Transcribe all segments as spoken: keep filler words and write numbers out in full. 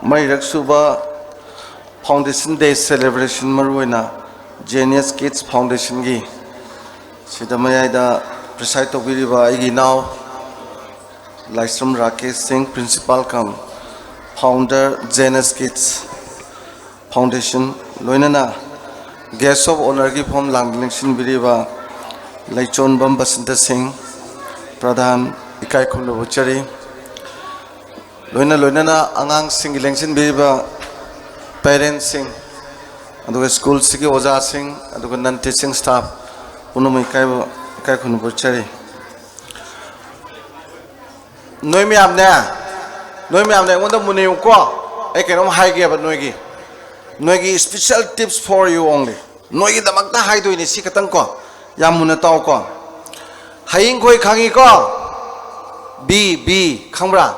ꯃꯔꯤꯔꯛ ꯁꯨꯕ Foundation Day celebration, ꯃꯔꯨꯑꯣꯏꯅ Genius Kids Foundationꯒꯤ ꯁꯤꯗ ꯃꯌꯥꯏꯗ preside ꯇꯧꯕꯤꯔꯤꯕ ꯑꯩꯒꯤ ꯏꯅꯥꯎ ꯂꯥꯏꯁ꯭ꯔꯝ ꯔꯥꯀꯦꯁ ꯁꯤꯡ, principal cum founder Genius Kids Foundation, ꯂꯣꯏꯅꯅ guest of honourꯒꯤ ꯐꯝ ꯂꯥꯡ ꯂꯦꯡꯁꯤꯟꯕꯤꯔꯤꯕ ꯂꯩꯆꯣꯟꯕꯝ ꯕꯁꯟꯇ ꯁꯤꯡ, ꯄ꯭ꯔꯙꯥꯟ, ꯏꯀꯥꯏ ꯈꯨꯝꯅꯕ ꯎꯠꯆꯔꯤ꯫ ꯂꯣꯏꯅ ꯂꯣꯏꯅꯅ ꯑꯉꯥꯡꯁꯤꯡꯒꯤ ꯂꯦꯡꯁꯤꯟꯕꯤꯔꯤꯕ parents ꯁꯤꯡ, ꯑꯗꯨꯒ ꯁ꯭ꯀꯨꯜꯁꯤꯒꯤ ꯑꯣꯖꯥꯁꯤꯡ, ꯑꯗꯨꯒ non teaching staff ꯄꯨꯝꯅꯃꯛ ꯏꯀꯥꯏꯕ, ꯏꯀꯥꯏ ꯈꯨꯝꯅꯕ ꯎꯠꯆꯔꯤ꯫ ꯅꯣꯏ ꯃꯌꯥꯝꯅꯦ, ꯅꯣꯏ ꯃꯌꯥꯝꯅꯦ, ꯑꯩꯉꯣꯟꯗ ꯃꯨꯟꯅ ꯌꯦꯡꯉꯨꯀꯣ꯫ ꯑꯩ ꯀꯩꯅꯣꯝ ꯍꯥꯏꯒꯦꯕ ꯅꯣꯏꯒꯤ, ꯅꯣꯏꯒꯤ special tips for you only꯫ ꯅꯣꯏꯒꯤꯗꯃꯛꯇ ꯍꯥꯏꯗꯣꯏꯅꯦ ꯁꯤ ꯈꯇꯪ ꯀꯣ꯫ ꯌꯥꯝ ꯃꯨꯟꯅ ꯇꯥꯎꯀꯣ꯫ ꯍꯌꯤꯡꯈꯣꯏ ꯈꯪꯉꯤꯀꯣ? ꯕꯤ, ꯕꯤ, ꯈꯪꯕ꯭ꯔꯥ?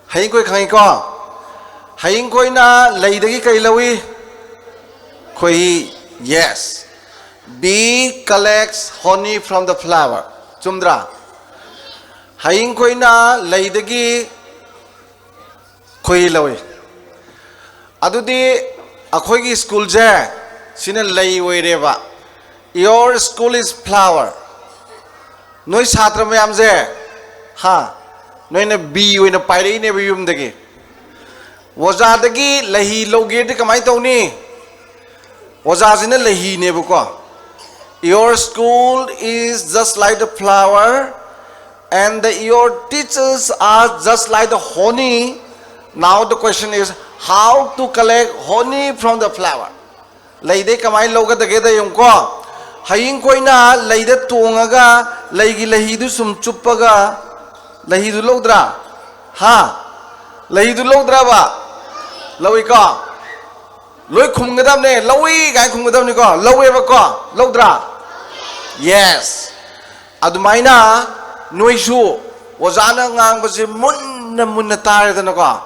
ꯍꯌꯤꯡꯈꯣꯏ ꯈꯪꯉꯤꯀꯣ? ꯍꯌꯤꯡꯈꯣꯏꯅ ꯂꯩꯗꯒꯤ ꯀꯔꯤ ꯂꯧꯏ? ꯈꯣꯏꯍꯤ꯫ Yes. Bee collects honey from the flower. ꯆꯨꯝꯗ꯭ꯔꯥ? ꯍꯌꯤꯡꯈꯣꯏꯅ ꯂꯩꯗꯒꯤ ꯈꯣꯏꯍꯤ ꯂꯧꯏ꯫ ꯑꯗꯨꯗꯤ ꯑꯩꯈꯣꯏꯒꯤ ꯁ꯭ꯀꯨꯜꯁꯦ ꯁꯤꯅ ꯂꯩ ꯑꯣꯏꯔꯦꯕ꯫ Your school is flower. ꯅꯣꯏ ꯁꯥꯇ꯭ꯔ ꯃꯌꯥꯝꯁꯦ, ꯍꯥ, ꯅꯣꯏꯅ ꯕꯤ ꯑꯣꯏꯅ ꯄꯥꯏꯔꯛꯏꯅꯦꯕ ꯌꯨꯝꯗꯒꯤ꯫ ꯑꯣꯖꯥꯗꯒꯤ ꯂꯩꯍꯤ ꯂꯧꯒꯦꯗꯤ ꯀꯃꯥꯏꯅ ꯇꯧꯅꯤ? ꯑꯣꯖꯥꯁꯤꯅ ꯂꯩꯍꯤꯅꯦꯕꯀꯣ꯫ Your school is just like the flower and the, your teachers are just like the honey. Now the question is, how to collect honey from the flower? ꯂꯩꯗꯩ ꯀꯃꯥꯏꯅ ꯂꯧꯒꯗꯒꯦꯗ ꯌꯦꯡꯉꯨꯀꯣ꯫ ꯍꯌꯤꯡꯈꯣꯏꯅ ꯂꯩꯗ ꯇꯣꯡꯉꯒ ꯂꯩꯒꯤ ꯂꯩꯍꯤꯗꯨ ꯁꯨꯝ ꯆꯨꯞꯄꯒ ꯂꯩꯍꯤꯗꯨ ꯂꯧꯗ꯭ꯔꯥ? ꯍꯥ? ꯂꯩꯍꯤꯗꯨ ꯂꯧꯗ꯭ꯔꯕ? ꯂꯧꯏꯀꯣ? ꯂꯣꯏ ꯈꯨꯝꯒꯗꯕꯅꯦ, "ꯂꯧꯏ" ꯀꯥꯏꯅ ꯈꯨꯝꯒꯗꯕꯅꯤꯀꯣ꯫ ꯂꯧꯋꯦꯕꯀꯣ? ꯂꯧꯗ꯭ꯔꯥ? Yes. ꯑꯗꯨꯃꯥꯏꯅ ꯅꯣꯏꯁꯨ ꯑꯣꯖꯥꯅ ꯉꯥꯡꯕꯁꯦ ꯃꯨꯟꯅ ꯃꯨꯟꯅ ꯇꯥꯔꯦꯗꯅꯀꯣ,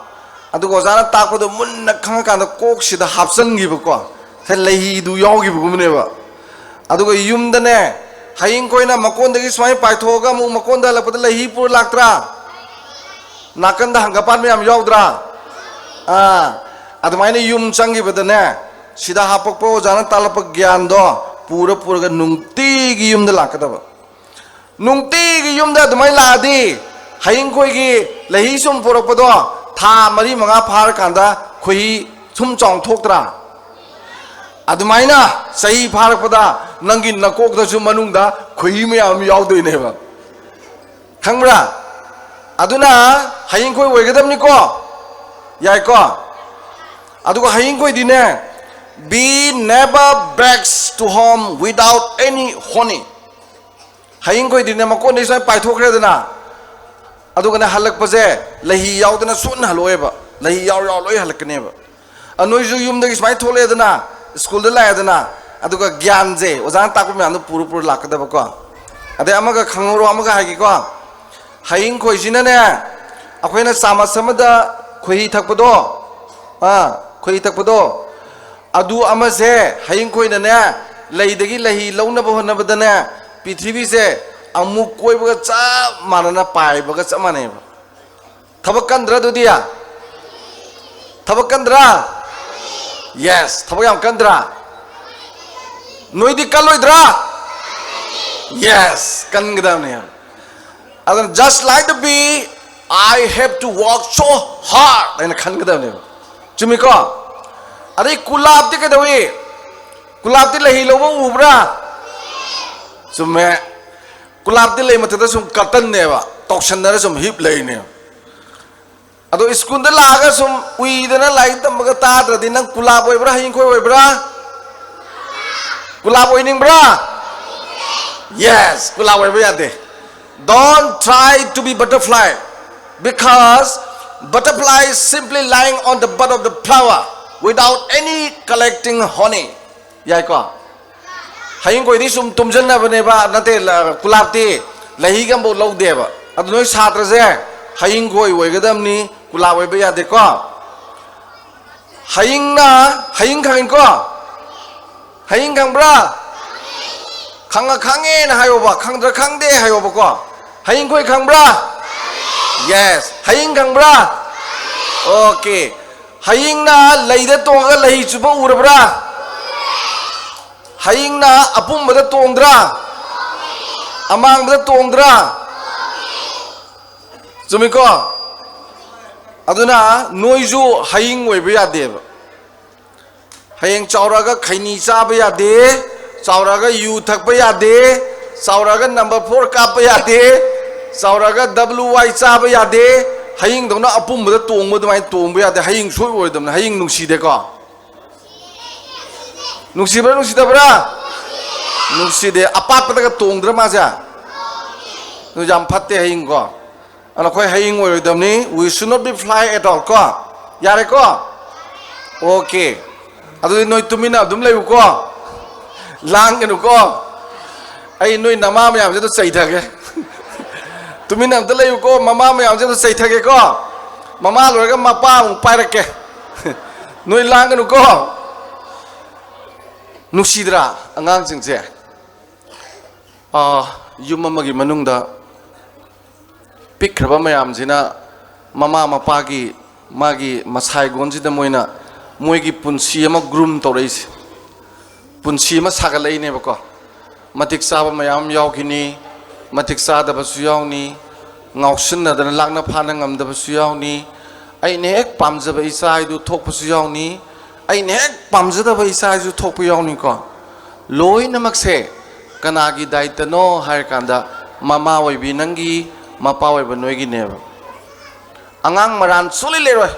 ꯑꯗꯨꯒ ꯑꯣꯖꯥꯅ ꯇꯥꯛꯄꯗꯣ ꯃꯨꯟꯅ ꯈꯪꯉꯀꯥꯟꯗ ꯀꯣꯛꯁꯤꯗ ꯍꯥꯞꯆꯤꯟꯈꯤꯕꯀꯣ, ꯁꯦ ꯂꯩꯍꯤꯗꯨ ꯌꯥꯎꯈꯤꯕꯒꯨꯝꯕꯅꯦꯕ꯫ ꯑꯗꯨꯒ ꯌꯨꯝꯗꯅꯦ, ꯍꯌꯤꯡꯈꯣꯏꯅ ꯃꯀꯣꯟꯗꯒꯤ ꯁꯨꯃꯥꯏꯅ ꯄꯥꯏꯊꯣꯛꯑꯒ ꯑꯃꯨꯛ ꯃꯀꯣꯟꯗ ꯍꯜꯂꯛꯄꯗ ꯂꯩꯍꯤ ꯄꯨꯔ ꯂꯥꯛꯇ꯭ꯔꯥ? ꯅꯥꯀꯟꯗ ꯍꯪꯒꯄꯥꯟ ꯃꯌꯥꯝ ꯌꯥꯎꯗ꯭ꯔꯥ? ꯑꯥ, ꯑꯗꯨꯃꯥꯏꯅ ꯌꯨꯝ ꯆꯪꯈꯤꯕꯗꯅꯦ, ꯁꯤꯗ ꯍꯥꯄꯛꯄ ꯑꯣꯖꯥꯅ ꯇꯥꯛꯂꯛꯄ ꯒ꯭ꯌꯥꯟꯗꯣ ꯄꯨꯔ ꯄꯨꯔꯒ ꯅꯨꯡꯇꯤꯒꯤ ꯌꯨꯝꯗ ꯂꯥꯛꯀꯗꯕ꯫ ꯅꯨꯡꯇꯤꯒꯤ ꯌꯨꯝꯗ ꯑꯗꯨꯃꯥꯏꯅ ꯂꯥꯛꯑꯗꯤ, ꯍꯌꯤꯡꯈꯣꯏꯒꯤ ꯂꯩꯍꯤ ꯁꯨꯝ ꯄꯨꯔꯛꯄꯗꯣ ꯊꯥ ꯃꯔꯤ ꯃꯉꯥ ꯐꯥꯔꯀꯥꯟꯗ ꯈꯣꯏꯍꯤ ꯁꯨꯝ ꯆꯥꯎꯅ ꯊꯣꯛꯇ꯭ꯔꯥ? ꯑꯗꯨꯃꯥꯏꯅ ꯆꯍꯤ ꯐꯥꯔꯛꯄꯗ ꯅꯪꯒꯤ ꯅꯀꯣꯛꯇꯁꯨ ꯃꯅꯨꯡꯗ ꯈꯣꯏꯍꯤ ꯃꯌꯥꯝ ꯑꯃ ꯌꯥꯎꯗꯣꯏꯅꯦꯕ꯫ ꯈꯪꯕ꯭ꯔꯥ? ꯑꯗꯨꯅ ꯍꯌꯤꯡꯈꯣꯏ ꯑꯣꯏꯒꯗꯕꯅꯤꯀꯣ꯫ ꯌꯥꯏꯀꯣ? ꯑꯗꯨꯒ ꯍꯌꯤꯡꯈꯣꯏꯗꯤꯅꯦ, "Bee never backs to home without any honey." ꯍꯌꯤꯡꯈꯣꯏꯗꯤꯅꯦ, ꯃꯀꯣꯟꯗꯒꯤ ꯁꯨꯃꯥꯏꯅ ꯄꯥꯏꯊꯣꯛꯈ꯭ꯔꯦꯗꯅ, ꯑꯗꯨꯒꯅꯦ, ꯍꯜꯂꯛꯄꯁꯦ ꯂꯩꯍꯤ ꯌꯥꯎꯗꯅ ꯁꯨꯠꯅ ꯍꯜꯂꯛꯑꯣꯏꯕ, ꯂꯩꯍꯤ ꯌꯥꯎ ꯌꯥꯎ ꯂꯣꯏ ꯍꯜꯂꯛꯀꯅꯦꯕ꯫ ꯑ, ꯅꯣꯏꯁꯨ ꯌꯨꯝꯗꯒꯤ ꯁꯨꯃꯥꯏꯅ ꯊꯣꯛꯂꯛꯑꯦꯗꯅ, ꯁ꯭ꯀꯨꯜꯗ ꯂꯥꯛꯑꯦꯗꯅ, ꯑꯗꯨꯒ ꯒ꯭ꯌꯥꯟꯁꯦ ꯑꯣꯖꯥꯅ ꯇꯥꯛꯄ ꯃꯌꯥꯝꯗꯣ ꯄꯨꯔ ꯄꯨꯔ ꯂꯥꯛꯀꯗꯕꯀꯣ꯫ ꯑꯗꯩ ꯑꯃꯒ ꯈꯪꯍꯧꯔꯣ, ꯑꯃꯒ ꯍꯥꯏꯒꯦꯀꯣ꯫ ꯍꯌꯤꯡꯈꯣꯏꯁꯤꯅꯅꯦ, ꯑꯩꯈꯣꯏꯅ ꯆꯥꯃꯁ ꯑꯃꯗ ꯈꯣꯏꯍꯤ ꯊꯛꯄꯗꯣ, ꯑꯥ, ꯈꯣꯏꯍꯤ ꯊꯛꯄꯗꯣ, ꯑꯗꯨ ꯑꯃꯁꯦ ꯍꯌꯤꯡꯈꯣꯏꯅꯅꯦ, ꯂꯩꯗꯒꯤ ꯂꯩꯍꯤ ꯂꯧꯅꯕ ꯍꯣꯠꯅꯕꯗꯅꯦ, ꯄ꯭ꯔꯤꯊꯤꯕꯤꯁꯦ ꯑꯃꯨꯛ ꯀꯣꯏꯕꯒ ꯆꯞ ꯃꯥꯟꯅꯅ ꯄꯥꯏꯕꯒ ꯆꯞ ꯃꯥꯟꯅꯩꯕ꯫ ꯊꯕꯛ ꯀꯟꯗ꯭ꯔꯥ ꯑꯗꯨꯗꯤ? ꯊꯕꯛ ꯀꯟꯗ꯭ꯔꯥ? Yes, ꯊꯕꯛ ꯌꯥꯝ ꯀꯟꯗ꯭ꯔꯥ? ꯅꯣꯏꯗꯤ ꯀꯜꯂꯣꯏꯗ꯭ꯔꯥ? Yes, ꯀꯟꯒꯗꯕꯅꯦ꯫ ꯑꯗꯨꯅ, "Just like the bee, I have to work so hard" ꯍꯥꯏꯅ ꯈꯟꯒꯗꯕꯅꯦꯕ꯫ ꯆꯨꯝꯃꯤꯀꯣ? ꯑꯗꯩ ꯀꯨꯂꯥꯞꯇꯤ ꯀꯩꯗꯧꯏ? ꯀꯨꯂꯥꯞꯇꯤ ꯂꯩꯍꯤ ꯂꯧꯕ ꯎꯕ꯭ꯔꯥ? ꯆꯨꯝꯃꯦ꯫ ꯀꯨꯂꯥꯞꯇꯤ ꯂꯩ ꯃꯊꯛꯇ ꯁꯨꯝ ꯀꯠꯇꯟꯅꯦꯕ, ꯇꯧꯁꯟꯅꯔ ꯁꯨꯝ ꯍꯤꯞ ꯂꯩꯅꯦꯕ꯫ ꯑꯗꯣ ꯁ꯭ꯀꯨꯜꯗ ꯂꯥꯛꯑꯒ ꯁꯨꯝ ꯎꯏꯗꯅ ꯂꯥꯏꯔꯤꯛ ꯇꯝꯕꯒ ꯇꯥꯗ꯭ꯔꯗꯤ ꯅꯪ ꯀꯨꯂꯥꯞ ꯑꯣꯏꯕ꯭ꯔꯥ, ꯍꯌꯤꯡꯈꯣꯏ ꯑꯣꯏꯕ꯭ꯔꯥ? ꯀꯨꯂꯥꯞ ꯑꯣꯏꯅꯤꯡꯕ꯭ꯔꯥ? Yes, ꯀꯨꯂꯥꯞ ꯑꯣꯏꯕ ꯌꯥꯗꯦ꯫ Don't try to be butterfly, because butterfly is simply lying on the bud of the flower without any collecting honey. ꯌꯥꯏꯀꯣ? ꯍꯌꯤꯡꯈꯣꯏꯗꯤ ꯁꯨꯝ ꯇꯨꯝꯖꯟꯅꯕꯅꯦꯕ, ꯅꯠꯇꯦ, ꯂ-, ꯀꯨꯂꯥꯞꯇꯤ ꯂꯩꯍꯤꯒ ꯑꯃꯐꯥꯎ ꯂꯧꯗꯦꯕ꯫ ꯑꯗꯨ ꯅꯣꯏ ꯁꯥꯇ꯭ꯔꯁꯦ ꯍꯌꯤꯡꯈꯣꯏ ꯑꯣꯏꯒꯗꯕꯅꯤ, ꯀꯨꯂꯥꯞ ꯑꯣꯏꯕ ꯌꯥꯗꯦꯀꯣ꯫ ꯍꯌꯤꯡꯅ, ꯍꯌꯤꯡ ꯈꯪꯉꯤꯀꯣ? ꯍꯌꯤꯡ ꯈꯪꯕ꯭ꯔꯥ? ꯈꯪꯉ ꯈꯪꯉꯦꯅ ꯍꯥꯏꯌꯣꯕ, ꯈꯪꯗ꯭ꯔ ꯈꯪꯗꯦ ꯍꯥꯏꯌꯣꯕꯀꯣ꯫ ꯍꯌꯤꯡꯈꯣꯏ ꯈꯪꯕ꯭ꯔꯥ? Yes꯫ ꯍꯌꯤꯡ ꯈꯪꯕ꯭ꯔꯥ? ꯑꯣꯀꯦ꯫ ꯍꯌꯤꯡꯅ ꯂꯩꯗ ꯇꯣꯡꯉꯒ ꯂꯩ ꯆꯨꯞꯄ ꯎꯔꯕ꯭ꯔꯥ? ꯍꯌꯤꯡꯅ ꯑꯄꯨꯝꯕꯗ ꯇꯣꯡꯗ꯭ꯔꯥ? ꯑꯃꯥꯡꯕꯗ ꯇꯣꯡꯗ꯭ꯔꯥ? ꯆꯨꯝꯃꯤꯀꯣ? ꯑꯗꯨꯅ ꯅꯣꯏꯁꯨ ꯍꯌꯤꯡ ꯑꯣꯏꯕ ꯌꯥꯗꯦꯕ꯫ ꯍꯌꯦꯡ ꯆꯥꯎꯔꯛꯑꯒ ꯈꯩꯅꯤ ꯆꯥꯕ ꯌꯥꯗꯦ, ꯆꯥꯎꯔꯛꯑꯒ ꯌꯨ ꯊꯛꯄ ꯌꯥꯗꯦ, ꯆꯥꯎꯔꯛꯑꯒ ꯅꯝꯕꯔ ꯐꯣꯔ ꯀꯥꯞꯄ ꯌꯥꯗꯦ, ꯆꯥꯎꯔꯛꯑꯒ ꯗꯕ꯭ꯂꯤꯎ ꯋꯥꯏ ꯆꯥꯕ ꯌꯥꯗꯦ꯫ ꯍꯌꯤꯡꯗꯧꯅ ꯑꯄꯨꯝꯕꯗ ꯇꯣꯡꯕ ꯑꯗꯨꯃꯥꯏꯅ ꯇꯣꯡꯕ ꯌꯥꯗꯦ꯫ ꯍꯌꯤꯡ ꯁꯣꯏ ꯑꯣꯏꯔꯣꯏꯗꯕꯅꯤ꯫ ꯍꯌꯤꯡ ꯅꯨꯡꯁꯤꯗꯦꯀꯣ? ꯅꯨꯡꯁꯤꯕ꯭ꯔꯥ ꯅꯨꯡꯁꯤꯗꯕ꯭ꯔꯥ? ꯅꯨꯡꯁꯤꯗꯦ꯫ ꯑꯄꯥꯠꯄꯗꯒ ꯇꯣꯡꯗ꯭ꯔꯥ ꯃꯥꯁꯦ? ꯑꯗꯨ ꯌꯥꯝ ꯐꯠꯇꯦ ꯍꯌꯤꯡꯀꯣ꯫ ꯑꯗꯨꯅ ꯑꯩꯈꯣꯏ ꯍꯌꯤꯡ ꯑꯣꯏꯔꯣꯏꯗꯕꯅꯤ꯫ We should not be fly at all ꯀꯣ꯫ ꯌꯥꯔꯦꯀꯣ? ꯑꯣꯀꯦ꯫ ꯑꯗꯨꯗꯤ ꯅꯣꯏ ꯇꯨꯃꯤꯟꯅ ꯑꯗꯨꯝ ꯂꯩꯌꯨꯀꯣ꯫ ꯂꯥꯡꯒꯅꯨꯀꯣ꯫ ꯑꯩ ꯅꯣꯏ ꯅꯃꯥ ꯃꯌꯥꯝꯁꯦ ꯑꯗꯨ ꯆꯩꯊꯒꯦ꯫ ꯇꯨꯃꯤꯟꯅ ꯑꯝꯇ ꯂꯩꯌꯨꯀꯣ꯫ ꯃꯃꯥ ꯃꯌꯥꯝꯁꯦ ꯑꯝꯇ ꯆꯩꯊꯒꯦꯀꯣ꯫ ꯃꯃꯥ ꯂꯣꯏꯔꯒ ꯃꯄꯥ ꯑꯃꯨꯛ ꯄꯥꯏꯔꯛꯀꯦ꯫ ꯅꯣꯏ ꯂꯥꯡꯒꯅꯨꯀꯣ꯫ ꯅꯨꯡꯁꯤꯗ꯭ꯔꯥ ꯑꯉꯥꯡꯁꯤꯡꯁꯦ? ꯑꯥ, ꯌꯨꯝ ꯑꯃꯒꯤ ꯃꯅꯨꯡꯗ ꯄꯤꯛꯈ꯭ꯔꯕ ꯃꯌꯥꯝꯁꯤꯅ ꯃꯃꯥ ꯃꯄꯥꯒꯤ ꯃꯥꯒꯤ ꯃꯁꯥꯏꯒꯣꯟꯁꯤꯗ ꯃꯣꯏꯅ ꯃꯣꯏꯒꯤ ꯄꯨꯟꯁꯤ ꯑꯃ ꯒ꯭ꯔꯨꯝ ꯇꯧꯔꯛꯏꯁꯦ, ꯄꯨꯟꯁꯤ ꯑꯃ ꯁꯥꯒꯠꯂꯛꯏꯅꯦꯕꯀꯣ꯫ ꯃꯇꯤꯛ ꯆꯥꯕ ꯃꯌꯥꯝ ꯑꯃ ꯌꯥꯎꯈꯤꯅꯤ, ꯃꯇꯤꯛ ꯆꯥꯗꯕꯁꯨ ꯌꯥꯎꯅꯤ, ꯉꯥꯎꯁꯤꯟꯅꯗꯅ ꯂꯥꯛꯅ ꯐꯥꯅ ꯉꯝꯗꯕꯁꯨ ꯌꯥꯎꯅꯤ, ꯑꯩꯅ ꯍꯦꯛ ꯄꯥꯝꯖꯕ ꯏꯆꯥ ꯍꯥꯏꯗꯨ ꯊꯣꯛꯄꯁꯨ ꯌꯥꯎꯅꯤ, ꯑꯩꯅ ꯍꯦꯛ ꯄꯥꯝꯖꯗꯕ ꯏꯆꯥ ꯍꯥꯏꯁꯨ ꯊꯣꯛꯄ ꯌꯥꯎꯅꯤꯀꯣ꯫ ꯂꯣꯏꯅꯃꯛꯁꯦ ꯀꯅꯥꯒꯤ ꯗꯥꯏꯇꯅꯣ ꯍꯥꯏꯔꯀꯥꯟꯗ, ꯃꯃꯥ ꯑꯣꯏꯕꯤ ꯅꯪꯒꯤ, ꯃꯄꯥ ꯑꯣꯏꯕ ꯅꯣꯏꯒꯤꯅꯦꯕ꯫ ꯑꯉꯥꯡ ꯃꯔꯥꯟ ꯁꯨꯛꯂꯩ ꯂꯩꯔꯣꯏ꯫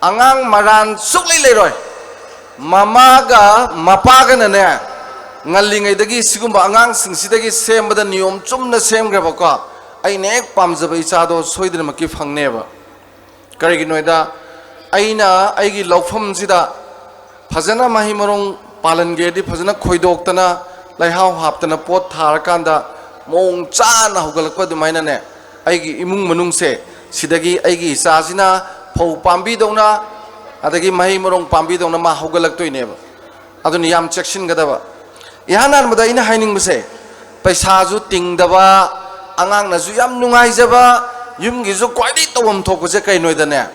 ꯑꯉꯥꯡ ꯃꯔꯥꯟ ꯁꯨꯛꯂꯩ ꯂꯩꯔꯣꯏ꯫ ꯃꯃꯥꯒ ꯃꯄꯥꯒꯅꯅꯦ, ꯉꯜꯂꯤꯉꯩꯗꯒꯤ ꯁꯤꯒꯨꯝꯕ ꯑꯉꯥꯡꯁꯤꯡꯁꯤꯗꯒꯤ ꯁꯦꯝꯕꯗ ꯅꯤꯌꯣꯝ ꯆꯨꯝꯅ ꯁꯦꯝꯈ꯭ꯔꯕꯀꯣ, ꯑꯩꯅ ꯍꯦꯛ ꯄꯥꯝꯖꯕ ꯏꯆꯥꯗꯣ ꯁꯣꯏꯗꯅꯃꯛꯀꯤ ꯐꯪꯅꯦꯕ꯫ ꯀꯔꯤꯒꯤꯅꯣ ꯍꯥꯏꯗ, ꯑꯩꯅ ꯑꯩꯒꯤ ꯂꯧꯐꯝꯁꯤꯗ ꯐꯖꯅ ꯃꯍꯩ ꯃꯔꯣꯡ ꯄꯥꯜꯍꯟꯒꯦꯗꯤ, ꯐꯖꯅ ꯈꯣꯏꯗꯣꯛꯇꯅ, ꯂꯩꯍꯥꯎ ꯍꯥꯞꯇꯅ, ꯄꯣꯠ ꯊꯥꯔꯀꯥꯟꯗ ꯃꯑꯣꯡ ꯆꯥꯅ ꯍꯧꯒꯠꯂꯛꯄ ꯑꯗꯨꯃꯥꯏꯅꯅꯦ, ꯑꯩꯒꯤ ꯏꯃꯨꯡ ꯃꯅꯨꯡꯁꯦ ꯁꯤꯗꯒꯤ ꯑꯩꯒꯤ ꯏꯆꯥꯁꯤꯅ ꯐꯧ ꯄꯥꯝꯕꯤꯗꯧꯅ, ꯑꯗꯒꯤ ꯃꯍꯩ ꯃꯔꯣꯡ ꯄꯥꯝꯕꯤꯗꯧꯅ ꯃꯥ ꯍꯧꯒꯠꯂꯛꯇꯣꯏꯅꯦꯕ꯫ ꯑꯗꯨꯅ ꯌꯥꯝ ꯆꯦꯛꯁꯤꯟꯒꯗꯕ꯫ ꯏꯍꯥꯟ ꯍꯥꯟꯕꯗ ꯑꯩꯅ ꯍꯥꯏꯅꯤꯡꯕꯁꯦ, ꯄꯩꯁꯥꯁꯨ ꯇꯤꯡꯗꯕ, ꯑꯉꯥꯡꯅꯁꯨ ꯌꯥꯝ ꯅꯨꯡꯉꯥꯏꯖꯕ, ꯌꯨꯝꯒꯤꯁꯨ ꯈ꯭ꯋꯥꯏꯗꯒꯤ ꯇꯧꯐꯝ ꯊꯣꯛꯄꯁꯦ ꯀꯩꯅꯣꯗꯅꯦ,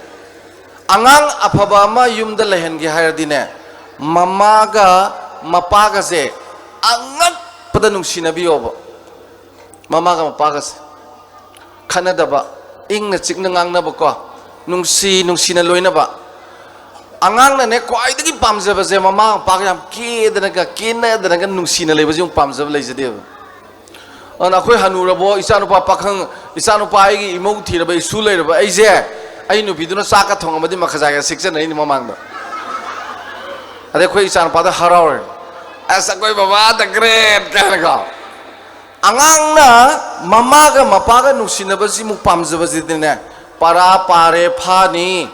ꯑꯉꯥꯡ ꯑꯐꯕ ꯑꯃ ꯌꯨꯝꯗ ꯂꯩꯍꯟꯒꯦ ꯍꯥꯏꯔꯗꯤꯅꯦ, ꯃꯃꯥꯒ ꯃꯄꯥꯒꯁꯦ ꯑꯉꯛꯄꯗ ꯅꯨꯡꯁꯤꯅꯕꯤꯌꯣꯕ꯫ ꯃꯃꯥꯒ ꯃꯄꯥꯒꯁꯦ ꯈꯠꯅꯗꯕ, ꯏꯪꯅ ꯆꯤꯛꯅ ꯉꯥꯡꯅꯕꯀꯣ, ꯅꯨꯡꯁꯤ ꯅꯨꯡꯁꯤꯅ ꯂꯣꯏꯅꯕ꯫ ꯑꯉꯥꯡꯅꯅꯦ ꯈ꯭ꯋꯥꯏꯗꯒꯤ ꯄꯥꯝꯖꯕꯁꯦ ꯃꯃꯥ ꯃꯄꯥꯒ ꯌꯥꯝ ꯀꯦꯗꯅꯒ ꯀꯦꯅꯗꯅꯒ ꯅꯨꯡꯁꯤꯅ ꯂꯩꯕꯁꯦ ꯑꯃꯨꯛ ꯄꯥꯝꯖꯕ ꯂꯩꯖꯗꯦꯕ꯫ ꯑꯗꯨꯅ ꯑꯩꯈꯣꯏ ꯍꯅꯨꯔꯕꯣ, ꯏꯆꯥꯅꯨꯄꯥ ꯄꯥꯈꯪ, ꯏꯆꯥꯅꯨꯄꯥ ꯑꯩꯒꯤ ꯏꯃꯧ ꯊꯤꯔꯕ, ꯏꯁꯨ ꯂꯩꯔꯕ ꯑꯩꯁꯦ, ꯑꯩ ꯅꯨꯄꯤꯗꯨꯅ ꯆꯥꯛꯀ ꯊꯣꯡꯉꯝꯃꯗꯤ ꯃꯈꯖꯥꯏꯒ ꯁꯤꯛꯆꯅꯩꯅꯤ ꯃꯃꯥꯡꯗ꯫ ꯑꯗꯩ ꯑꯩꯈꯣꯏ ꯏꯆꯥꯅꯨꯄꯥꯗ ꯍꯔꯥꯎꯔꯦ, "ꯑꯁ, ꯑꯩꯈꯣꯏ ꯕꯕꯥ the great" ꯀꯥꯏꯅꯀꯣ꯫ ꯑꯉꯥꯡꯅ ꯃꯃꯥꯒ ꯃꯄꯥꯒ ꯅꯨꯡꯁꯤꯅꯕꯁꯤꯃꯨꯛ ꯄꯥꯝꯖꯕꯁꯤꯗꯤꯅꯦ, ꯄꯔꯥ ꯄꯥꯔꯦ ꯐꯥꯅꯤ,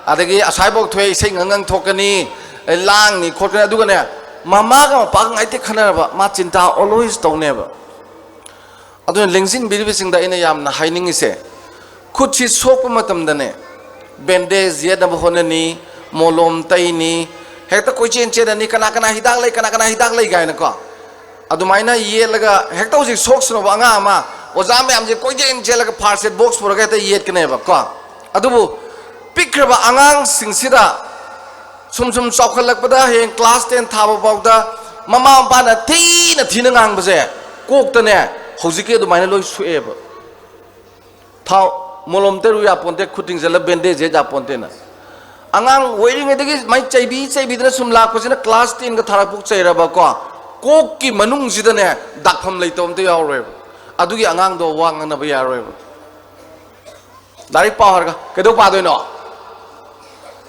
ꯑꯗꯒꯤ ꯑꯁꯥꯏꯐꯥꯎ ꯊꯣꯛꯑꯦ ꯏꯁꯩ ꯉꯪ ꯉꯪ ꯊꯣꯛꯀꯅꯤ, ꯂꯥꯡꯅꯤ ꯈꯣꯠꯀꯅꯤ, ꯑꯗꯨꯒꯅꯦ, ꯃꯃꯥꯒ ꯃꯄꯥꯒ ꯉꯥꯏꯇꯦ ꯈꯟꯅꯔꯕ, ꯃꯥ ꯆꯤꯟꯇꯥ always ꯇꯧꯅꯦꯕ꯫ ꯑꯗꯨꯅ ꯂꯦꯡꯁꯤꯟꯕꯤꯔꯤꯕꯁꯤꯡꯗ ꯑꯩꯅ ꯌꯥꯝꯅ ꯍꯥꯏꯅꯤꯡꯉꯤꯁꯦ, ꯈꯨꯠꯁꯤ ꯁꯣꯛꯄ ꯃꯇꯝꯗꯅꯦ, ꯕꯦꯟꯗꯦꯖ ꯌꯦꯠꯅꯕ ꯍꯣꯠꯅꯅꯤ, ꯃꯣꯂꯣꯝ ꯇꯩꯅꯤ, ꯍꯦꯛꯇ ꯀꯣꯏꯆꯦꯟ ꯆꯦꯟꯅꯅꯤ, "ꯀꯅꯥ ꯀꯅꯥ ꯍꯤꯗꯥꯛ ꯂꯩ, ꯀꯅꯥ ꯀꯅꯥ ꯍꯤꯗꯥꯛ ꯂꯩ?" ꯀꯥꯏꯅꯀꯣ꯫ ꯑꯗꯨꯃꯥꯏꯅ ꯌꯦꯠꯂꯒ, ꯍꯦꯛꯇ ꯍꯧꯖꯤꯛ ꯁꯣꯛꯁꯅꯨꯕ ꯑꯉꯥꯡ ꯑꯃ, ꯑꯣꯖꯥ ꯃꯌꯥꯝꯁꯦ ꯀꯣꯏꯆꯦꯟ ꯆꯦꯜꯂꯒ first aid box ꯄꯨꯔꯒ ꯍꯦꯛꯇ ꯌꯦꯠꯀꯅꯦꯕ ꯀꯣ꯫ ꯑꯗꯨꯕꯨ ꯄꯤꯛꯈ꯭ꯔꯕ ꯑꯉꯥꯡꯁꯤꯡꯁꯤꯗ ꯁꯨꯝ ꯁꯨꯝ ꯆꯥꯎꯈꯠꯂꯛꯄꯗ, ꯍꯌꯦꯡ class ten ꯊꯥꯕ ꯐꯥꯎꯗ ꯃꯃꯥ ꯃꯄꯥꯅ ꯊꯤꯅ ꯊꯤꯅ ꯉꯥꯡꯕꯁꯦ ꯀꯣꯛꯇꯅꯦ, ꯍꯧꯖꯤꯛꯀꯤ ꯑꯗꯨꯃꯥꯏꯅ ꯂꯣꯏ ꯁꯣꯛꯑꯦꯕ꯫ ꯊꯥꯎ, ꯃꯣꯂꯣꯝ ꯇꯩꯔꯨ ꯌꯥꯄꯣꯟꯇꯦ, ꯈꯨꯠ ꯇꯤꯡꯁꯤꯜꯂ ꯕꯦꯟꯗꯦꯖ ꯌꯦꯠ ꯌꯥꯄꯣꯟꯇꯦꯅ꯫ ꯑꯉꯥꯡ ꯑꯣꯏꯔꯤꯉꯩꯗꯒꯤ ꯁꯨꯃꯥꯏꯅ ꯆꯩꯕꯤ ꯆꯩꯕꯤꯗꯅ ꯁꯨꯝ ꯂꯥꯛꯄꯁꯤꯅ class ten ꯒ ꯊꯥꯔꯛꯄ ꯆꯩꯔꯕꯀꯣ, ꯀꯣꯛꯀꯤ ꯃꯅꯨꯡꯁꯤꯗꯅꯦ ꯗꯥꯛꯐꯝ ꯂꯩꯇꯕ ꯑꯝꯇ ꯌꯥꯎꯔꯣꯏꯕ꯫ ꯑꯗꯨꯒꯤ ꯑꯉꯥꯡꯗꯣ ꯋꯥ ꯉꯥꯡꯅꯕ ꯌꯥꯔꯣꯏꯕ꯫ "ꯂꯥꯏꯔꯤꯛ ꯄꯥꯎ" ꯍꯥꯏꯔꯒ, "ꯀꯩꯗꯧ ꯄꯥꯗꯣꯏꯅꯣ?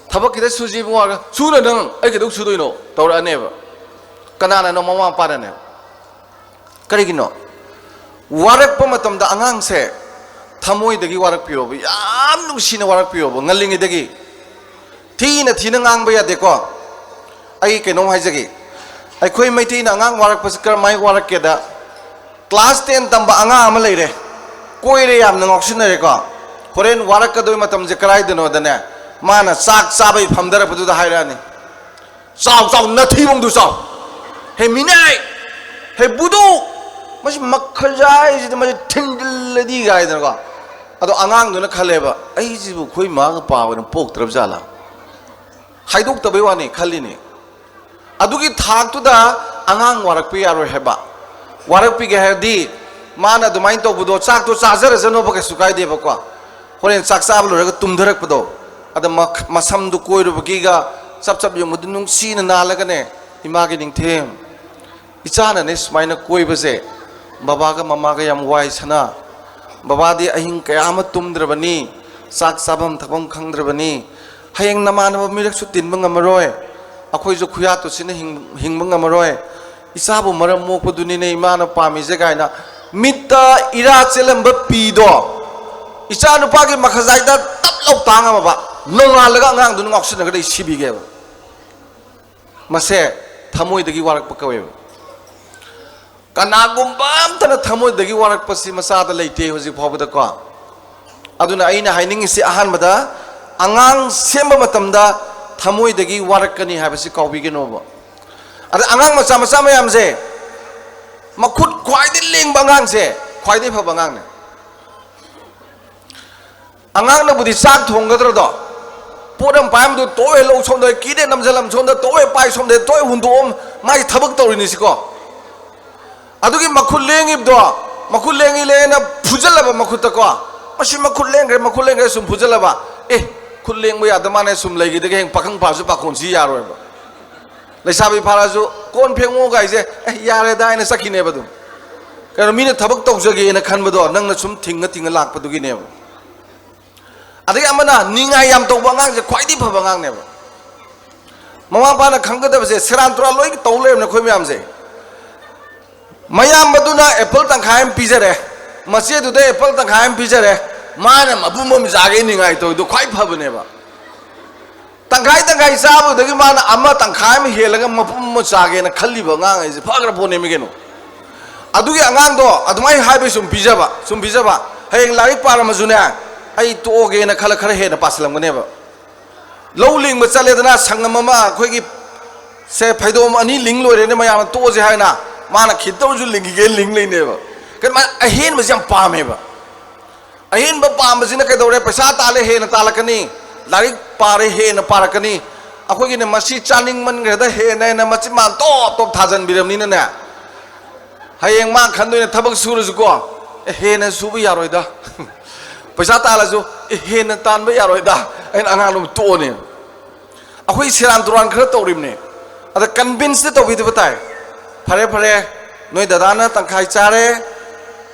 ꯊꯕꯛ ꯈꯤꯇ ꯁꯨꯖꯤ ꯏꯕꯨꯡꯉꯣ" ꯍꯥꯏꯔꯒ, "ꯁꯨꯅ ꯅꯪ ꯑꯩ ꯀꯩꯗꯧ ꯁꯨꯗꯣꯏꯅꯣ?" ꯇꯧꯔꯛꯑꯅꯦꯕ꯫ ꯀꯅꯥꯅꯅꯣ? ꯃꯃꯥ ꯃꯄꯥꯅꯅꯦ꯫ ꯀꯔꯤꯒꯤꯅꯣ? ꯋꯥꯔꯛꯄ ꯃꯇꯝꯗ ꯑꯉꯥꯡꯁꯦ ꯊꯃꯣꯏꯗꯒꯤ ꯋꯥꯔꯛꯄꯤꯌꯣꯕ, ꯌꯥꯝ ꯅꯨꯡꯁꯤꯅ ꯋꯥꯔꯛꯄꯤꯌꯣꯕ, ꯉꯜꯂꯤꯉꯩꯗꯒꯤ꯫ ꯊꯤꯅ ꯊꯤꯅ ꯉꯥꯡꯕ ꯌꯥꯗꯦꯀꯣ꯫ ꯑꯩ ꯀꯩꯅꯣꯝ ꯍꯥꯏꯖꯒꯦ, ꯑꯩꯈꯣꯏ ꯃꯩꯇꯩꯅ ꯑꯉꯥꯡ ꯋꯥꯔꯛꯄꯁꯤ ꯀꯔꯝꯍꯥꯏꯅ ꯋꯥꯔꯛꯀꯦꯗ, class ten ꯇꯝꯕ ꯑꯉꯥꯡ ꯑꯃ ꯂꯩꯔꯦ, ꯀꯣꯏꯔꯦ, ꯌꯥꯝꯅ ꯉꯥꯎꯁꯤꯟꯅꯔꯦꯀꯣ꯫ ꯍꯣꯔꯦꯟ ꯋꯥꯔꯛꯀꯗꯣꯏ ꯃꯇꯝꯁꯦ ꯀꯗꯥꯏꯗꯅꯣꯗꯅꯦ, ꯃꯥꯅ ꯆꯥꯛ ꯆꯥꯕꯩ ꯐꯝꯊꯔꯛꯄꯗꯨꯗ ꯍꯥꯏꯔꯛꯑꯅꯤ, "ꯆꯥꯎ, ꯆꯥꯎ, ꯅꯊꯤꯕꯣꯡꯗꯨ ꯆꯥꯎ꯫ ꯍꯦ ꯃꯤꯅꯥꯏ, ꯍꯦ ꯕꯨꯗꯨ, ꯃꯁꯤ ꯃꯈꯖꯥꯏꯁꯤꯗ ꯃꯁꯤ ꯊꯤꯟꯖꯤꯜꯂꯗꯤ" ꯀꯥꯏꯗꯅꯀꯣ꯫ ꯑꯗꯣ ꯑꯉꯥꯡꯗꯨꯅ ꯈꯜꯂꯦꯕ, "ꯑꯩꯁꯤꯕꯨ ꯑꯩꯈꯣꯏ ꯏꯃꯥꯒ ꯄꯥꯕꯅ ꯄꯣꯛꯇ꯭ꯔꯕ ꯖꯥꯠꯂꯥ?" ꯍꯥꯏꯗꯣꯛꯇꯕꯩ ꯋꯥꯅꯤ, ꯈꯜꯂꯤꯅꯤ꯫ ꯑꯗꯨꯒꯤ ꯊꯥꯛꯇꯨꯗ ꯑꯉꯥꯡ ꯋꯥꯔꯛꯄ ꯌꯥꯔꯣꯏ ꯍꯥꯏꯕ꯫ ꯋꯥꯔꯛꯄꯤꯒꯦ ꯍꯥꯏꯔꯗꯤ ꯃꯥꯅ ꯑꯗꯨꯃꯥꯏꯅ ꯇꯧꯕꯗꯣ, ꯆꯥꯛꯇꯣ ꯆꯥꯖꯔꯁꯅꯣꯕ, ꯀꯩꯁꯨ ꯀꯥꯏꯗꯦꯕꯀꯣ꯫ ꯍꯣꯔꯦꯟ ꯆꯥꯛ ꯆꯥꯕ ꯂꯣꯏꯔꯒ ꯇꯨꯝꯊꯔꯛꯄꯗꯣ, ꯑꯗ ꯃ-, ꯃꯁꯝꯗꯨ ꯀꯣꯏꯔꯨꯕꯒꯤꯒ ꯆꯞ ꯆꯞ ꯌꯨꯡꯕꯗꯨ ꯅꯨꯡꯁꯤꯅ ꯅꯥꯜꯂꯒꯅꯦ, "ꯏꯃꯥꯒꯤ ꯅꯤꯡꯊꯦꯝ, ꯏꯆꯥꯅꯅꯦ ꯁꯨꯃꯥꯏꯅ ꯀꯣꯏꯕꯁꯦ ꯕꯕꯥꯒ ꯃꯃꯥꯒ ꯌꯥꯝ ꯋꯥꯏ ꯁꯅꯥ꯫ ꯕꯕꯥꯗꯤ ꯑꯍꯤꯡ ꯀꯌꯥ ꯑꯃ ꯇꯨꯝꯗ꯭ꯔꯕꯅꯤ, ꯆꯥꯛ ꯆꯥꯐꯝ ꯊꯛꯐꯝ ꯈꯪꯗ꯭ꯔꯕꯅꯤ꯫ ꯍꯌꯦꯡ ꯅꯃꯥꯟꯅꯕ ꯃꯤꯔꯛꯁꯨ ꯇꯤꯟꯕ ꯉꯝꯃꯔꯣꯏ, ꯑꯩꯈꯣꯏꯁꯨ ꯈꯨꯌꯥꯇꯨꯁꯤꯅ ꯍꯤꯡ-, ꯍꯤꯡꯕ ꯉꯝꯃꯔꯣꯏ꯫ ꯏꯆꯥꯕꯨ ꯃꯔꯝ ꯃꯣꯛꯄꯗꯨꯅꯤꯅꯦ ꯏꯃꯥꯅ ꯄꯥꯝꯃꯤꯁꯦ" ꯀꯥꯏꯅ ꯃꯤꯠꯇ ꯏꯔꯥ ꯆꯦꯜꯂꯝꯕ ꯄꯤꯗꯣ ꯏꯆꯥ ꯅꯨꯄꯥꯒꯤ ꯃꯈꯖꯥꯏꯗ ꯇꯞ ꯂꯧ ꯇꯥꯡꯉꯝꯃꯕ, ꯅꯣꯡꯉꯥꯜꯂꯒ ꯑꯉꯥꯡꯗꯨꯅ ꯉꯥꯎꯁꯤꯟꯅꯒꯗꯤ ꯁꯤꯕꯤꯒꯦꯕ꯫ ꯃꯁꯦ ꯊꯃꯣꯏꯗꯒꯤ ꯋꯥꯔꯛꯄ ꯀꯧꯋꯦꯕ꯫ ꯀꯅꯥꯒꯨꯝꯕ ꯑꯝꯇꯅ ꯊꯃꯣꯏꯗꯒꯤ ꯋꯥꯔꯛꯄꯁꯤ ꯃꯆꯥꯗ ꯂꯩꯇꯦ ꯍꯧꯖꯤꯛ ꯐꯥꯎꯕꯗꯀꯣ꯫ ꯑꯗꯨꯅ ꯑꯩꯅ ꯍꯥꯏꯅꯤꯡꯉꯤꯁꯤ, ꯑꯍꯥꯟꯕꯗ ꯑꯉꯥꯡ ꯁꯦꯝꯕ ꯃꯇꯝꯗ ꯊꯃꯣꯏꯗꯒꯤ ꯋꯥꯔꯛꯀꯅꯤ ꯍꯥꯏꯕꯁꯤ ꯀꯥꯎꯕꯤꯒꯅꯣꯕ꯫ ꯑꯗ ꯑꯉꯥꯡ ꯃꯆꯥ ꯃꯆꯥ ꯃꯌꯥꯝꯁꯦ, ꯃꯈꯨꯠ ꯈ꯭ꯋꯥꯏꯗꯒꯤ ꯂꯦꯡꯕ ꯑꯉꯥꯡꯁꯦ ꯈ꯭ꯋꯥꯏꯗꯒꯤ ꯐꯕ ꯑꯉꯥꯡꯅꯦ꯫ ꯑꯉꯥꯡꯅꯕꯨꯗꯤ ꯆꯥꯛ ꯊꯣꯡꯒꯗ꯭ꯔꯗꯣ, ꯄꯣꯠ ꯑꯃ ꯄꯥꯏꯔꯝꯕꯗꯣ ꯇꯣꯛꯑꯦ ꯂꯧ ꯁꯣꯝꯗ, ꯀꯤꯗꯦ ꯅꯝꯁꯤꯜꯂꯝ ꯁꯣꯝꯗ, ꯇꯣꯛꯑꯦ ꯄꯥꯏ ꯁꯣꯝꯗ, ꯇꯣꯛꯑꯦ ꯍꯨꯟꯗꯣꯛꯑꯝ, ꯃꯥꯒꯤ ꯊꯕꯛ ꯇꯧꯔꯤꯅꯤꯁꯤꯀꯣ꯫ ꯑꯗꯨꯒꯤ ꯃꯈꯨꯠ ꯂꯦꯡꯉꯤꯕꯗꯣ, ꯃꯈꯨꯠ ꯂꯦꯡꯉꯤ ꯂꯦꯡꯉꯦꯅ ꯐꯨꯖꯜꯂꯕ ꯃꯈꯨꯠꯇꯀꯣ, "ꯃꯁꯤ ꯃꯈꯨꯠ ꯂꯦꯡꯈ꯭ꯔꯦ, ꯃꯈꯨꯠ ꯂꯦꯡꯈ꯭ꯔꯦ" ꯁꯨꯝ ꯐꯨꯖꯜꯂꯕ, "ꯑꯦ, ꯈꯨꯠ ꯂꯦꯡꯕ ꯌꯥꯗ ꯃꯥꯅꯦ" ꯁꯨꯝ ꯂꯩꯈꯤꯗꯒꯤ ꯍꯌꯦꯡ ꯄꯥꯈꯪ ꯐꯥꯔꯁꯨ ꯄꯥꯈꯣꯟꯁꯤ ꯌꯥꯔꯣꯏꯕ꯫ ꯂꯩꯁꯥꯕꯤ ꯐꯥꯔꯁꯨ "ꯀꯣꯟ ꯐꯦꯡꯉꯣ" ꯀꯥꯏꯁꯦ, "ꯑꯦ, ꯌꯥꯔꯦꯗ" ꯍꯥꯏꯅ ꯆꯠꯈꯤꯅꯦꯕ ꯑꯗꯨꯝ꯫ ꯀꯩꯅꯣ, ꯃꯤꯅ ꯊꯕꯛ ꯇꯧꯖꯒꯦꯅ ꯈꯟꯕꯗꯣ ꯅꯪꯅ ꯁꯨꯝ ꯊꯤꯡꯉ ꯊꯤꯡꯉ ꯂꯥꯛꯄꯗꯨꯒꯤꯅꯦꯕ꯫ ꯑꯗꯒꯤ ꯑꯃꯅ ꯅꯤꯡꯉꯥꯏ ꯌꯥꯝ ꯇꯧꯕ ꯑꯉꯥꯡꯁꯦ ꯈ꯭ꯋꯥꯏꯗꯒꯤ ꯐꯕ ꯑꯉꯥꯡꯅꯦꯕ꯫ ꯃꯃꯥ ꯃꯄꯥꯅ ꯈꯪꯒꯗꯕꯁꯦ, ꯁꯦꯔꯥꯟ ꯇꯨꯔꯥꯟ ꯂꯣꯏ ꯇꯧ ꯂꯩꯔꯕꯅꯦ ꯑꯩꯈꯣꯏ ꯃꯌꯥꯝꯁꯦ꯫ ꯃꯌꯥꯝꯕꯗꯨꯅ ꯑꯦꯄꯜ ꯇꯪꯈꯥꯏ ꯑꯃ ꯄꯤꯖꯔꯦ, ꯃꯆꯦꯗꯨꯗ ꯑꯦꯄꯜ ꯇꯪꯈꯥꯏ ꯑꯃ ꯄꯤꯖꯔꯦ, ꯃꯥꯅ ꯃꯄꯨꯝ ꯑꯃ ꯆꯥꯒꯦ ꯅꯤꯡꯉꯥꯏ ꯇꯧꯔꯤꯗꯣ ꯈ꯭ꯋꯥꯏ ꯐꯕꯅꯦꯕ꯫ ꯇꯪꯈꯥꯏ ꯇꯪꯈꯥꯏ ꯆꯥꯕꯗꯒꯤ ꯃꯥꯅ ꯑꯃ, ꯇꯪꯈꯥꯏ ꯑꯃ ꯍꯦꯜꯂꯒ ꯃꯄꯨꯝ ꯑꯃ ꯆꯥꯒꯦꯅ ꯈꯜꯂꯤꯕ ꯑꯉꯥꯡ ꯍꯥꯏꯁꯦ ꯐꯈ꯭ꯔ ꯄꯣꯠꯅꯦꯃꯤ ꯀꯩꯅꯣ꯫ ꯑꯗꯨꯒꯤ ꯑꯉꯥꯡꯗꯣ ꯑꯗꯨꯃꯥꯏꯅ ꯍꯥꯏꯕꯩ ꯁꯨꯝ ꯄꯤꯖꯕ, ꯁꯨꯝ ꯄꯤꯖꯕ, ꯍꯌꯦꯡ ꯂꯥꯏꯔꯤꯛ ꯄꯥꯔꯝꯃꯁꯨꯅꯦ, "ꯑꯩ ꯇꯣꯛꯑꯒꯦꯅ" ꯈꯜꯂ ꯈꯔ ꯍꯦꯟꯅ ꯄꯥꯁꯤꯜꯂꯝꯒꯅꯦꯕ꯫ ꯂꯧ ꯂꯤꯡꯕ ꯆꯠꯂꯦꯗꯅ, ꯁꯪꯉꯝ ꯑꯃ ꯑꯩꯈꯣꯏꯒꯤ ꯁꯦ ꯐꯩꯗꯣꯝ ꯑꯅꯤ ꯂꯤꯡ ꯂꯣꯏꯔꯦꯅꯦ, ꯃꯌꯥꯝꯅ "ꯇꯣꯛꯑꯁꯦ" ꯍꯥꯏꯅ, ꯃꯥꯅ ꯈꯤꯇ ꯑꯣꯏꯔꯁꯨ ꯂꯤꯡꯈꯤꯒꯦ ꯂꯤꯡ ꯂꯩꯅꯦꯕ꯫ ꯀꯩꯅꯣ, ꯃꯥ ꯑꯍꯦꯟꯕꯁꯦ ꯌꯥꯝ ꯄꯥꯝꯃꯦꯕ꯫ ꯑꯍꯦꯟꯕ ꯄꯥꯝꯕꯁꯤꯅ ꯀꯩꯗꯧꯔꯦ? ꯄꯩꯁꯥ ꯇꯥꯜꯂꯦ, ꯍꯦꯟꯅ ꯇꯥꯜꯂꯛꯀꯅꯤ꯫ ꯂꯥꯏꯔꯤꯛ ꯄꯥꯔꯦ, ꯍꯦꯟꯅ ꯄꯥꯔꯛꯀꯅꯤ꯫ ꯑꯩꯈꯣꯏꯒꯤꯅꯦ, ꯃꯁꯤ ꯆꯥꯅꯤꯡꯃꯟꯈ꯭ꯔꯦꯗ, ꯍꯦꯟꯅ ꯍꯦꯟꯅ ꯃꯆꯤꯟ ꯃꯥꯟ ꯇꯣꯞ ꯇꯣꯞ ꯊꯥꯖꯟꯕꯤꯔꯕꯅꯤꯅꯅꯦ, ꯍꯌꯦꯡ ꯃꯥ ꯈꯟꯗꯣꯏꯅꯦ, ꯊꯕꯛ ꯁꯨꯔꯁꯨꯀꯣ, "ꯑꯦ, ꯍꯦꯟꯅ ꯁꯨꯕ ꯌꯥꯔꯣꯏꯗ"꯫ ꯄꯩꯁꯥ ꯇꯥꯜꯂꯁꯨ, "ꯑꯦ, ꯍꯦꯟꯅ ꯇꯥꯟꯕ ꯌꯥꯔꯣꯏꯗ"꯫ ꯑꯩꯅ ꯑꯉꯥꯡꯗꯣ ꯇꯣꯛꯑꯅꯤ꯫ ꯑꯩꯈꯣꯏ ꯁꯦꯔꯥꯟ ꯇꯨꯔꯥꯟ ꯈꯔ ꯇꯧꯔꯤꯕꯅꯦ꯫ ꯑꯗ ꯀꯟꯚꯤꯟꯁꯇꯤ ꯇꯧꯕꯤꯗꯕ ꯇꯥꯏ꯫ "ꯐꯔꯦ, ꯐꯔꯦ, ꯅꯣꯏ ꯗꯗꯥꯅ ꯇꯪꯈꯥꯏ ꯆꯥꯔꯦ,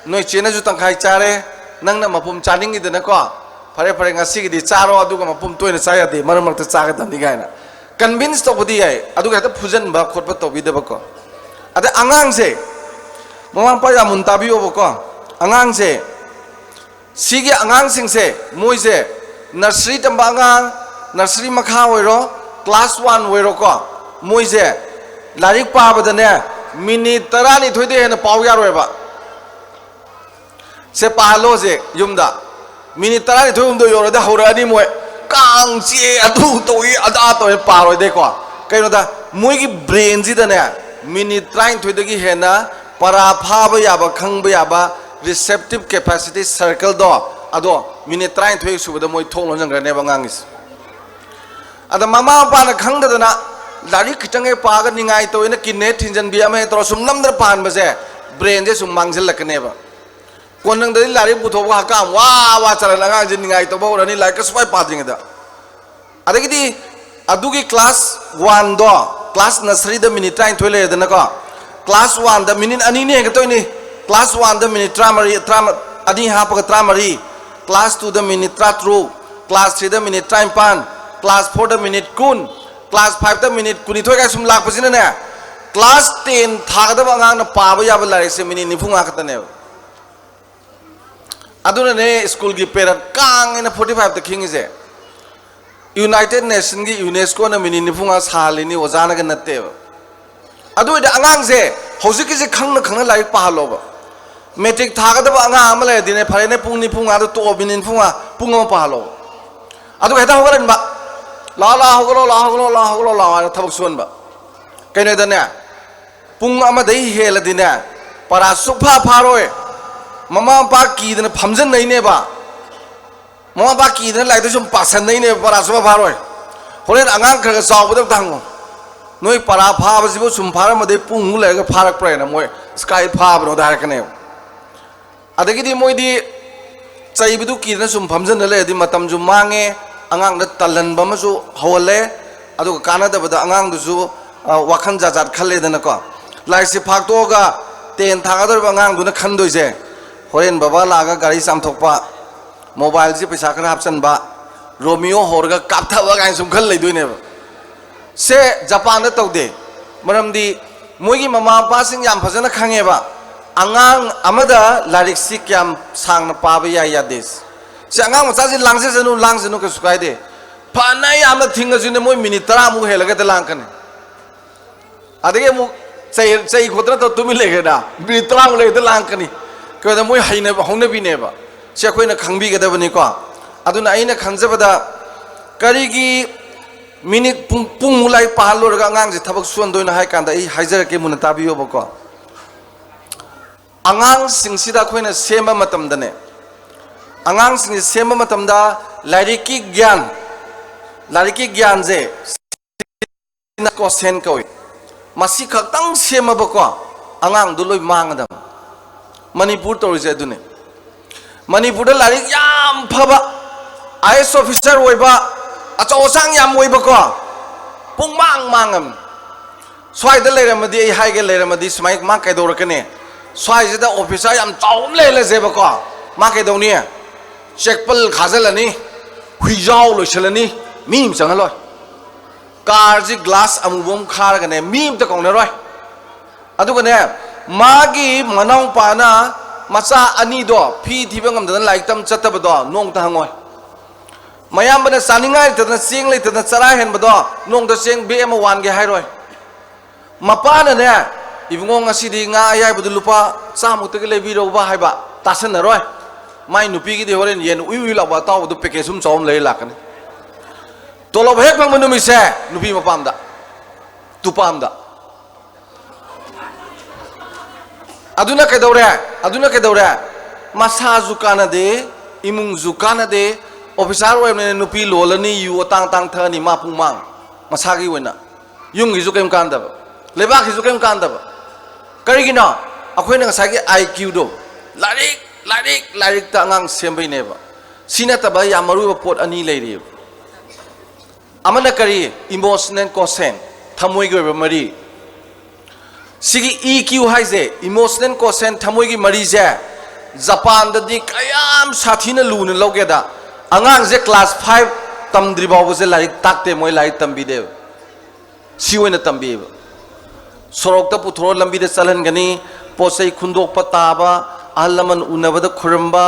ꯅꯣꯏ ꯆꯦꯅꯁꯨ ꯇꯪꯈꯥꯏ ꯆꯥꯔꯦ, ꯅꯪꯅ ꯃꯄꯨꯝ ꯆꯥꯅꯤꯡꯉꯤꯗꯅꯀꯣ, ꯐꯔꯦ, ꯐꯔꯦ, ꯉꯁꯤꯒꯤꯗꯤ ꯆꯥꯔꯣ, ꯑꯗꯨꯒ ꯃꯄꯨꯝ ꯇꯣꯏꯅ ꯆꯥ ꯌꯥꯗꯦ, ꯃꯔꯛ ꯃꯔꯛꯇ ꯆꯥꯒꯗꯕꯅꯤ" ꯀꯥꯏꯅ ꯀꯟꯚꯤꯟꯁ ꯇꯧꯕꯗꯤ ꯌꯥꯏ, ꯑꯗꯨꯒ ꯍꯦꯛꯇ ꯐꯨꯖꯟꯕ ꯈꯣꯠꯄ ꯇꯧꯕꯤꯗꯕꯀꯣ꯫ ꯑꯗꯩ ꯑꯉꯥꯡꯁꯦ, ꯃꯃꯥ ꯃꯄꯥ ꯌꯥꯝ ꯃꯨꯟ ꯇꯥꯕꯤꯌꯣꯕꯀꯣ, ꯑꯉꯥꯡꯁꯦ, ꯁꯤꯒꯤ ꯑꯉꯥꯡꯁꯤꯡꯁꯦ, ꯃꯣꯏꯁꯦ ꯅꯔꯁꯔꯤ ꯇꯝꯕ ꯑꯉꯥꯡ, ꯅꯔꯁꯔꯤ ꯃꯈꯥ ꯑꯣꯏꯔꯣ, ꯀ꯭ꯂꯥꯁ ꯋꯥꯟ ꯑꯣꯏꯔꯣꯀꯣ, ꯃꯣꯏꯁꯦ ꯂꯥꯏꯔꯤꯛ ꯄꯥꯕꯗꯅꯦ, ꯃꯤꯅꯤꯠ ꯇꯔꯥꯅꯤꯊꯣꯏꯗꯩ ꯍꯦꯟꯅ ꯄꯥꯎ ꯌꯥꯔꯣꯏꯕ꯫ ꯁꯦ, ꯄꯥꯍꯜꯂꯣ ꯍꯧꯖꯤꯛ ꯌꯨꯝꯗ꯫ ꯃꯤꯅꯤꯠ ꯇꯔꯥꯅꯤꯊꯣꯏ ꯍꯨꯝꯗꯣꯏ ꯌꯧꯔꯗꯤ ꯍꯧꯔꯛꯑꯅꯤ ꯃꯣꯏ꯫ ꯀꯥꯡ ꯆꯤꯛꯑꯦ, ꯑꯗꯨ ꯇꯧꯏ, ꯑꯗꯥ ꯇꯧꯏ, ꯄꯥꯔꯣꯏꯗꯩꯀꯣ꯫ ꯀꯩꯅꯣꯗ, ꯃꯣꯏꯒꯤ ꯕ꯭ꯔꯦꯟꯁꯤꯗꯅꯦ, ꯃꯤꯅꯤꯠ ꯇꯔꯥꯅꯤꯊꯣꯏꯗꯒꯤ ꯍꯦꯟꯅ ꯄꯔꯥ ꯐꯥꯕ ꯌꯥꯕ, ꯈꯪꯕ ꯌꯥꯕ receptive capacity circleꯗꯣ, ꯑꯗꯣ ꯃꯤꯅꯤꯠ ꯇꯔꯥꯅꯤꯊꯣꯏ ꯁꯨꯕꯗ ꯃꯣꯏ ꯊꯣꯡ ꯂꯣꯟꯁꯤꯟꯈ꯭ꯔꯅꯦꯕ ꯑꯉꯥꯡꯒꯤꯁꯦ꯫ ꯑꯗ ꯃꯃꯥ ꯃꯄꯥꯅ ꯈꯪꯗꯗꯅ ꯂꯥꯏꯔꯤꯛ ꯈꯤꯇꯪ ꯍꯦꯛ ꯄꯥꯒ ꯅꯤꯡꯉꯥꯏ ꯇꯧꯋꯦꯅ ꯀꯤꯟꯅ ꯍꯦꯛ ꯊꯤꯟꯖꯟꯕꯤ, ꯑꯃ ꯍꯦꯛ ꯇꯧꯔ ꯁꯨꯝ ꯅꯝꯗꯅ ꯄꯥꯍꯟꯕꯁꯦ, ꯕ꯭ꯔꯦꯟꯁꯦ ꯁꯨꯝ ꯃꯥꯡꯁꯤꯜꯂꯛꯀꯅꯦꯕ꯫ ꯀꯣꯟꯅꯪꯗꯗꯤ ꯂꯥꯏꯔꯤꯛ ꯄꯨꯊꯣꯛꯄ ꯍꯛꯀꯥꯝ ꯋꯥ ꯋꯥ ꯆꯠꯂꯅ ꯑꯉꯥꯡꯁꯦ ꯅꯤꯡꯉꯥꯏ ꯇꯧꯕ ꯍꯧꯔꯅꯤ, ꯂꯥꯏꯔꯤꯛꯀ ꯁꯨꯡꯄꯥꯏ ꯄꯥꯗ꯭ꯔꯤꯉꯩꯗ꯫ ꯑꯗꯒꯤꯗꯤ ꯑꯗꯨꯒꯤ ꯀ꯭ꯂꯥꯁ ꯋꯥꯟꯗꯣ, ꯀ꯭ꯂꯥꯁ ꯅꯔꯁꯔꯤꯗ ꯃꯤꯅꯤꯠ ꯇꯔꯥꯅꯤꯊꯣꯏ ꯂꯩꯔꯦꯗꯅꯀꯣ꯫ ꯀ꯭ꯂꯥꯁ ꯋꯥꯟꯗ ꯃꯤꯅꯤꯠ ꯑꯅꯤꯅꯤ ꯍꯦꯟꯒꯠꯇꯣꯏꯅꯤ꯫ ꯀ꯭ꯂꯥꯁ ꯋꯥꯟꯗ ꯃꯤꯅꯤꯠ ꯇꯔꯥꯃꯔꯤ, ꯇꯔꯥꯃ-, ꯑꯅꯤ ꯍꯥꯞꯄꯒ ꯇꯔꯥꯃꯔꯤ, ꯀ꯭ꯂꯥꯁ ꯇꯨꯗ ꯃꯤꯅꯤꯠ ꯇꯔꯥꯇꯔꯨꯛ, ꯀ꯭ꯂꯥꯁ ꯊ꯭ꯔꯤꯗ ꯃꯤꯅꯤꯠ ꯇꯔꯥꯅꯤꯄꯥꯟ, ꯀ꯭ꯂꯥꯁ ꯐꯣꯔꯗ ꯃꯤꯅꯤꯠ ꯀꯨꯟ, ꯀ꯭ꯂꯥꯁ ꯐꯥꯏꯚꯇ ꯃꯤꯅꯤꯠ ꯀꯨꯟꯅꯤꯊꯣꯏ ꯀꯥꯏ ꯁꯨꯝ ꯂꯥꯛꯄꯁꯤꯅꯅꯦ, ꯀ꯭ꯂꯥꯁ ꯇꯦꯟ ꯊꯥꯒꯗꯕ ꯑꯉꯥꯡꯅ ꯄꯥꯕ ꯌꯥꯕ ꯂꯥꯏꯔꯤꯛꯁꯦ ꯃꯤꯅꯤꯠ ꯅꯤꯐꯨ ꯃꯉꯥ ꯈꯛꯇꯅꯦꯕ꯫ ꯑꯗꯨꯅꯅꯦ ꯁ꯭ꯀꯨꯜꯒꯤ ꯄꯦꯔꯠ ꯀꯥꯡ ꯍꯥꯏꯅ ꯐꯣꯔꯇꯤ ꯐꯥꯏꯚꯇ ꯈꯤꯡꯉꯤꯁꯦ꯫ ꯌꯨꯅꯥꯏꯇꯦꯠ ꯅꯦꯁꯟꯒꯤ ꯌꯨꯅꯦꯁꯀꯣꯅ ꯃꯤꯅꯤꯠ ꯅꯤꯐꯨ ꯃꯉꯥ ꯁꯥꯍꯜꯂꯤꯅꯤ, ꯑꯣꯖꯥꯅꯒ ꯅꯠꯇꯦꯕ꯫ ꯑꯗꯨ ꯑꯣꯏꯔꯗꯤ ꯑꯉꯥꯡꯁꯦ ꯍꯧꯖꯤꯛꯀꯤꯁꯦ ꯈꯪꯅ ꯈꯪꯅ ꯂꯥꯏꯔꯤꯛ ꯄꯥꯍꯜꯂꯣꯕ꯫ ꯃꯦꯇ꯭ꯔꯤꯛ ꯊꯥꯒꯗꯕ ꯑꯉꯥꯡ ꯑꯃ ꯂꯩꯔꯗꯤꯅꯦ, ꯐꯔꯦꯅꯦ, ꯄꯨꯡ ꯅꯤꯐꯨ ꯃꯉꯥꯗ ꯇꯣꯛꯑꯣ, ꯃꯤꯅꯤꯠ ꯅꯤꯐꯨ ꯃꯉꯥ, ꯄꯨꯡ ꯑꯃ ꯄꯥꯍꯜꯂꯣꯕ꯫ ꯑꯗꯨꯒ ꯍꯦꯛꯇ ꯍꯧꯒꯠꯍꯟꯕ, "ꯂꯥꯛꯑꯣ, ꯂꯥꯛꯑꯣ, ꯍꯧꯒꯠꯂꯣ, ꯂꯥꯛꯑꯣ, ꯍꯧꯒꯠꯂꯣ, ꯂꯥꯛꯑꯣ, ꯍꯧꯒꯠꯂꯣ, ꯂꯥꯛꯑꯣ" ꯍꯥꯏꯅ ꯊꯕꯛ ꯁꯨꯍꯟꯕ꯫ ꯀꯩꯅꯣꯗꯅꯦ, ꯄꯨꯡ ꯑꯃꯗꯩ ꯍꯦꯜꯂꯗꯤꯅꯦ, ꯄꯔꯥ ꯁꯨꯛꯐꯥ ꯐꯥꯔꯣꯏ꯫ ꯃꯃꯥ ꯃꯄꯥ ꯀꯤꯗꯅ ꯐꯝꯖꯟꯅꯩꯅꯦꯕ꯫ ꯃꯃꯥ ꯃꯄꯥ ꯀꯤꯗꯅ ꯂꯥꯏꯔꯤꯛꯇ ꯁꯨꯝ ꯄꯥꯁꯟꯅꯩꯅꯦꯕ, ꯄꯔꯥ ꯁꯨꯡꯐꯥ ꯐꯥꯔꯣꯏ꯫ ꯍꯣꯔꯦꯟ ꯑꯉꯥꯡ ꯈꯔ ꯈꯔ ꯆꯥꯎꯕꯗ ꯑꯝꯇ ꯍꯪꯉꯣ, "ꯅꯣꯏ ꯄꯔꯥ ꯐꯥꯕꯁꯤꯕꯨ ꯁꯨꯝ ꯐꯥꯔꯝꯃꯗꯤ ꯄꯨꯡꯃꯨꯛ ꯂꯩꯔꯒ ꯐꯥꯔꯛꯄ꯭ꯔꯥ?" ꯍꯥꯏꯅ ꯃꯣꯏ "ꯑꯁ, ꯀꯥꯏ ꯐꯥꯕꯅꯣꯗ?" ꯍꯥꯏꯔꯛꯀꯅꯦꯕ꯫ ꯑꯗꯒꯤꯗꯤ ꯃꯣꯏꯗꯤ ꯆꯩꯕꯗꯨ ꯀꯤꯗꯅ ꯁꯨꯝ ꯐꯝꯖꯟꯅ ꯂꯩꯔꯗꯤ ꯃꯇꯝꯁꯨ ꯃꯥꯡꯉꯦ, ꯑꯉꯥꯡꯗ ꯇꯜꯍꯟꯕ ꯑꯃꯁꯨ ꯍꯧꯍꯜꯂꯦ, ꯑꯗꯨꯒ ꯀꯥꯟꯅꯗꯕꯗ ꯑꯉꯥꯡꯗꯨꯁꯨ, ꯑ, ꯋꯥꯈꯜ ꯖꯥꯠ ꯖꯥꯠ ꯈꯜꯂꯦꯗꯅꯀꯣ꯫ ꯂꯥꯏꯔꯤꯛꯁꯦ ꯐꯥꯛꯇꯣꯛꯑꯒ ꯇꯦꯟ ꯊꯥꯒꯗꯧꯔꯤꯕ ꯑꯉꯥꯡꯗꯨꯅ ꯈꯟꯗꯣꯏꯁꯦ, "ꯍꯣꯔꯦꯟ ꯕꯕꯥ ꯂꯥꯛꯑꯒ ꯒꯥꯔꯤ ꯆꯥꯝꯊꯣꯛꯄ, ꯃꯣꯕꯥꯏꯜꯁꯤ ꯄꯩꯁꯥ ꯈꯔ ꯍꯥꯞꯆꯤꯟꯕ, ꯔꯣꯃꯤꯌꯣ ꯍꯣꯔꯒ ꯀꯥꯞꯊꯕ" ꯀꯥꯏꯅ ꯁꯨꯝ ꯈꯜ ꯂꯩꯗꯣꯏꯅꯦꯕ꯫ ꯁꯦ ꯖꯄꯥꯟꯗ ꯇꯧꯗꯦ꯫ ꯃꯔꯝꯗꯤ ꯃꯣꯏꯒꯤ ꯃꯃꯥ ꯃꯄꯥꯁꯤꯡ ꯌꯥꯝ ꯐꯖꯅ ꯈꯪꯉꯦꯕ, ꯑꯉꯥꯡ ꯑꯃꯗ ꯂꯥꯏꯔꯤꯛꯁꯤ ꯀꯌꯥꯝ ꯁꯥꯡꯅ ꯄꯥꯕ ꯌꯥꯏ ꯌꯥꯗꯦ꯫ ꯁꯤ ꯑꯉꯥꯡ ꯃꯆꯥꯁꯤ ꯂꯥꯡꯖꯁꯅꯨ, ꯂꯥꯡꯖꯅꯨ, ꯀꯩꯁꯨ ꯀꯥꯏꯗꯦ꯫ ꯐꯅ ꯌꯥꯝꯅ ꯊꯤꯡꯉꯁꯨꯅꯦ, ꯃꯣꯏ ꯃꯤꯅꯤꯠ ꯇꯔꯥꯃꯨꯛ ꯍꯦꯜꯂꯒꯗꯤ ꯂꯥꯡꯀꯅꯤ꯫ ꯑꯗꯒꯤ ꯑꯃꯨꯛ ꯆꯩ, ꯆꯩ ꯈꯣꯠꯇꯅ ꯇꯧ ꯇꯨꯃꯤꯟ ꯂꯩꯈ꯭ꯔꯦꯅ, ꯃꯤꯅꯤꯠ ꯇꯔꯥꯃꯨꯛ ꯂꯩꯔꯒꯗꯤ ꯂꯥꯡꯀꯅꯤ꯫ ꯀꯩꯅꯣꯗ ꯃꯣꯏ ꯍꯩꯅꯕ, ꯍꯧꯅꯕꯤꯅꯦꯕ꯫ ꯁꯤ ꯑꯩꯈꯣꯏꯅ ꯈꯪꯕꯤꯒꯗꯕꯅꯤꯀꯣ꯫ ꯑꯗꯨꯅ ꯑꯩꯅ ꯈꯟꯖꯕꯗ, ꯀꯔꯤꯒꯤ ꯃꯤꯅꯤꯠ ꯄꯨꯡ, ꯄꯨꯡꯃꯨꯛ ꯂꯥꯏꯔꯤꯛ ꯄꯥꯍꯜꯂꯨꯔꯒ ꯑꯉꯥꯡꯁꯦ ꯊꯕꯛ ꯁꯨꯍꯟꯗꯣꯏꯅꯣ ꯍꯥꯏ ꯀꯥꯟꯗ ꯑꯩ ꯍꯥꯏꯖꯔꯛꯀꯦ, ꯃꯨꯟꯅ ꯇꯥꯕꯤꯌꯣꯕꯀꯣ꯫ ꯑꯉꯥꯡꯁꯤꯡꯁꯤꯗ ꯑꯩꯈꯣꯏꯅ ꯁꯦꯝꯕ ꯃꯇꯝꯗꯅꯦ, ꯑꯉꯥꯡꯁꯤꯡꯁꯤ ꯁꯦꯝꯕ ꯃꯇꯝꯗ ꯂꯥꯏꯔꯤꯛꯀꯤ ꯒ꯭ꯌꯥꯟ, ꯂꯥꯏꯔꯤꯛꯀꯤ ꯒ꯭ꯌꯥꯟꯁꯦ ꯀꯣꯁꯦꯟ ꯀꯧꯏ꯫ ꯃꯁꯤ ꯈꯛꯇꯪ ꯁꯦꯝꯃꯕꯀꯣ, ꯑꯉꯥꯡꯗꯣ ꯂꯣꯏ ꯃꯥꯡꯒꯗꯕ꯫ ꯃꯅꯤꯄꯨꯔ ꯇꯧꯔꯤꯁꯦ ꯑꯗꯨꯅꯤ꯫ ꯃꯅꯤꯄꯨꯔꯗ ꯂꯥꯏꯔꯤꯛ ꯌꯥꯝ ꯐꯕ, ꯑꯥꯏ ꯑꯦꯁ ꯑꯣꯐꯤꯁꯥꯔ ꯑꯣꯏꯕ, ꯑꯆꯧ ꯑꯁꯥꯡ ꯌꯥꯝ ꯑꯣꯏꯕꯀꯣ, ꯄꯨꯡꯃꯥꯡ ꯃꯥꯡꯉꯝ꯫ ꯁ꯭ꯋꯥꯏꯗ ꯂꯩꯔꯝꯃꯗꯤ, ꯑꯩ ꯍꯥꯏꯒꯦ, ꯂꯩꯔꯝꯃꯗꯤ ꯁꯨꯃꯥꯏ ꯃꯥ ꯀꯩꯗꯧꯔꯛꯀꯅꯤ? ꯁ꯭ꯋꯥꯏꯁꯤꯗ ꯑꯣꯐꯤꯁꯥꯔ ꯌꯥꯝ ꯆꯥꯎꯕ ꯑꯃ ꯂꯩꯍꯜꯂꯁꯦꯕꯀꯣ, ꯃꯥ ꯀꯩꯗꯧꯅꯤ? ꯆꯦꯛꯄꯜ ꯈꯥꯖꯤꯜꯂꯅꯤ, ꯍꯨꯏꯖꯥꯎ ꯂꯣꯏꯁꯤꯜꯂꯅꯤ, ꯃꯤ ꯑꯃ ꯆꯪꯍꯜꯂꯣꯏ꯫ ꯀꯥꯔꯁꯤ ꯒ꯭ꯂꯥꯁ ꯑꯃꯨꯕ ꯑꯃ ꯈꯥꯔꯒꯅꯦ, ꯃꯤ ꯑꯃꯇ ꯀꯧꯅꯔꯣꯏ꯫ ꯑꯗꯨꯒꯅꯦ, ꯃꯥꯒꯤ ꯃꯅꯥꯎꯄꯥꯅ ꯃꯆꯥ ꯑꯅꯤꯗꯣ ꯐꯤ ꯊꯤꯕ ꯉꯝꯗꯗꯅ ꯂꯥꯏꯔꯤꯛ ꯇꯝ ꯆꯠꯇꯕꯗꯣ ꯅꯣꯡꯇ ꯍꯪꯉꯣꯏ꯫ ꯃꯌꯥꯝꯕꯅ ꯆꯥꯅꯤꯡꯉꯥꯏ ꯂꯩꯇꯗꯅ ꯆꯦꯡ ꯂꯩꯇꯗꯅ ꯆꯔꯥ ꯍꯦꯟꯕꯗꯣ ꯅꯣꯡꯇ ꯆꯦꯡ ꯕꯦꯛ ꯑꯃ ꯋꯥꯟꯒꯦ ꯍꯥꯏꯔꯣꯏ꯫ ꯃꯄꯥꯅꯅꯦ, "ꯏꯕꯨꯡꯉꯣ, ꯉꯁꯤꯗꯤ ꯉꯥ ꯑꯌꯥꯏꯕꯗꯨ ꯂꯨꯄꯥ ꯆꯥꯝꯃꯨꯛꯇꯒꯤ ꯂꯩꯕꯤꯔꯧꯕ" ꯍꯥꯏꯕ ꯇꯥꯁꯟꯅꯔꯣꯏ꯫ ꯃꯥꯏ ꯅꯨꯄꯤꯒꯤꯗꯤ ꯍꯣꯔꯦꯟ ꯌꯦꯟ ꯎꯏ ꯎꯏ ꯂꯥꯎꯕ ꯑꯇꯥꯎꯕꯗꯨ ꯄꯦꯀꯦꯖ ꯑꯃ ꯆꯥꯎꯕ ꯑꯃ ꯂꯩꯔ ꯂꯥꯛꯀꯅꯤ꯫ ꯇꯣꯂꯣꯞ ꯍꯦꯛ ꯐꯪꯕ ꯅꯨꯃꯤꯠꯁꯦ ꯅꯨꯄꯤ ꯃꯄꯥꯝꯗ, ꯇꯨꯄꯥꯝꯗ꯫ ꯑꯗꯨꯅ ꯀꯩꯗꯧꯔꯦ? ꯑꯗꯨꯅ ꯀꯩꯗꯧꯔꯦ? ꯃꯁꯥꯁꯨ ꯀꯥꯟꯅꯗꯦ, ꯏꯃꯨꯡꯁꯨ ꯀꯥꯟꯅꯗꯦ꯫ ꯑꯣꯐꯤꯁꯥꯔ ꯑꯣꯏꯕꯅꯤꯅ ꯅꯨꯄꯤ ꯂꯣꯜꯂꯅꯤ, ꯌꯨ ꯑꯇꯥꯡ ꯑꯇꯥꯡ ꯊꯛꯑꯅꯤ, ꯃꯥ ꯄꯨꯡꯃꯥꯡ꯫ ꯃꯁꯥꯒꯤ ꯑꯣꯏꯅ ꯌꯨꯝꯒꯤꯁꯨ ꯀꯔꯤꯝ ꯀꯥꯟꯗꯕ, ꯂꯩꯕꯥꯛꯀꯤꯁꯨ ꯀꯔꯤꯝ ꯀꯥꯟꯗꯕ꯫ ꯀꯔꯤꯒꯤꯅꯣ? ꯑꯩꯈꯣꯏꯅ ꯉꯁꯥꯏꯒꯤ ꯑꯥꯏ ꯀ꯭ꯌꯨꯗꯣ, ꯂꯥꯏꯔꯤꯛ, ꯂꯥꯏꯔꯤꯛ, ꯂꯥꯏꯔꯤꯛꯇ ꯑꯉꯥꯡ ꯁꯦꯝꯕꯩꯅꯦꯕ꯫ ꯁꯤ ꯅꯠꯇꯕ ꯌꯥꯝ ꯃꯔꯨ ꯑꯣꯏꯕ ꯄꯣꯠ ꯑꯅꯤ ꯂꯩꯔꯤꯕ꯫ ꯑꯃꯅ ꯀꯔꯤ? ꯏꯃꯣꯁꯅꯦꯜ ꯀꯣꯁꯦꯟ, ꯊꯃꯣꯏꯒꯤ ꯑꯣꯏꯕ ꯃꯔꯤ꯫ ꯁꯤꯒꯤ ꯏ ꯀ꯭ꯌꯨ ꯍꯥꯏꯁꯦ, ꯏꯃꯣꯁꯅꯦꯜ ꯀꯣꯁꯦꯟ, ꯊꯃꯣꯏꯒꯤ ꯃꯔꯤꯁꯦ, ꯖꯄꯥꯟꯗꯗꯤ ꯀꯌꯥꯝ ꯁꯥꯊꯤꯅ ꯂꯨꯅ ꯂꯧꯒꯦꯗ, ꯑꯉꯥꯡꯁꯦ ꯀ꯭ꯂꯥꯁ ꯐꯥꯏꯚ ꯇꯝꯗ꯭ꯔꯤ ꯐꯥꯎꯕꯁꯦ ꯂꯥꯏꯔꯤꯛ ꯇꯥꯛꯇꯦ, ꯃꯣꯏ ꯂꯥꯏꯔꯤꯛ ꯇꯝꯕꯤꯗꯦꯕ꯫ ꯁꯤ ꯑꯣꯏꯅ ꯇꯝꯕꯤꯕ꯫ ꯁꯣꯔꯣꯛꯇ ꯄꯨꯊꯣꯔ ꯂꯝꯕꯤꯗ ꯆꯠꯍꯟꯒꯅꯤ, ꯄꯣꯠ ꯆꯩ ꯈꯨꯟꯗꯣꯛꯄ ꯇꯥꯕ, ꯑꯍꯜ ꯂꯃꯟ ꯎꯅꯕꯗ ꯈꯨꯔꯨꯝꯕ,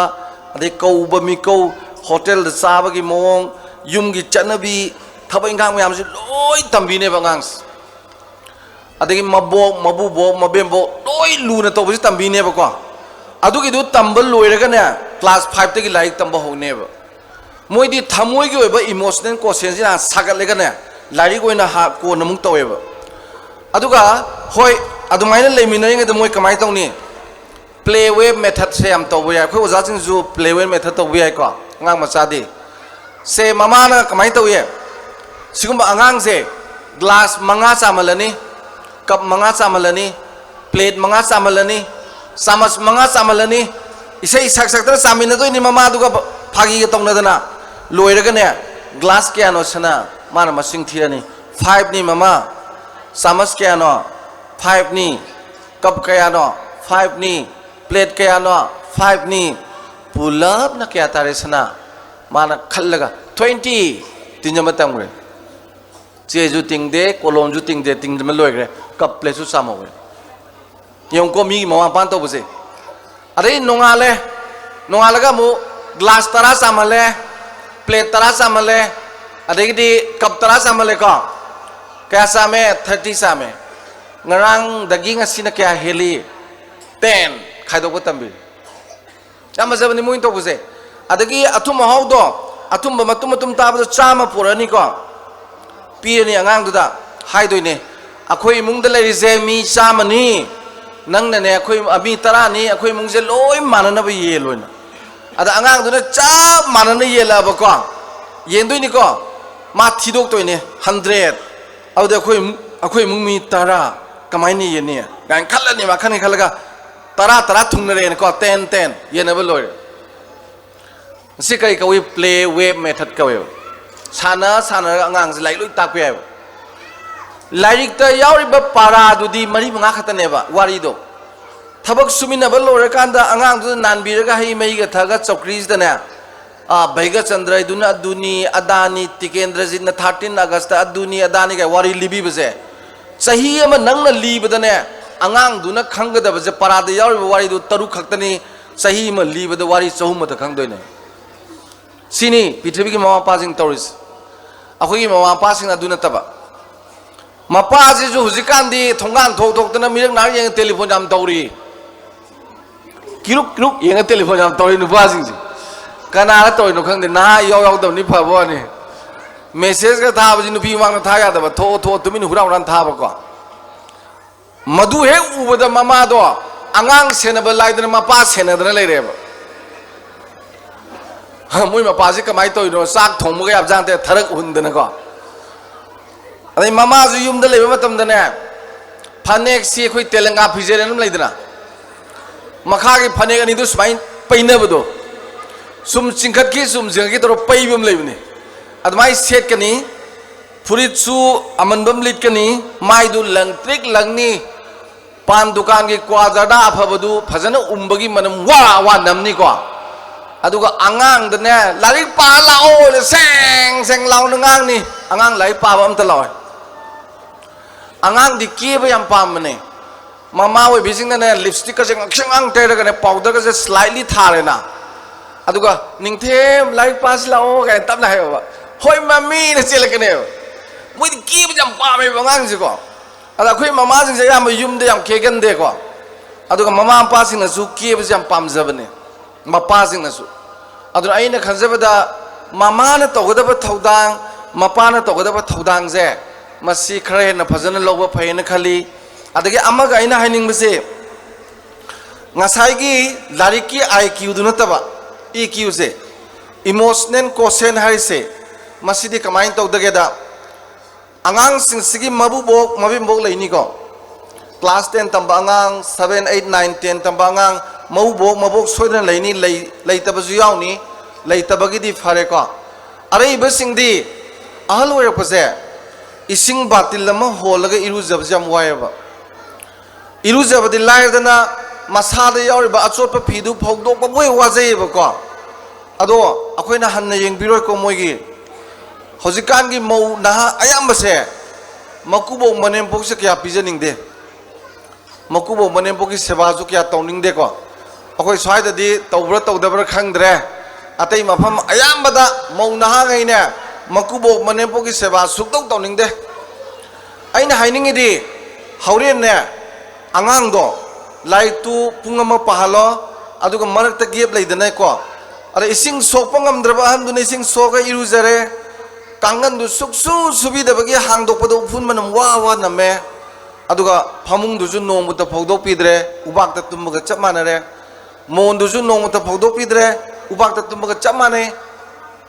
ꯑꯗꯩ ꯀꯧꯕ ꯃꯤꯀꯧ, ꯍꯣꯇꯦꯜꯗ ꯆꯥꯕꯒꯤ ꯃꯑꯣꯡ, ꯌꯨꯝꯒꯤ ꯆꯠꯅꯕꯤ, ꯊꯕꯛ ꯏꯪꯈꯥꯡ ꯃꯌꯥꯝꯁꯤ ꯂꯣꯏ ꯇꯝꯕꯤꯅꯦꯕ ꯑꯉꯥꯡꯁꯦ꯫ ꯑꯗꯒꯤ ꯃꯕꯣꯛ, ꯃꯕꯨꯕꯣꯛ, ꯃꯕꯦꯝꯕꯣꯛ ꯂꯣꯏ ꯂꯨꯅ ꯇꯧꯕꯁꯤ ꯇꯝꯕꯤꯅꯦꯕꯀꯣ꯫ ꯑꯗꯨꯒꯤꯗꯨ ꯇꯝꯕ ꯂꯣꯏꯔꯒꯅꯦ, ꯀ꯭ꯂꯥꯁ ꯐꯥꯏꯚꯇꯒꯤ ꯂꯥꯏꯔꯤꯛ ꯇꯝꯕ ꯍꯧꯅꯦꯕ꯫ ꯃꯣꯏꯗꯤ ꯊꯃꯣꯏꯒꯤ ꯑꯣꯏꯕ ꯏꯃꯣꯁꯅꯦꯜ ꯀꯣꯁꯦꯟꯁꯤ ꯍꯥꯟꯅ ꯁꯥꯒꯠꯂꯒꯅꯦ, ꯂꯥꯏꯔꯤꯛ ꯑꯣꯏꯅ ꯍꯥ-, ꯀꯣꯟꯅ ꯑꯃꯨꯛ ꯇꯧꯋꯦꯕ꯫ ꯑꯗꯨꯒ ꯍꯣꯏ, ꯑꯗꯨꯃꯥꯏꯅ ꯂꯩꯃꯤꯟꯅꯔꯤꯉꯩꯗ ꯃꯣꯏ ꯀꯃꯥꯏꯅ ꯇꯧꯅꯤ? ꯄ꯭ꯂꯦ ꯋꯦ ꯃꯦꯊꯠꯁꯦ ꯌꯥꯝ ꯇꯧꯕ ꯌꯥꯏ꯫ ꯑꯩꯈꯣꯏ ꯑꯣꯖꯥꯁꯤꯡꯁꯨ ꯄ꯭ꯂꯦ ꯋꯦ ꯃꯦꯊꯠ ꯇꯧꯕ ꯌꯥꯏꯀꯣ, ꯑꯉꯥꯡ ꯃꯆꯥꯗꯤ꯫ ꯁꯦ, ꯃꯃꯥꯅ ꯀꯃꯥꯏꯅ ꯇꯧꯏ? ꯁꯤꯒꯨꯝꯕ ꯑꯉꯥꯡꯁꯦ ꯒ꯭ꯂꯥꯁ ꯃꯉꯥ ꯆꯥꯝꯍꯜꯂꯅꯤ, ꯀꯞ ꯃꯉꯥ ꯆꯥꯝꯍꯜꯂꯅꯤ, ꯄ꯭ꯂꯦꯠ ꯃꯉꯥ ꯆꯥꯝꯍꯜꯂꯅꯤ, ꯆꯥꯃꯁ ꯃꯉꯥ ꯆꯥꯝꯍꯜꯂꯅꯤ, ꯏꯁꯩ ꯁꯛ ꯁꯛꯇꯅ ꯆꯥꯃꯤꯟꯅꯗꯣꯏꯅꯤ ꯃꯃꯥꯗꯨꯒ ꯐꯥꯒꯤꯒ ꯇꯧꯅꯗꯅ꯫ ꯂꯣꯏꯔꯒꯅꯦ, ꯒ꯭ꯂꯥꯁ ꯀꯌꯥꯅꯣ ꯁꯅꯥ? ꯃꯥꯅ ꯃꯁꯤꯡ ꯊꯤꯔꯅꯤ꯫ ꯐꯥꯏꯚꯅꯤ ꯃꯃꯥ꯫ ꯆꯥꯃꯁ ꯀꯌꯥꯅꯣ? ꯐꯥꯏꯚꯅꯤ꯫ ꯀꯞ ꯀꯌꯥꯅꯣ? ꯐꯥꯏꯚꯅꯤ꯫ ꯄ꯭ꯂꯦꯠ ꯀꯌꯥꯅꯣ? ꯐꯥꯏꯚꯅꯤ꯫ ꯄꯨꯂꯞꯅ ꯀꯌꯥ ꯇꯥꯔꯦ ꯁꯅꯥ? ꯃꯥꯅ ꯈꯜꯂꯒ, "ꯇ꯭ꯋꯦꯟꯇꯤ"꯫ ꯇꯤꯟꯖꯟꯕ ꯇꯝꯈ꯭ꯔꯦ꯫ ꯆꯦꯁꯨ ꯇꯤꯡꯗꯦ, ꯀꯣꯂꯣꯝꯁꯨ ꯇꯤꯡꯗꯦ, ꯇꯤꯡꯖꯟꯕ ꯂꯣꯏꯈ꯭ꯔꯦ꯫ ꯀꯞ ꯄ꯭ꯂꯦꯠꯁꯨ ꯆꯥꯝꯍꯧꯔꯦ꯫ ꯌꯦꯡꯉꯨꯀꯣ, ꯃꯤꯒꯤ ꯃꯃꯥ ꯃꯄꯥꯅ ꯇꯧꯕꯁꯦ꯫ ꯑꯗꯩ ꯅꯣꯡꯉꯥꯜꯂꯦ, ꯅꯣꯡꯉꯥꯜꯂꯒ ꯑꯃꯨꯛ ꯒ꯭ꯂꯥꯁ ꯇꯔꯥ ꯆꯥꯝꯍꯜꯂꯦ, ꯄ꯭ꯂꯦꯠ ꯇꯔꯥ ꯆꯥꯝꯍꯜꯂꯦ, ꯑꯗꯒꯤꯗꯤ ꯀꯞ ꯇꯔꯥ ꯆꯥꯝꯍꯜꯂꯦꯀꯣ꯫ ꯀꯌꯥ ꯆꯥꯝꯃꯦ? ꯊꯥꯔꯇꯤ ꯆꯥꯝꯃꯦ꯫ ꯉꯔꯥꯡꯗꯒꯤ ꯉꯁꯤꯅ ꯀꯌꯥ ꯍꯦꯜꯂꯤ? ꯇꯦꯟ꯫ ꯈꯥꯏꯗꯣꯛꯄ ꯇꯝꯕꯤꯔꯦ꯫ ꯌꯥꯝ ꯐꯖꯕꯅꯤ ꯃꯣꯏꯅ ꯇꯧꯕꯁꯦ꯫ ꯑꯗꯒꯤ ꯑꯊꯨꯝ ꯑꯍꯥꯎꯗꯣ, ꯑꯊꯨꯝꯕ ꯃꯇꯨꯝ ꯃꯇꯨꯝ ꯇꯥꯕꯗꯣ ꯆꯥꯝꯃ ꯄꯨꯔꯛꯑꯅꯤꯀꯣ, ꯄꯤꯔꯅꯤ ꯑꯉꯥꯡꯗꯨꯗ, ꯍꯥꯏꯗꯣꯏꯅꯦ, "ꯑꯩꯈꯣꯏ ꯏꯃꯨꯡꯗ ꯂꯩꯔꯤꯁꯦ ꯃꯤ ꯆꯥꯝꯃꯅꯤ, ꯅꯪꯅꯅꯦ, ꯑꯩꯈꯣꯏ ꯃꯤ ꯇꯔꯥꯅꯤ, ꯑꯩꯈꯣꯏ ꯏꯃꯨꯡꯁꯦ ꯂꯣꯏ ꯃꯥꯟꯅꯅꯕ ꯌꯦꯜꯂꯣꯏꯅ꯫ ꯑꯗ ꯑꯉꯥꯡꯗꯨꯅ ꯆꯞ ꯃꯥꯟꯅꯅ ꯌꯦꯜꯂꯛꯑꯕꯀꯣ, ꯌꯦꯟꯗꯣꯏꯅꯤꯀꯣ, ꯃꯥ ꯊꯤꯗꯣꯛꯇꯣꯏꯅꯦ꯫ ꯍꯟꯗ꯭ꯔꯦꯠ꯫ ꯑꯗꯨꯗꯤ ꯑꯩꯈꯣꯏ ꯏꯃꯨꯡ- ꯑꯩꯈꯣꯏ ꯏꯃꯨꯡ ꯃꯤ ꯇꯔꯥ ꯀꯃꯥꯏꯅ ꯌꯦꯟꯅꯤ ꯀꯥꯏꯅ ꯈꯜꯂꯅꯤ꯫ ꯃꯥ ꯈꯟꯅꯤ ꯈꯜꯂꯒ ꯇꯔꯥ ꯇꯔꯥ ꯊꯨꯡꯅꯔꯦꯅꯀꯣ, ꯇꯦꯟ ꯇꯦꯟ ꯌꯦꯟꯅꯕ ꯂꯣꯏꯔꯦ꯫ ꯃꯁꯤ ꯀꯔꯤ ꯀꯧꯏ? Play wave method ꯀꯧꯋꯦꯕ꯫ ꯁꯥꯟꯅ ꯁꯥꯟꯅꯔꯒ ꯑꯉꯥꯡꯁꯦ ꯂꯥꯏꯔꯤꯛ ꯂꯣꯏ ꯇꯥꯛꯄ ꯌꯥꯏꯕ꯫ ꯂꯥꯏꯔꯤꯛꯇ ꯌꯥꯎꯔꯤꯕ ꯄꯥꯔꯥꯗꯨꯗꯤ ꯃꯔꯤ ꯃꯉꯥ ꯈꯛꯇꯅꯦꯕ ꯋꯥꯔꯤꯗꯣ꯫ ꯊꯕꯛ ꯁꯨꯃꯤꯟꯅꯕ ꯂꯣꯏꯔꯀꯥꯟꯗ ꯑꯉꯥꯡꯗꯨꯗ ꯅꯥꯟꯕꯤꯔꯒ ꯍꯩ ꯃꯍꯤꯒ ꯊꯛꯑꯒ ꯆꯧꯀ꯭ꯔꯤꯁꯤꯗꯅꯦ, ꯑꯥ, ꯚꯩꯒꯆꯟꯗ꯭ꯔꯗꯨꯅ ꯑꯗꯨꯅꯤ ꯑꯗꯥꯅꯤ, ꯇꯤꯀꯦꯟꯗ꯭ꯔꯖꯤꯠꯅ thirteen August ꯑꯗꯨꯅꯤ ꯑꯗꯥꯅꯤ ꯀꯥꯏ ꯋꯥꯔꯤ ꯂꯤꯕꯤꯕꯁꯦ, ꯆꯍꯤ ꯑꯃ ꯅꯪꯅ ꯂꯤꯕꯗꯅꯦ, ꯑꯉꯥꯡꯗꯨꯅ ꯈꯪꯒꯗꯕꯁꯦ ꯄꯥꯔꯥꯗ ꯌꯥꯎꯔꯤꯕ ꯋꯥꯔꯤꯗꯨ ꯇꯔꯨꯛ ꯈꯛꯇꯅꯤ, ꯆꯍꯤ ꯑꯃ ꯂꯤꯕꯗ ꯋꯥꯔꯤ ꯆꯍꯨꯝ ꯑꯃꯗ ꯈꯪꯗꯣꯏꯅꯦ꯫ ꯁꯤꯅꯤ ꯄ꯭ꯔꯤꯊꯤꯕꯤꯒꯤ ꯃꯃꯥ ꯃꯄꯥꯁꯤꯡ ꯇꯧꯔꯤꯁꯦ꯫ ꯑꯩꯈꯣꯏꯒꯤ ꯃꯃꯥ ꯃꯄꯥꯁꯤꯡꯅ ꯑꯗꯨ ꯅꯠꯇꯕ, ꯃꯄꯥꯁꯤꯁꯨ ꯍꯧꯖꯤꯛꯀꯥꯟꯗꯤ ꯊꯣꯡꯒꯥꯟ ꯊꯣꯛ ꯊꯣꯛꯇꯅ ꯃꯤꯔꯛ ꯅꯥꯔꯛ ꯌꯦꯡꯉ ꯇꯦꯂꯤꯐꯣꯟ ꯌꯥꯝ ꯇꯧꯔꯤ꯫ ꯀꯤꯔꯨꯛ ꯀꯤꯔꯨꯛ ꯌꯦꯡꯉ ꯇꯦꯂꯤꯐꯣꯟ ꯌꯥꯝ ꯇꯧꯔꯤ ꯅꯨꯄꯥꯁꯤꯡꯁꯦ꯫ ꯀꯅꯥꯅ ꯇꯧꯔꯤꯅꯣ ꯈꯪꯗꯦ, ꯅꯍꯥ ꯏꯌꯥꯎ ꯌꯥꯎꯗꯕꯅꯤ ꯐꯕ ꯋꯥꯅꯤ꯫ ꯃꯦꯁꯦꯖꯀ ꯊꯥꯕꯁꯤ ꯅꯨꯄꯤ ꯃꯃꯥꯡꯗ ꯊꯥ ꯌꯥꯗꯕ, ꯊꯣꯛꯑꯣ ꯊꯣꯛꯑꯣ ꯇꯨꯃꯤꯟꯅ ꯍꯨꯔꯥꯟ ꯍꯨꯔꯥꯟ ꯊꯥꯕꯀꯣ꯫ ꯃꯗꯨ ꯍꯦꯛ ꯎꯕꯗ ꯃꯃꯥꯗꯣ ꯑꯉꯥꯡ ꯁꯦꯟꯅꯕ ꯂꯥꯏꯗꯅ ꯃꯄꯥ ꯁꯦꯟꯅꯗꯅ ꯂꯩꯔꯦꯕ꯫ ꯃꯣꯏ ꯃꯄꯥꯁꯤ ꯀꯃꯥꯏꯅ ꯇꯧꯔꯤꯅꯣ? ꯆꯥꯛ ꯊꯣꯡꯕꯒ ꯌꯥꯕꯖꯥꯠ ꯅꯠꯇꯦ, ꯊꯔꯛ ꯍꯨꯟꯗꯅꯀꯣ꯫ ꯑꯗꯩ ꯃꯃꯥꯁꯨ ꯌꯨꯝꯗ ꯂꯩꯕ ꯃꯇꯝꯗꯅꯦ, ꯐꯅꯦꯛꯁꯤ ꯑꯩꯈꯣꯏ ꯇꯦꯂꯪꯒꯥ ꯐꯤꯖꯦꯠ ꯑꯗꯨꯝ ꯂꯩꯗꯅ, ꯃꯈꯥꯒꯤ ꯐꯅꯦꯛ ꯑꯅꯤꯗꯨ ꯁꯨꯃꯥꯏꯅ ꯄꯩꯅꯕꯗꯣ, ꯁꯨꯝ ꯆꯤꯡꯈꯠꯈꯤ ꯁꯨꯝ ꯆꯤꯡꯈꯠꯈꯤ ꯇꯧꯔ ꯄꯩꯕ ꯑꯃ ꯂꯩꯕꯅꯤ꯫ ꯑꯗꯨꯃꯥꯏꯅ ꯁꯦꯠꯀꯅꯤ꯫ ꯐꯨꯔꯤꯠꯁꯨ ꯑꯃꯟꯕ ꯑꯃ ꯂꯤꯠꯀꯅꯤ, ꯃꯥꯏꯗꯨ ꯂꯪ ꯇ꯭ꯔꯤꯛ ꯂꯪꯅꯤ, ꯄꯥꯟ ꯗꯨꯀꯥꯟꯒꯤ ꯀ꯭ꯋꯥ ꯖꯔꯗꯥ ꯑꯐꯕꯗꯨ ꯐꯖꯅ ꯎꯝꯕꯒꯤ ꯃꯅꯝ ꯋꯥ ꯋꯥ ꯅꯝꯅꯤꯀꯣ꯫ ꯑꯗꯨꯒ ꯑꯉꯥꯡꯗꯅꯦ, "ꯂꯥꯏꯔꯤꯛ ꯄꯥ ꯂꯥꯛꯑꯣꯅ" ꯁꯦꯡ ꯁꯦꯡ ꯂꯥꯎꯅ ꯉꯥꯡꯅꯤ꯫ ꯑꯉꯥꯡ ꯂꯥꯏꯔꯤꯛ ꯄꯥꯕ ꯑꯝꯇ ꯂꯥꯛꯑꯣꯏ꯫ ꯑꯉꯥꯡꯗꯤ ꯀꯦꯕ ꯌꯥꯝ ꯄꯥꯝꯕꯅꯦ꯫ ꯃꯃꯥ ꯑꯣꯏꯕꯤꯁꯤꯡꯅꯅꯦ, ꯂꯤꯞꯁꯇꯤꯛꯀꯁꯦ ꯉꯛꯁꯪ ꯉꯥꯡ ꯇꯩꯔꯒꯅꯦ, ꯄꯥꯎꯗꯔꯒꯁꯦ ꯁ꯭ꯂꯥꯏꯠꯂꯤ ꯊꯥꯔꯦꯅ, ꯑꯗꯨꯒ, "ꯅꯤꯡꯊꯦꯝ, ꯂꯥꯏꯔꯤꯛ ꯄꯥꯁꯤ ꯂꯥꯛꯑꯣ" ꯀꯥꯏꯅ ꯇꯞꯅ ꯍꯥꯏꯌꯣꯕ꯫ "ꯍꯣꯏ ꯃꯃꯤꯅ" ꯆꯦꯜꯂꯛꯀꯅꯦꯕ꯫ ꯃꯣꯏꯗꯤ ꯀꯦꯕꯁꯦ ꯌꯥꯝ ꯄꯥꯝꯃꯦꯕ ꯑꯉꯥꯡꯁꯦꯀꯣ꯫ ꯑꯗ ꯑꯩꯈꯣꯏ ꯃꯃꯥꯁꯤꯡꯁꯦ ꯑꯌꯥꯝꯕ ꯌꯨꯝꯗ ꯌꯥꯝ ꯀꯦꯒꯟꯗꯦꯀꯣ꯫ ꯑꯗꯨꯒ ꯃꯃꯥ ꯃꯄꯥꯁꯤꯡꯅꯁꯨ ꯀꯦꯕꯁꯦ ꯌꯥꯝ ꯄꯥꯝꯖꯕꯅꯦ, ꯃꯄꯥꯁꯤꯡꯅꯁꯨ꯫ ꯑꯗꯨꯅ ꯑꯩꯅ ꯈꯟꯖꯕꯗ, ꯃꯃꯥꯅ ꯇꯧꯒꯗꯕ ꯊꯧꯗꯥꯡ, ꯃꯄꯥꯅ ꯇꯧꯒꯗꯕ ꯊꯧꯗꯥꯡꯁꯦ, ꯃꯁꯤ ꯈꯔ ꯍꯦꯟꯅ ꯐꯖꯅ ꯂꯧꯕ ꯐꯩꯌꯦꯅ ꯈꯜꯂꯤ꯫ ꯑꯗꯒꯤ ꯑꯃꯒ ꯑꯩꯅ ꯍꯥꯏꯅꯤꯡꯕꯁꯦ, ꯉꯁꯥꯏꯒꯤ ꯂꯥꯏꯔꯤꯛꯀꯤ IQ ꯗꯨ ꯅꯠꯇꯕ, EQ ꯁꯦ, emotional quotient ꯍꯥꯏꯔꯤꯁꯦ, ꯃꯁꯤꯗꯤ ꯀꯃꯥꯏꯅ ꯇꯧꯗꯒꯦꯗ, ꯑꯉꯥꯡꯁꯤꯡꯁꯤꯒꯤ ꯃꯕꯨꯕꯣꯛ ꯃꯕꯦꯝꯕꯣꯛ ꯂꯩꯅꯤꯀꯣ, class ten ꯇꯝꯕ ꯑꯉꯥꯡ, seven, eight, nine, ten ꯇꯝꯕ ꯑꯉꯥꯡ, ꯃꯕꯨꯕꯣꯛ ꯃꯕꯣꯛ ꯁꯣꯏꯗꯅ ꯂꯩꯅꯤ, ꯂꯩ-, ꯂꯩꯇꯕꯁꯨ ꯌꯥꯎꯅꯤ, ꯂꯩꯇꯕꯒꯤꯗꯤ ꯐꯔꯦꯀꯣ꯫ ꯑꯔꯩꯕꯁꯤꯡꯗꯤ ꯑꯍꯜ ꯑꯣꯏꯔꯛꯄꯁꯦ ꯏꯁꯤꯡ ꯕꯥꯇꯤꯜ ꯑꯃ ꯍꯣꯜꯂꯒ ꯏꯔꯨꯖꯕꯁꯦ ꯌꯥꯝ ꯋꯥꯏꯑꯦꯕ꯫ ꯏꯔꯨꯖꯕꯗꯤ ꯂꯥꯏꯔꯗꯅ ꯃꯁꯥꯗ ꯌꯥꯎꯔꯤꯕ ꯑꯆꯣꯠꯄ ꯐꯤꯗꯨ ꯐꯧꯗꯣꯛꯄꯕꯨ ꯍꯦꯛ ꯋꯥꯖꯩꯌꯦꯕꯀꯣ꯫ ꯑꯗꯣ ꯑꯩꯈꯣꯏꯅ ꯍꯟꯅ ꯌꯦꯡꯕꯤꯔꯣꯏꯀꯣ ꯃꯣꯏꯒꯤ꯫ ꯍꯧꯖꯤꯛꯀꯥꯟꯒꯤ ꯃꯧ ꯅꯍꯥ ꯑꯌꯥꯝꯕꯁꯦ ꯃꯀꯨꯕꯣꯛ ꯃꯅꯦꯝꯄꯣꯛꯁꯦ ꯀꯌꯥ ꯄꯤꯖꯅꯤꯡꯗꯦ꯫ ꯃꯀꯨꯕꯣꯛ ꯃꯅꯦꯝꯄꯣꯛꯀꯤ ꯁꯦꯕꯥꯁꯨ ꯀꯌꯥ ꯇꯧꯅꯤꯡꯗꯦꯀꯣ꯫ ꯑꯩꯈꯣꯏ ꯁ꯭ꯋꯥꯏꯗꯗꯤ ꯇꯧꯕ꯭ꯔꯥ ꯇꯧꯗꯕ꯭ꯔꯥ ꯈꯪꯗ꯭ꯔꯦ꯫ ꯑꯇꯩ ꯃꯐꯝ ꯑꯌꯥꯝꯕꯗ ꯃꯧ ꯅꯍꯥꯈꯩꯅꯦ ꯃꯀꯨꯕꯣꯛ ꯃꯅꯦꯝꯄꯣꯛꯀꯤ ꯁꯦꯕꯥ ꯁꯨꯛꯇꯧ ꯇꯧꯅꯤꯡꯗꯦ꯫ ꯑꯩꯅ ꯍꯥꯏꯅꯤꯡꯉꯤꯗꯤ ꯍꯣꯔꯦꯟꯅꯦ ꯑꯉꯥꯡꯗꯣ ꯂꯥꯏꯔꯤꯛꯇꯨ ꯄꯨꯡ ꯑꯃ ꯄꯥꯍꯜꯂꯣ, ꯑꯗꯨꯒ ꯃꯔꯛꯇ gap ꯂꯩꯗꯅꯀꯣ, ꯑꯗ ꯏꯁꯤꯡ ꯁꯣꯛꯄ ꯉꯝꯗ꯭ꯔꯕ ꯑꯍꯟꯗꯨꯅ ꯏꯁꯤꯡ ꯁꯣꯛꯑꯒ ꯏꯔꯨꯖꯔꯦ, ꯀꯥꯡꯒꯟꯗꯨ ꯁꯨꯛꯁꯨ ꯁꯨꯕꯤꯗꯕꯒꯤ ꯍꯥꯡꯗꯣꯛꯄꯗ ꯎꯐꯨꯟ ꯃꯅꯝ ꯋꯥ ꯋꯥ ꯅꯝꯃꯦ, ꯑꯗꯨꯒ ꯐꯃꯨꯡꯗꯨꯁꯨ ꯅꯣꯡꯃꯇ ꯐꯧꯗꯣꯛꯄꯤꯗ꯭ꯔꯦ, ꯎꯕꯥꯛꯇ ꯇꯨꯝꯕꯒ ꯆꯞ ꯃꯥꯟꯅꯔꯦ, ꯃꯣꯟꯗꯨꯁꯨ ꯅꯣꯡꯃꯇ ꯐꯧꯗꯣꯛꯄꯤꯗ꯭ꯔꯦ, ꯎꯕꯥꯛꯇ ꯇꯨꯝꯕꯒ ꯆꯞ ꯃꯥꯟꯅꯩ꯫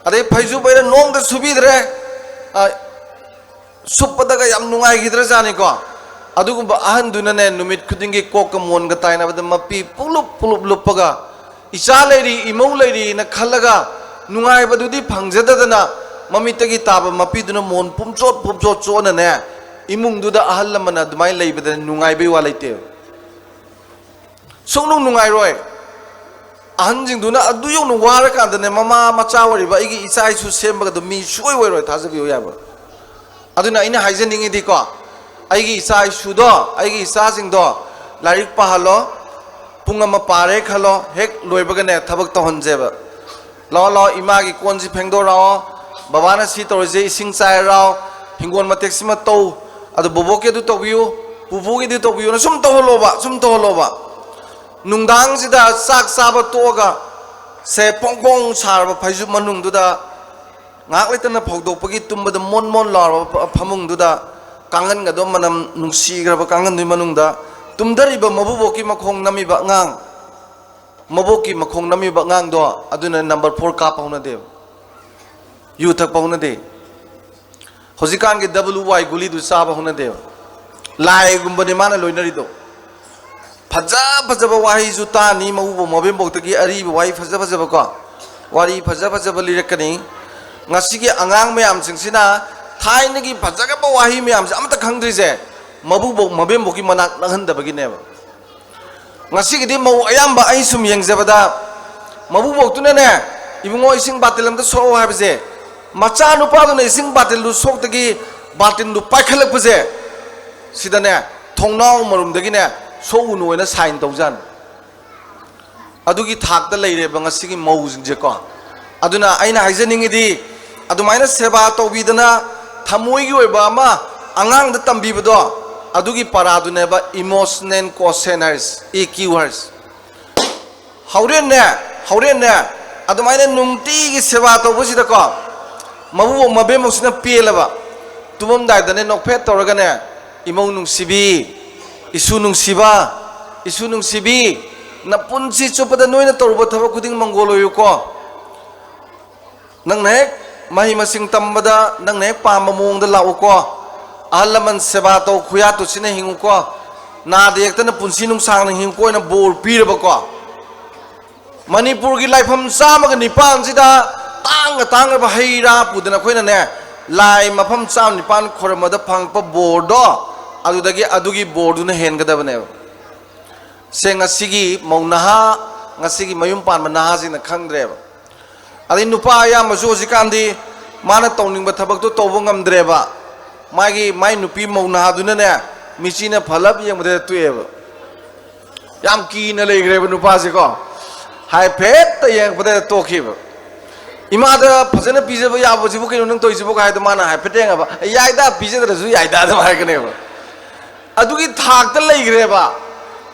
ꯑꯗꯩ ꯐꯩꯖꯨꯞ ꯍꯩꯔ ꯅꯣꯡꯃꯇ ꯁꯨꯕꯤꯗ꯭ꯔꯦ꯫ ꯑ, ꯁꯨꯞꯄꯗꯒ ꯌꯥꯝ ꯅꯨꯡꯉꯥꯏꯈꯤꯗ꯭ꯔꯖꯥꯠꯅꯤꯀꯣ꯫ ꯑꯗꯨꯒꯨꯝꯕ ꯑꯍꯟꯗꯨꯅꯅꯦ ꯅꯨꯃꯤꯠ ꯈꯨꯗꯤꯡꯒꯤ ꯀꯣꯛꯀ ꯃꯣꯟꯒ ꯇꯥꯏꯅꯕꯗ ꯃꯄꯤ ꯄꯨꯂꯨꯞ ꯄꯨꯂꯨꯞ ꯂꯨꯞꯄꯒ, ꯏꯆꯥ ꯂꯩꯔꯤ ꯏꯃꯧ ꯂꯩꯔꯤꯅ ꯈꯜꯂꯒ ꯅꯨꯡꯉꯥꯏꯕꯗꯨꯗꯤ ꯐꯪꯖꯗꯗꯅ, ꯃꯃꯤꯠꯇꯒꯤ ꯇꯥꯕ ꯃꯄꯤꯗꯨꯅ ꯃꯣꯟ ꯄꯨꯝꯆꯣꯠ ꯄꯨꯝꯆꯣꯠ ꯆꯣꯠꯅꯅꯦ ꯏꯃꯨꯡꯗꯨꯗ ꯑꯍꯜ ꯂꯃꯟ ꯑꯗꯨꯃꯥꯏꯅ ꯂꯩꯕꯗ ꯅꯨꯡꯉꯥꯏꯕꯩ ꯋꯥ ꯂꯩꯇꯦ꯫ ꯁꯨꯡꯅꯨꯡ ꯅꯨꯡꯉꯥꯏꯔꯣꯏ꯫ ꯑꯍꯟꯁꯤꯡꯗꯨꯅ ꯑꯗꯨ ꯌꯧꯅ ꯋꯥꯔꯀꯥꯟꯗꯅꯦ ꯃꯃꯥ ꯃꯆꯥ ꯑꯣꯏꯔꯤꯕ ꯑꯩꯒꯤ ꯏꯆꯥ ꯏꯁꯨ ꯁꯦꯝꯕꯒꯗꯣ ꯃꯤ ꯁꯨꯡꯑꯣꯏ ꯑꯣꯏꯔꯣꯏ, ꯊꯥꯖꯕꯤꯌꯨ ꯌꯥꯕ꯫ ꯑꯗꯨꯅ ꯑꯩꯅ ꯍꯥꯏꯖꯅꯤꯡꯉꯤꯗꯤꯀꯣ, ꯑꯩꯒꯤ ꯏꯆꯥ ꯏꯁꯨꯗꯣ, ꯑꯩꯒꯤ ꯏꯆꯥꯁꯤꯡꯗꯣ ꯂꯥꯏꯔꯤꯛ ꯄꯥꯍꯜꯂꯣ, ꯄꯨꯡ ꯑꯃ ꯄꯥꯔꯦ ꯈꯜꯂꯣ, ꯍꯦꯛ ꯂꯣꯏꯕꯒꯅꯦ ꯊꯕꯛ ꯇꯧꯍꯟꯁꯦꯕ꯫ "ꯂꯥꯛꯑꯣ, ꯂꯥꯛꯑꯣ, ꯏꯃꯥꯒꯤ ꯀꯣꯟꯁꯤ ꯐꯦꯡꯗꯣꯔꯛꯑꯣ, ꯕꯕꯥꯅ ꯁꯤ ꯇꯧꯔꯤꯁꯦ, ꯏꯁꯤꯡ ꯆꯥꯏꯔꯥꯎ, ꯍꯤꯡꯒꯣꯜ ꯃꯇꯦꯛꯁꯤꯃ ꯇꯧ, ꯑꯗꯨ ꯕꯣꯕꯣꯛꯀꯤ ꯑꯗꯨ ꯇꯧꯕꯤꯌꯨ, ꯄꯨꯄꯨꯒꯤ ꯑꯗꯨ ꯇꯧꯕꯤꯌꯨꯅ" ꯁꯨꯝ ꯇꯧꯍꯜꯂꯣꯕ, ꯁꯨꯝ ꯇꯧꯍꯜꯂꯣꯕ꯫ ꯅꯨꯡꯗꯥꯡꯁꯤꯗ ꯆꯥꯛ ꯆꯥꯕ ꯇꯣꯛꯑꯒ ꯁꯦ ꯐꯣꯡ ꯐꯣꯡ ꯁꯥꯔꯕ ꯐꯩꯖꯨꯞ ꯃꯅꯨꯡꯗꯨꯗ ꯉꯥꯏꯍꯥꯛ ꯂꯩꯇꯅ ꯐꯧꯗꯣꯛꯄꯒꯤ ꯇꯨꯝꯕꯗ ꯃꯣꯟ ꯃꯣꯟ ꯂꯥꯎꯔꯕ ꯐ-, ꯐꯃꯨꯡꯗꯨꯗ ꯀꯥꯡꯒꯟꯒꯗꯣ ꯃꯅꯝ ꯅꯨꯡꯁꯤꯈ꯭ꯔꯕ ꯀꯥꯡꯒꯟꯗꯨꯒꯤ ꯃꯅꯨꯡꯗ ꯇꯨꯝꯊꯔꯤꯕ ꯃꯕꯨꯕꯣꯛꯀꯤ ꯃꯈꯣꯡ ꯅꯝꯃꯤꯕ ꯑꯉꯥꯡ, ꯃꯕꯣꯛꯀꯤ ꯃꯈꯣꯡ ꯅꯝꯃꯤꯕ ꯑꯉꯥꯡꯗꯣ ꯑꯗꯨꯅ ꯅꯝꯕꯔ ꯐꯣꯔ ꯀꯥꯞꯄ ꯍꯧꯅꯗꯦꯕ, ꯌꯨ ꯊꯛꯄ ꯍꯧꯅꯗꯦ꯫ ꯍꯧꯖꯤꯛꯀꯥꯟꯒꯤ ꯗꯕꯜ ꯋꯥꯏ ꯒꯨꯂꯤꯗꯨ ꯆꯥꯕ ꯍꯧꯅꯗꯦꯕ꯫ ꯂꯥꯏꯒꯨꯝꯕꯅꯤ ꯃꯥꯅ ꯂꯣꯏꯅꯔꯤꯗꯣ꯫ ꯐꯖ ꯐꯖꯕ ꯋꯥꯍꯩꯁꯨ ꯇꯥꯅꯤ ꯃꯕꯨꯕꯣꯛ ꯃꯕꯦꯝꯕꯣꯛꯇꯒꯤ, ꯑꯔꯤꯕ ꯋꯥꯍꯩ ꯐꯖ ꯐꯖꯕꯀꯣ, ꯋꯥꯔꯤ ꯐꯖ ꯐꯖꯕ ꯂꯤꯔꯛꯀꯅꯤ꯫ ꯉꯁꯤꯒꯤ ꯑꯉꯥꯡ ꯃꯌꯥꯝꯁꯤꯡꯁꯤꯅ ꯊꯥꯏꯅꯒꯤ ꯐꯖꯈ꯭ꯔꯕ ꯋꯥꯍꯩ ꯃꯌꯥꯝꯁꯦ ꯑꯃꯠꯇ ꯈꯪꯗ꯭ꯔꯤꯁꯦ ꯃꯕꯨꯕꯣꯛ ꯃꯕꯦꯝꯕꯣꯛꯀꯤ ꯃꯅꯥꯛ ꯅꯛꯍꯟꯗꯕꯒꯤꯅꯦꯕ꯫ ꯉꯁꯤꯒꯤꯗꯤ ꯃꯧ ꯑꯌꯥꯝꯕ ꯑꯩ ꯁꯨꯝ ꯌꯦꯡꯖꯕꯗ, ꯃꯕꯨꯕꯣꯛꯇꯨꯅꯅꯦ, "ꯏꯕꯨꯡꯉꯣ, ꯏꯁꯤꯡ ꯕꯥꯇꯤꯜ ꯑꯝꯇ ꯁꯣꯛꯑꯣ" ꯍꯥꯏꯕꯁꯦ, ꯃꯆꯥꯅꯨꯄꯥꯗꯨꯅ ꯏꯁꯤꯡ ꯕꯥꯇꯤꯜꯗꯨ ꯁꯣꯛꯇꯒꯤ ꯕꯥꯇꯤꯜꯗꯨ ꯄꯥꯏꯈꯠꯂꯛꯄꯁꯦ, ꯁꯤꯗꯅꯦ, ꯊꯣꯡꯅꯥꯎ ꯃꯔꯨꯝꯗꯒꯤꯅꯦ, "ꯁꯣꯛꯎꯅꯨ" ꯍꯥꯏꯅ ꯁꯥꯏꯟ ꯇꯧꯖꯥꯠꯅꯤ꯫ ꯑꯗꯨꯒꯤ ꯊꯥꯛꯇ ꯂꯩꯔꯦꯕ ꯉꯁꯤꯒꯤ ꯃꯧꯁꯤꯡꯁꯦꯀꯣ꯫ ꯑꯗꯨꯅ ꯑꯩꯅ ꯍꯥꯏꯖꯅꯤꯡꯉꯤꯗꯤ, ꯑꯗꯨꯃꯥꯏꯅ ꯁꯦꯕꯥ ꯇꯧꯕꯤꯗꯅ ꯊꯃꯣꯏꯒꯤ ꯑꯣꯏꯕ ꯑꯃ ꯑꯉꯥꯡꯗ ꯇꯝꯕꯤꯕꯗꯣ, ꯑꯗꯨꯒꯤ ꯄꯔꯥꯗꯨꯅꯦꯕ ꯏꯃꯣꯁꯅꯦꯜ ꯀꯣꯁꯦꯟ ꯍꯥꯏꯔꯤꯁꯦ, ꯏ ꯀ꯭ꯌꯨ ꯍꯥꯏꯔꯤꯁꯦ꯫ ꯍꯣꯔꯦꯟꯅꯦ, ꯍꯣꯔꯦꯟꯅꯦ, ꯑꯗꯨꯃꯥꯏꯅ ꯅꯨꯡꯇꯤꯒꯤ ꯁꯦꯕꯥ ꯇꯧꯕꯁꯤꯗꯀꯣ, ꯃꯕꯨꯕꯣꯛ ꯃꯕꯦꯝꯕꯣꯛꯁꯤꯅ ꯄꯦꯜꯂꯕ, ꯇꯨꯝꯃꯝꯗꯥꯏꯗꯅꯦ ꯅꯣꯛꯐꯦꯠ ꯇꯧꯔꯒꯅꯦ, "ꯏꯃꯧ ꯅꯨꯡꯁꯤꯕꯤ, ꯏꯁꯨ ꯅꯨꯡꯁꯤꯕ, ꯏꯁꯨ ꯅꯨꯡꯁꯤꯕꯤ, ꯅꯄꯨꯟꯁꯤ ꯆꯨꯞꯄꯗ ꯅꯣꯏꯅ ꯇꯧꯔꯨꯕ ꯊꯕꯛ ꯈꯨꯗꯤꯡ ꯃꯪꯒꯣꯜ ꯑꯣꯏꯌꯨꯀꯣ꯫ ꯅꯪꯅ ꯍꯦꯛ ꯃꯍꯩ ꯃꯁꯤꯡ ꯇꯝꯕꯗ ꯅꯪꯅ ꯍꯦꯛ ꯄꯥꯝꯕ ꯃꯑꯣꯡꯗ ꯂꯥꯛꯎꯀꯣ꯫ ꯑꯍꯜ ꯂꯃꯟ ꯁꯦꯕꯥ ꯇꯧ, ꯈꯨꯌꯥ ꯇꯨꯁꯤꯟꯅ ꯍꯤꯡꯉꯨꯀꯣ꯫ ꯅꯥꯗ ꯌꯦꯛꯇꯅ ꯄꯨꯟꯁꯤ ꯅꯨꯡꯁꯥꯡꯅ ꯍꯤꯡꯉꯨꯀꯣ" ꯍꯥꯏꯅ ꯕꯣꯔ ꯄꯤꯔꯕꯀꯣ꯫ ꯃꯅꯤꯄꯨꯔꯒꯤ ꯂꯥꯏꯐꯝ ꯆꯥꯝꯃꯒ ꯅꯤꯄꯥꯟꯁꯤꯗ ꯇꯥꯡꯅ ꯇꯥꯡꯈ꯭ꯔꯕ ꯍꯩ ꯔꯥ ꯄꯨꯗꯅ ꯑꯩꯈꯣꯏꯅꯅꯦ, ꯂꯥꯏ ꯃꯐꯝ ꯆꯥꯝꯃ ꯅꯤꯄꯥꯟ ꯈꯣꯏꯔꯝꯕꯗ ꯐꯪꯉꯛꯄ ꯕꯣꯔꯗꯣ, ꯑꯗꯨꯗꯒꯤ ꯑꯗꯨꯒꯤ ꯕꯣꯔꯗꯨꯅ ꯍꯦꯟꯒꯗꯕꯅꯦꯕ꯫ ꯁꯦ ꯉꯁꯤꯒꯤ ꯃꯧ ꯅꯍꯥ, ꯉꯁꯤꯒꯤ ꯃꯌꯨꯝ ꯄꯥꯟꯕ ꯅꯍꯥꯁꯤꯡꯅ ꯈꯪꯗ꯭ꯔꯦꯕ꯫ ꯑꯗꯩ ꯅꯨꯄꯥ ꯑꯌꯥꯝꯕꯁꯨ ꯍꯧꯖꯤꯛꯀꯥꯟꯗꯤ ꯃꯥꯅ ꯇꯧꯅꯤꯡꯕ ꯊꯕꯛꯇꯣ ꯇꯧꯕ ꯉꯝꯗ꯭ꯔꯦꯕ꯫ ꯃꯥꯒꯤ, ꯃꯥꯏ ꯅꯨꯄꯤ ꯃꯧ ꯅꯍꯥꯗꯨꯅꯅꯦ, ꯃꯤꯆꯤꯅ ꯐꯂꯞ ꯌꯦꯡꯕꯗ ꯇꯣꯛꯑꯦꯕ꯫ ꯌꯥꯝ ꯀꯤꯅ ꯂꯩꯈ꯭ꯔꯦꯕ ꯅꯨꯄꯥꯁꯦꯀꯣ꯫ ꯍꯥꯏꯐꯦꯠꯇ ꯌꯦꯡꯉꯛꯄꯗ ꯇꯣꯛꯈꯤꯕ꯫ "ꯏꯃꯥꯗ ꯐꯖꯅ ꯄꯤꯖꯕ ꯌꯥꯕꯁꯤꯕꯨ ꯀꯩꯅꯣ ꯅꯪ ꯇꯧꯔꯤꯁꯤꯕꯨ?" ꯍꯥꯏꯗꯣ ꯃꯥꯅ ꯍꯥꯏꯐꯦꯠ ꯌꯦꯡꯉꯕ, "ꯌꯥꯏꯗ, ꯄꯤꯖꯗ꯭ꯔꯁꯨ ꯌꯥꯏꯗ" ꯑꯗꯨꯝ ꯍꯥꯏꯔꯛꯀꯅꯦꯕ꯫ ꯑꯗꯨꯒꯤ ꯊꯥꯛꯇ ꯂꯩꯈ꯭ꯔꯦꯕ꯫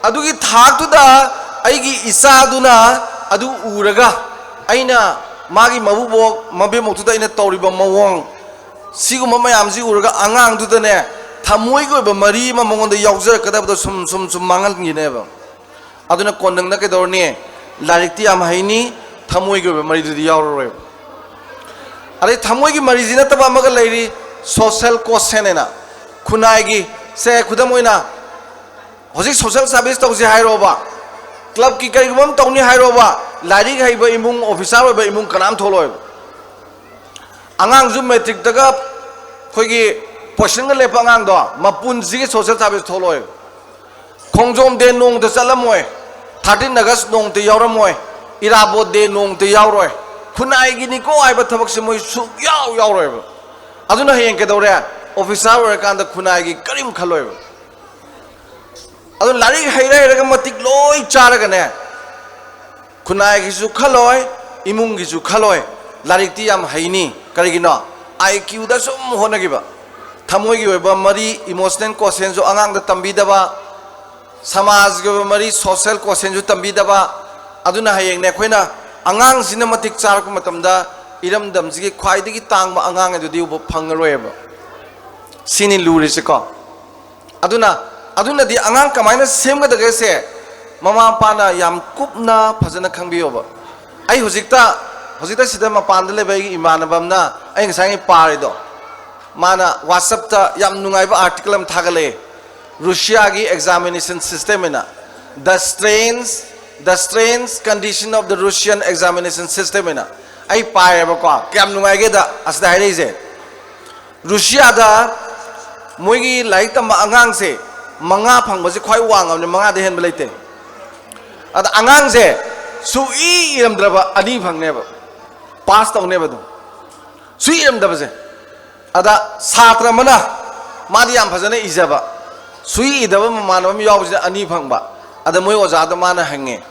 ꯑꯗꯨꯒꯤ ꯊꯥꯛꯇꯨꯗ ꯑꯩꯒꯤ ꯏꯆꯥꯗꯨꯅ ꯑꯗꯨ ꯎꯔꯒ, ꯑꯩꯅ ꯃꯥꯒꯤ ꯃꯕꯨꯕꯣꯛ ꯃꯕꯦꯝꯕꯣꯛꯇꯨꯗ ꯑꯩꯅ ꯇꯧꯔꯤꯕ ꯃꯑꯣꯡ, ꯁꯤꯒꯨꯝꯕ ꯃꯌꯥꯝꯁꯤ ꯎꯔꯒ ꯑꯉꯥꯡꯗꯨꯗꯅꯦ, ꯊꯃꯣꯏꯒꯤ ꯑꯣꯏꯕ ꯃꯔꯤ ꯑꯃ ꯃꯉꯣꯟꯗ ꯌꯥꯎꯖꯔꯛꯀꯗꯕꯗꯣ ꯁꯨꯝ ꯁꯨꯝ ꯁꯨꯝ ꯃꯥꯡꯍꯟꯈꯤꯅꯦꯕ꯫ ꯑꯗꯨꯅ ꯀꯣꯟꯅꯪꯗ ꯀꯩꯗꯧꯔꯅꯤ? ꯂꯥꯏꯔꯤꯛꯇꯤ ꯌꯥꯝ ꯍꯩꯅꯤ, ꯊꯃꯣꯏꯒꯤ ꯑꯣꯏꯕ ꯃꯔꯤꯗꯨꯗꯤ ꯌꯥꯎꯔꯔꯣꯏꯕ꯫ ꯑꯗꯩ ꯊꯃꯣꯏꯒꯤ ꯃꯔꯤꯁꯤ ꯅꯠꯇꯕ ꯑꯃꯒ ꯂꯩꯔꯤ, ꯁꯣꯁꯦꯜ ꯀꯣꯁꯦꯟ ꯍꯥꯏꯅ꯫ ꯈꯨꯟꯅꯥꯏꯒꯤ, ꯁꯦ, ꯈꯨꯗꯝ ꯑꯣꯏꯅ, ꯍꯧꯖꯤꯛ ꯁꯣꯁꯦꯜ ꯁꯥꯔꯚꯤꯁ ꯇꯧꯁꯦ ꯍꯥꯏꯔꯣꯕ, ꯀ꯭ꯂꯕꯀꯤ ꯀꯔꯤꯒꯨꯝꯕ ꯑꯃ ꯇꯧꯅꯤ ꯍꯥꯏꯔꯣꯕ, ꯂꯥꯏꯔꯤꯛ ꯍꯩꯕ ꯏꯃꯨꯡ, ꯑꯣꯐꯤꯁꯥꯔ ꯑꯣꯏꯕ ꯏꯃꯨꯡ ꯀꯅꯥꯝ ꯊꯣꯛꯂꯛꯑꯣꯏꯕ꯫ ꯑꯉꯥꯡꯁꯨ ꯃꯦꯇ꯭ꯔꯤꯛꯇꯒ ꯑꯩꯈꯣꯏꯒꯤ ꯄꯣꯖꯤꯁꯟꯒ ꯂꯦꯞꯄ ꯑꯉꯥꯡꯗꯣ ꯃꯄꯨꯟꯁꯤꯒꯤ ꯁꯣꯁꯦꯜ ꯁꯥꯔꯚꯤꯁ ꯊꯣꯛꯂꯛꯑꯣꯏꯕ꯫ ꯈꯣꯡꯖꯣꯝ ꯗꯦ ꯅꯣꯡꯃꯇ ꯆꯠꯂꯝꯃꯣꯏ, ꯊꯥꯔꯇꯤꯟ ꯑꯒꯁ ꯅꯣꯡꯃꯇ ꯌꯥꯎꯔꯝꯃꯣꯏ, ꯏꯔꯥꯕꯣꯠ ꯗꯦ ꯅꯣꯡꯃꯇ ꯌꯥꯎꯔꯣꯏ꯫ ꯈꯨꯟꯅꯥꯏꯒꯤꯅꯤꯀꯣ ꯍꯥꯏꯕ ꯊꯕꯛꯁꯦ ꯃꯣꯏ ꯁꯨꯛꯌꯥꯎ ꯌꯥꯎꯔꯣꯏꯕ꯫ ꯑꯗꯨꯅ ꯍꯌꯦꯡ ꯀꯩꯗꯧꯔꯦ? ꯑꯣꯐꯤꯁꯥꯔ ꯑꯣꯏꯔꯀꯥꯟꯗ ꯈꯨꯟꯅꯥꯏꯒꯤ ꯀꯔꯤꯝ ꯈꯜꯂꯣꯏꯕ꯫ ꯑꯗꯨ ꯂꯥꯏꯔꯤꯛ ꯍꯩꯔ ꯍꯩꯔꯒ ꯃꯇꯤꯛ ꯂꯣꯏ ꯆꯥꯔꯒꯅꯦ, ꯈꯨꯟꯅꯥꯏꯒꯤꯁꯨ ꯈꯜꯂꯣꯏ, ꯏꯃꯨꯡꯒꯤꯁꯨ ꯈꯜꯂꯣꯏ꯫ ꯂꯥꯏꯔꯤꯛꯇꯤ ꯌꯥꯝ ꯍꯩꯅꯤ, ꯀꯔꯤꯒꯤꯅꯣ? ꯑꯥꯏ ꯀ꯭ꯌꯨꯗ ꯁꯨꯝ ꯍꯣꯠꯅꯈꯤꯕ꯫ ꯊꯃꯣꯏꯒꯤ ꯑꯣꯏꯕ ꯃꯔꯤ, ꯏꯃꯣꯁꯅꯦꯜ ꯀꯣꯁꯦꯟꯁꯨ ꯑꯉꯥꯡꯗ ꯇꯝꯕꯤꯗꯕ, ꯁꯃꯥꯖꯒꯤ ꯑꯣꯏꯕ ꯃꯔꯤ, ꯁꯣꯁꯦꯜ ꯀꯣꯁꯦꯟꯁꯨ ꯇꯝꯕꯤꯗꯕ꯫ ꯑꯗꯨꯅ ꯍꯌꯦꯡꯅꯦ ꯑꯩꯈꯣꯏꯅ ꯑꯉꯥꯡꯁꯤꯅ ꯃꯇꯤꯛ ꯆꯥꯔꯛꯄ ꯃꯇꯝꯗ ꯏꯔꯝꯗꯝꯁꯤꯒꯤ ꯈ꯭ꯋꯥꯏꯗꯒꯤ ꯇꯥꯡꯕ ꯑꯉꯥꯡ ꯑꯗꯨꯗꯤ ꯎꯕ ꯐꯪꯉꯔꯣꯏꯕ꯫ ꯁꯤꯅꯤ ꯂꯨꯔꯤꯁꯦꯀꯣ꯫ ꯑꯗꯨꯅ, ꯑꯗꯨꯅꯗꯤ ꯑꯉꯥꯡ ꯀꯃꯥꯏꯅ ꯁꯦꯝꯒꯗꯒꯦꯁꯦ ꯃꯃꯥ ꯃꯄꯥꯅ ꯌꯥꯝ ꯀꯨꯞꯅ ꯐꯖꯅ ꯈꯪꯕꯤꯌꯣꯕ꯫ ꯑꯩ ꯍꯧꯖꯤꯛꯇ, ꯍꯧꯖꯤꯛꯇ ꯁꯤꯗ ꯃꯄꯥꯟꯗ ꯂꯩꯕ ꯑꯩꯒꯤ ꯏꯃꯥꯟꯅꯕ ꯑꯃꯅ ꯑꯩ ꯉꯁꯥꯏ ꯄꯥꯔꯤꯗꯣ, ꯃꯥꯅ WhatsApp-ꯇ ꯌꯥꯝ ꯅꯨꯡꯉꯥꯏꯕ ꯑꯥꯔꯇꯤꯀꯜ ꯑꯃ ꯊꯥꯒꯠꯂꯛꯑꯦ, ꯔꯨꯁꯤꯌꯥꯒꯤ ꯑꯦꯛꯖꯥꯃꯤꯅꯦꯁꯟ ꯁꯤꯁꯇꯦꯝ ꯑꯅ, The Strange, The Strange Condition of the Russian Examination System ꯑꯅ꯫ ꯑꯩ ꯄꯥꯏꯌꯦꯕꯀꯣ, ꯀꯌꯥꯝ ꯅꯨꯡꯉꯥꯏꯒꯦꯗ ꯑꯁꯤꯗ ꯍꯥꯏꯔꯛꯏꯁꯦ꯫ ꯔꯨꯁꯤꯌꯥꯗ ꯃꯣꯏꯒꯤ ꯂꯥꯏꯔꯤꯛ ꯇꯝꯕ ꯑꯉꯥꯡꯁꯦ ꯃꯉꯥ ꯐꯪꯕꯁꯦ ꯈ꯭ꯋꯥꯏ ꯋꯥꯡꯉꯕꯅꯤ, ꯃꯉꯥꯗ ꯍꯦꯟꯕ ꯂꯩꯇꯦ꯫ ꯑꯗ ꯑꯉꯥꯡꯁꯦ ꯁꯨꯛꯏ ꯏꯔꯝꯗ꯭ꯔꯕ ꯑꯅꯤ ꯐꯪꯅꯦꯕ, ꯄꯥꯁ ꯇꯧꯅꯦꯕ ꯑꯗꯨꯝ꯫ ꯁꯨꯛꯏ ꯏꯔꯝꯗꯕꯁꯦ꯫ ꯑꯗ ꯁꯥꯇ꯭ꯔ ꯑꯃꯅ, ꯃꯥꯗꯤ ꯌꯥꯝ ꯐꯖꯅ ꯏꯖꯕ, ꯁꯨꯛꯏ ꯏꯗꯕ ꯃꯃꯥꯟꯅꯕ ꯑꯃ ꯌꯥꯎꯕꯁꯤꯅ ꯑꯅꯤ ꯐꯪꯕ꯫ ꯑꯗ ꯃꯣꯏ ꯑꯣꯖꯥꯗ ꯃꯥꯅ ꯍꯪꯉꯦ,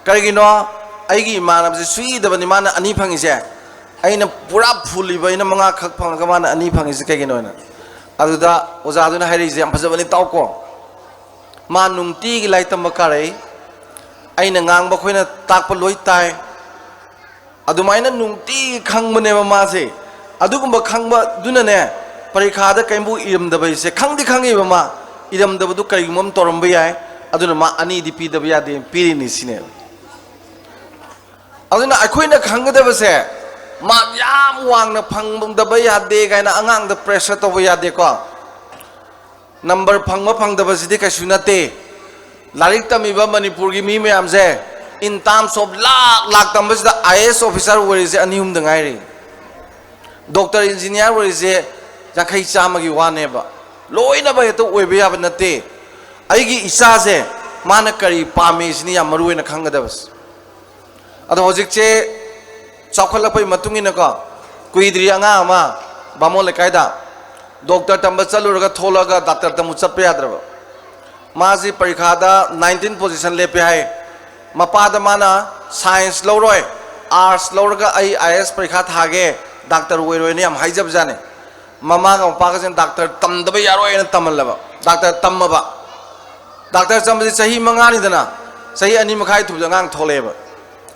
"ꯀꯔꯤꯒꯤꯅꯣ ꯑꯩꯒꯤ ꯏꯃꯥꯟꯅꯕꯁꯦ ꯁꯨꯛꯏ ꯏꯗꯕꯅꯤ, ꯃꯥꯅ ꯑꯅꯤ ꯐꯪꯉꯤꯁꯦ? ꯑꯩꯅ ꯄꯨꯔꯥ ꯐꯨꯜ ꯏꯕ, ꯑꯩꯅ ꯃꯉꯥ ꯈꯛ ꯐꯪꯉꯒ ꯃꯥꯅ ꯑꯅꯤ ꯐꯪꯉꯤꯁꯦ ꯀꯩꯒꯤꯅꯣ?" ꯍꯥꯏꯅ꯫ ꯑꯗꯨꯗ ꯑꯣꯖꯥꯗꯨꯅ ꯍꯥꯏꯔꯛꯏꯁꯦ ꯌꯥꯝ ꯐꯖꯕꯅꯤ, ꯇꯥꯎꯀꯣ꯫ ꯃꯥ ꯅꯨꯡꯇꯤꯒꯤ ꯂꯥꯏꯔꯤꯛ ꯇꯝꯕ ꯀꯥꯔꯛꯏ, ꯑꯩꯅ ꯉꯥꯡꯕ ꯑꯩꯈꯣꯏꯅ ꯇꯥꯛꯄ ꯂꯣꯏ ꯇꯥꯏ, ꯑꯗꯨꯃꯥꯏꯅ ꯅꯨꯡꯇꯤꯒꯤ ꯈꯪꯕꯅꯦꯕ ꯃꯥꯁꯦ꯫ ꯑꯗꯨꯒꯨꯝꯕ ꯈꯪꯕꯗꯨꯅꯅꯦ, ꯄꯔꯤꯈꯥꯗ ꯀꯔꯤꯝꯕꯨ ꯏꯔꯝꯗꯕ ꯍꯥꯏꯁꯦ, ꯈꯪꯗꯤ ꯈꯪꯉꯤꯕ ꯃꯥ, ꯏꯔꯝꯗꯕꯗꯨ ꯀꯔꯤꯒꯨꯝꯕ ꯑꯃ ꯇꯧꯔꯝꯕ ꯌꯥꯏ, ꯑꯗꯨꯅ ꯃꯥ ꯑꯅꯤꯗꯤ ꯄꯤꯗꯕ ꯌꯥꯗꯦ, ꯄꯤꯔꯤꯅꯤ ꯁꯤꯅꯦꯕ꯫ ꯑꯗꯨꯅ ꯑꯩꯈꯣꯏꯅ ꯈꯪꯒꯗꯕꯁꯦ, ꯃꯥ ꯌꯥꯝ ꯋꯥꯡꯅ ꯐꯪꯗꯕ ꯌꯥꯗꯦ ꯀꯥꯏꯅ ꯑꯉꯥꯡꯗ pressure ꯇꯧꯕ ꯌꯥꯗꯦꯀꯣ꯫ Number ꯐꯪꯕ ꯐꯪꯗꯕꯁꯤꯗꯤ ꯀꯩꯁꯨ ꯅꯠꯇꯦ꯫ ꯂꯥꯏꯔꯤꯛ ꯇꯝꯃꯤꯕ ꯃꯅꯤꯄꯨꯔꯒꯤ ꯃꯤ ꯃꯌꯥꯝꯁꯦ, in terms of ꯂꯥꯛ ꯂꯥꯛ ꯇꯝꯕꯁꯤꯗ I A S officer ꯑꯣꯏꯔꯤꯁꯦ ꯑꯅꯤ ꯑꯍꯨꯝꯗ ꯉꯥꯏꯔꯤ꯫ Doctor, engineer ꯑꯣꯏꯔꯤꯁꯦ ꯌꯥꯡꯈꯩ ꯆꯥꯝꯃꯒꯤ ꯋꯥꯅꯦꯕ꯫ ꯂꯣꯏꯅꯕ ꯍꯦꯛꯇ ꯑꯣꯏꯕ ꯌꯥꯕ ꯅꯠꯇꯦ꯫ ꯑꯩꯒꯤ ꯏꯆꯥꯁꯦ ꯃꯥꯅ ꯀꯔꯤ ꯄꯥꯝꯃꯤ ꯁꯤꯅꯤ ꯌꯥꯝ ꯃꯔꯨ ꯑꯣꯏꯅ ꯈꯪꯒꯗꯕꯁꯦ꯫ ꯑꯗꯣ ꯍꯧꯖꯤꯛꯁꯦ ꯆꯥꯎꯈꯠꯂꯛꯄꯒꯤ ꯃꯇꯨꯡ ꯏꯟꯅꯀꯣ, ꯀꯨꯏꯗ꯭ꯔꯤ ꯑꯉꯥꯡ ꯑꯃ ꯕꯥꯃꯣꯟ ꯂꯩꯀꯥꯏꯗ doctor ꯇꯝꯕ ꯆꯠꯂꯨꯔꯒ ꯊꯣꯛꯂꯛꯑꯒ doctor ꯇꯝꯕ ꯆꯠꯄ ꯌꯥꯗ꯭ꯔꯕ꯫ ꯃꯥꯁꯤ ꯄꯔꯤꯈꯥꯗ nineteen position ꯂꯦꯞꯄꯦ ꯍꯥꯏ꯫ ꯃꯄꯥꯗ ꯃꯥꯅ science ꯂꯧꯔꯣꯏ, arts ꯂꯧꯔꯒ ꯑꯩ I A S ꯄꯔꯤꯈꯥ ꯊꯥꯒꯦ, doctor ꯑꯣꯏꯔꯣꯏꯅ ꯌꯥꯝ ꯍꯥꯏꯖꯕꯖꯥꯠꯅꯤ꯫ ꯃꯃꯥꯒ ꯃꯄꯥꯒꯁꯤꯅ doctor ꯇꯝꯗꯕ ꯌꯥꯔꯣꯏꯅ ꯇꯝꯍꯜꯂꯕ꯫ Doctor ꯇꯝꯃꯕ꯫ Doctor ꯇꯝꯕꯁꯦ ꯆꯍꯤ ꯃꯉꯥꯅꯤꯗꯅ, ꯆꯍꯤ ꯑꯅꯤ ꯃꯈꯥꯏ ꯊꯨꯕꯗ ꯑꯉꯥꯡ ꯊꯣꯛꯂꯛꯑꯦꯕ꯫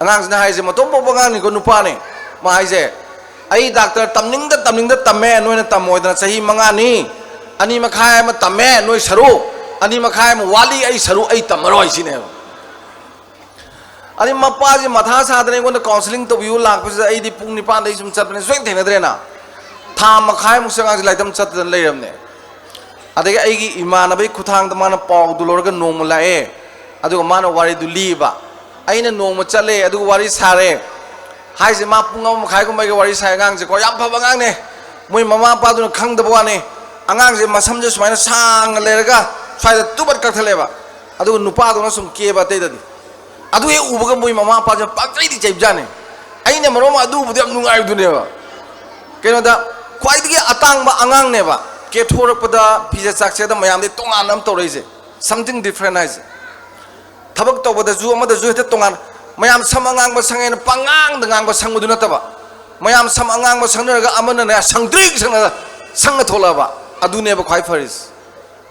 ꯑꯉꯥꯡꯁꯤꯅ ꯍꯥꯏꯁꯦ, ꯃꯇꯣꯝ ꯄꯣꯛꯄ ꯑꯉꯥꯡꯅꯤꯀꯣ, ꯅꯨꯄꯥꯅꯤ꯫ ꯃꯥ ꯍꯥꯏꯁꯦ, "ꯑꯩ doctor ꯇꯝꯅꯤꯡꯗ ꯇꯝꯅꯤꯡꯗ ꯇꯝꯃꯦ, ꯅꯣꯏꯅ ꯇꯝꯃꯣꯏꯗꯅ ꯆꯍꯤ ꯃꯉꯥꯅꯤ, ꯑꯅꯤ ꯃꯈꯥꯏ ꯑꯃ ꯇꯝꯃꯦ, ꯅꯣꯏ ꯁꯔꯨꯛ ꯑꯅꯤ ꯃꯈꯥꯏ ꯑꯃ ꯋꯥꯠꯂꯤ, ꯑꯩ ꯁꯔꯨꯛ ꯑꯩ ꯇꯝꯃꯔꯣꯏ" ꯁꯤꯅꯦꯕ꯫ ꯑꯗꯩ ꯃꯄꯥꯁꯤ ꯃꯊꯥ ꯁꯥꯗꯅ ꯑꯩꯉꯣꯟꯗ counselling ꯇꯧꯕꯤꯌꯨ ꯂꯥꯛꯄꯁꯤꯗ, ꯑꯩꯗꯤ ꯄꯨꯡ ꯅꯤꯄꯥꯟꯗꯩ ꯁꯨꯝ ꯆꯠꯄꯅꯦ, ꯁꯨꯡꯊꯦꯡ ꯊꯦꯡꯅꯗ꯭ꯔꯦꯅ꯫ ꯊꯥ ꯃꯈꯥꯏꯃꯨꯛꯁꯦ ꯑꯉꯥꯡꯁꯦ ꯂꯥꯏꯔꯤꯛ ꯇꯝ ꯆꯠꯇꯗꯅ ꯂꯩꯔꯝꯅꯦ꯫ ꯑꯗꯒꯤ ꯑꯩꯒꯤ ꯏꯃꯥꯟꯅꯕꯒꯤ ꯈꯨꯠꯊꯥꯡꯗ ꯃꯥꯅ ꯄꯥꯎꯗꯨ ꯂꯧꯔꯒ ꯅꯣꯡꯃ ꯂꯥꯛꯑꯦ, ꯑꯗꯨꯒ ꯃꯥꯅ ꯋꯥꯔꯤꯗꯨ ꯂꯤꯕ꯫ ꯑꯩꯅ ꯅꯣꯡꯃ ꯆꯠꯂꯦ, ꯑꯗꯨꯒ ꯋꯥꯔꯤ ꯁꯥꯔꯦ꯫ ꯍꯥꯏꯁꯦ, ꯃꯥ ꯄꯨꯡ ꯑꯃ ꯃꯈꯥꯏꯒꯨꯝꯕ ꯑꯩꯒ ꯋꯥꯔꯤ ꯁꯥꯏ꯫ ꯑꯉꯥꯡꯁꯦꯀꯣ, ꯌꯥꯝ ꯐꯕ ꯑꯉꯥꯡꯅꯦ꯫ ꯃꯣꯏ ꯃꯃꯥ ꯃꯄꯥꯗꯨꯅ ꯈꯪꯗꯕ ꯋꯥꯅꯤ꯫ ꯑꯉꯥꯡꯁꯦ ꯃꯁꯝꯁꯦ ꯁꯨꯃꯥꯏꯅ ꯁꯥꯡꯅ ꯂꯩꯔꯒ ꯁ꯭ꯋꯥꯏꯗ ꯇꯨꯕꯠ ꯀꯛꯊꯠꯂꯦꯕ, ꯑꯗꯨꯒ ꯅꯨꯄꯥꯗꯧꯅ ꯁꯨꯝ ꯀꯦꯕ, ꯑꯇꯩꯗꯗꯤ꯫ ꯑꯗꯨ ꯍꯦꯛ ꯎꯕꯒ ꯃꯣꯏ ꯃꯃꯥ ꯃꯄꯥꯁꯦ ꯄꯪꯆꯩꯗꯤ ꯆꯩꯕꯖꯥꯠꯅꯤ꯫ ꯑꯩꯅ ꯃꯔꯣꯟ ꯑꯃ ꯑꯗꯨ ꯎꯕꯗ ꯌꯥꯝ ꯅꯨꯡꯉꯥꯏꯕꯗꯨꯅꯦꯕ꯫ ꯀꯩꯅꯣꯗ, ꯈ꯭ꯋꯥꯏꯗꯒꯤ ꯑꯇꯥꯡꯕ ꯑꯉꯥꯡꯅꯦꯕ, ꯀꯦꯊꯣꯔꯛꯄꯗ, ꯐꯤꯖꯦꯠ ꯆꯥꯛꯆꯦꯠꯇ ꯃꯌꯥꯝꯗꯩ ꯇꯣꯉꯥꯟꯅ ꯑꯃ ꯇꯧꯔꯛꯏꯁꯦ꯫ Something different ꯍꯥꯏꯁꯦ꯫ ꯊꯕꯛ ꯇꯧꯕꯗꯁꯨ, ꯑꯃꯗꯁꯨ ꯍꯦꯛꯇ ꯇꯣꯉꯥꯟ꯫ ꯃꯌꯥꯝ ꯁꯝ ꯑꯉꯥꯡꯕ ꯁꯪꯉꯦꯅ ꯄꯉꯥꯡꯗ ꯉꯥꯡꯕ ꯁꯪꯕꯗꯨ ꯅꯠꯇꯕ, ꯃꯌꯥꯝ ꯁꯝ ꯑꯉꯥꯡꯕ ꯁꯪꯅꯔꯒ ꯑꯃꯅꯅꯦ ꯁꯪꯇ꯭ꯔꯤꯛ ꯁꯪꯉꯒ ꯁꯪꯉ ꯊꯣꯛꯂꯛꯑꯕ, ꯑꯗꯨꯅꯦꯕ ꯈ꯭ꯋꯥꯏ ꯐꯔꯤꯁꯦ꯫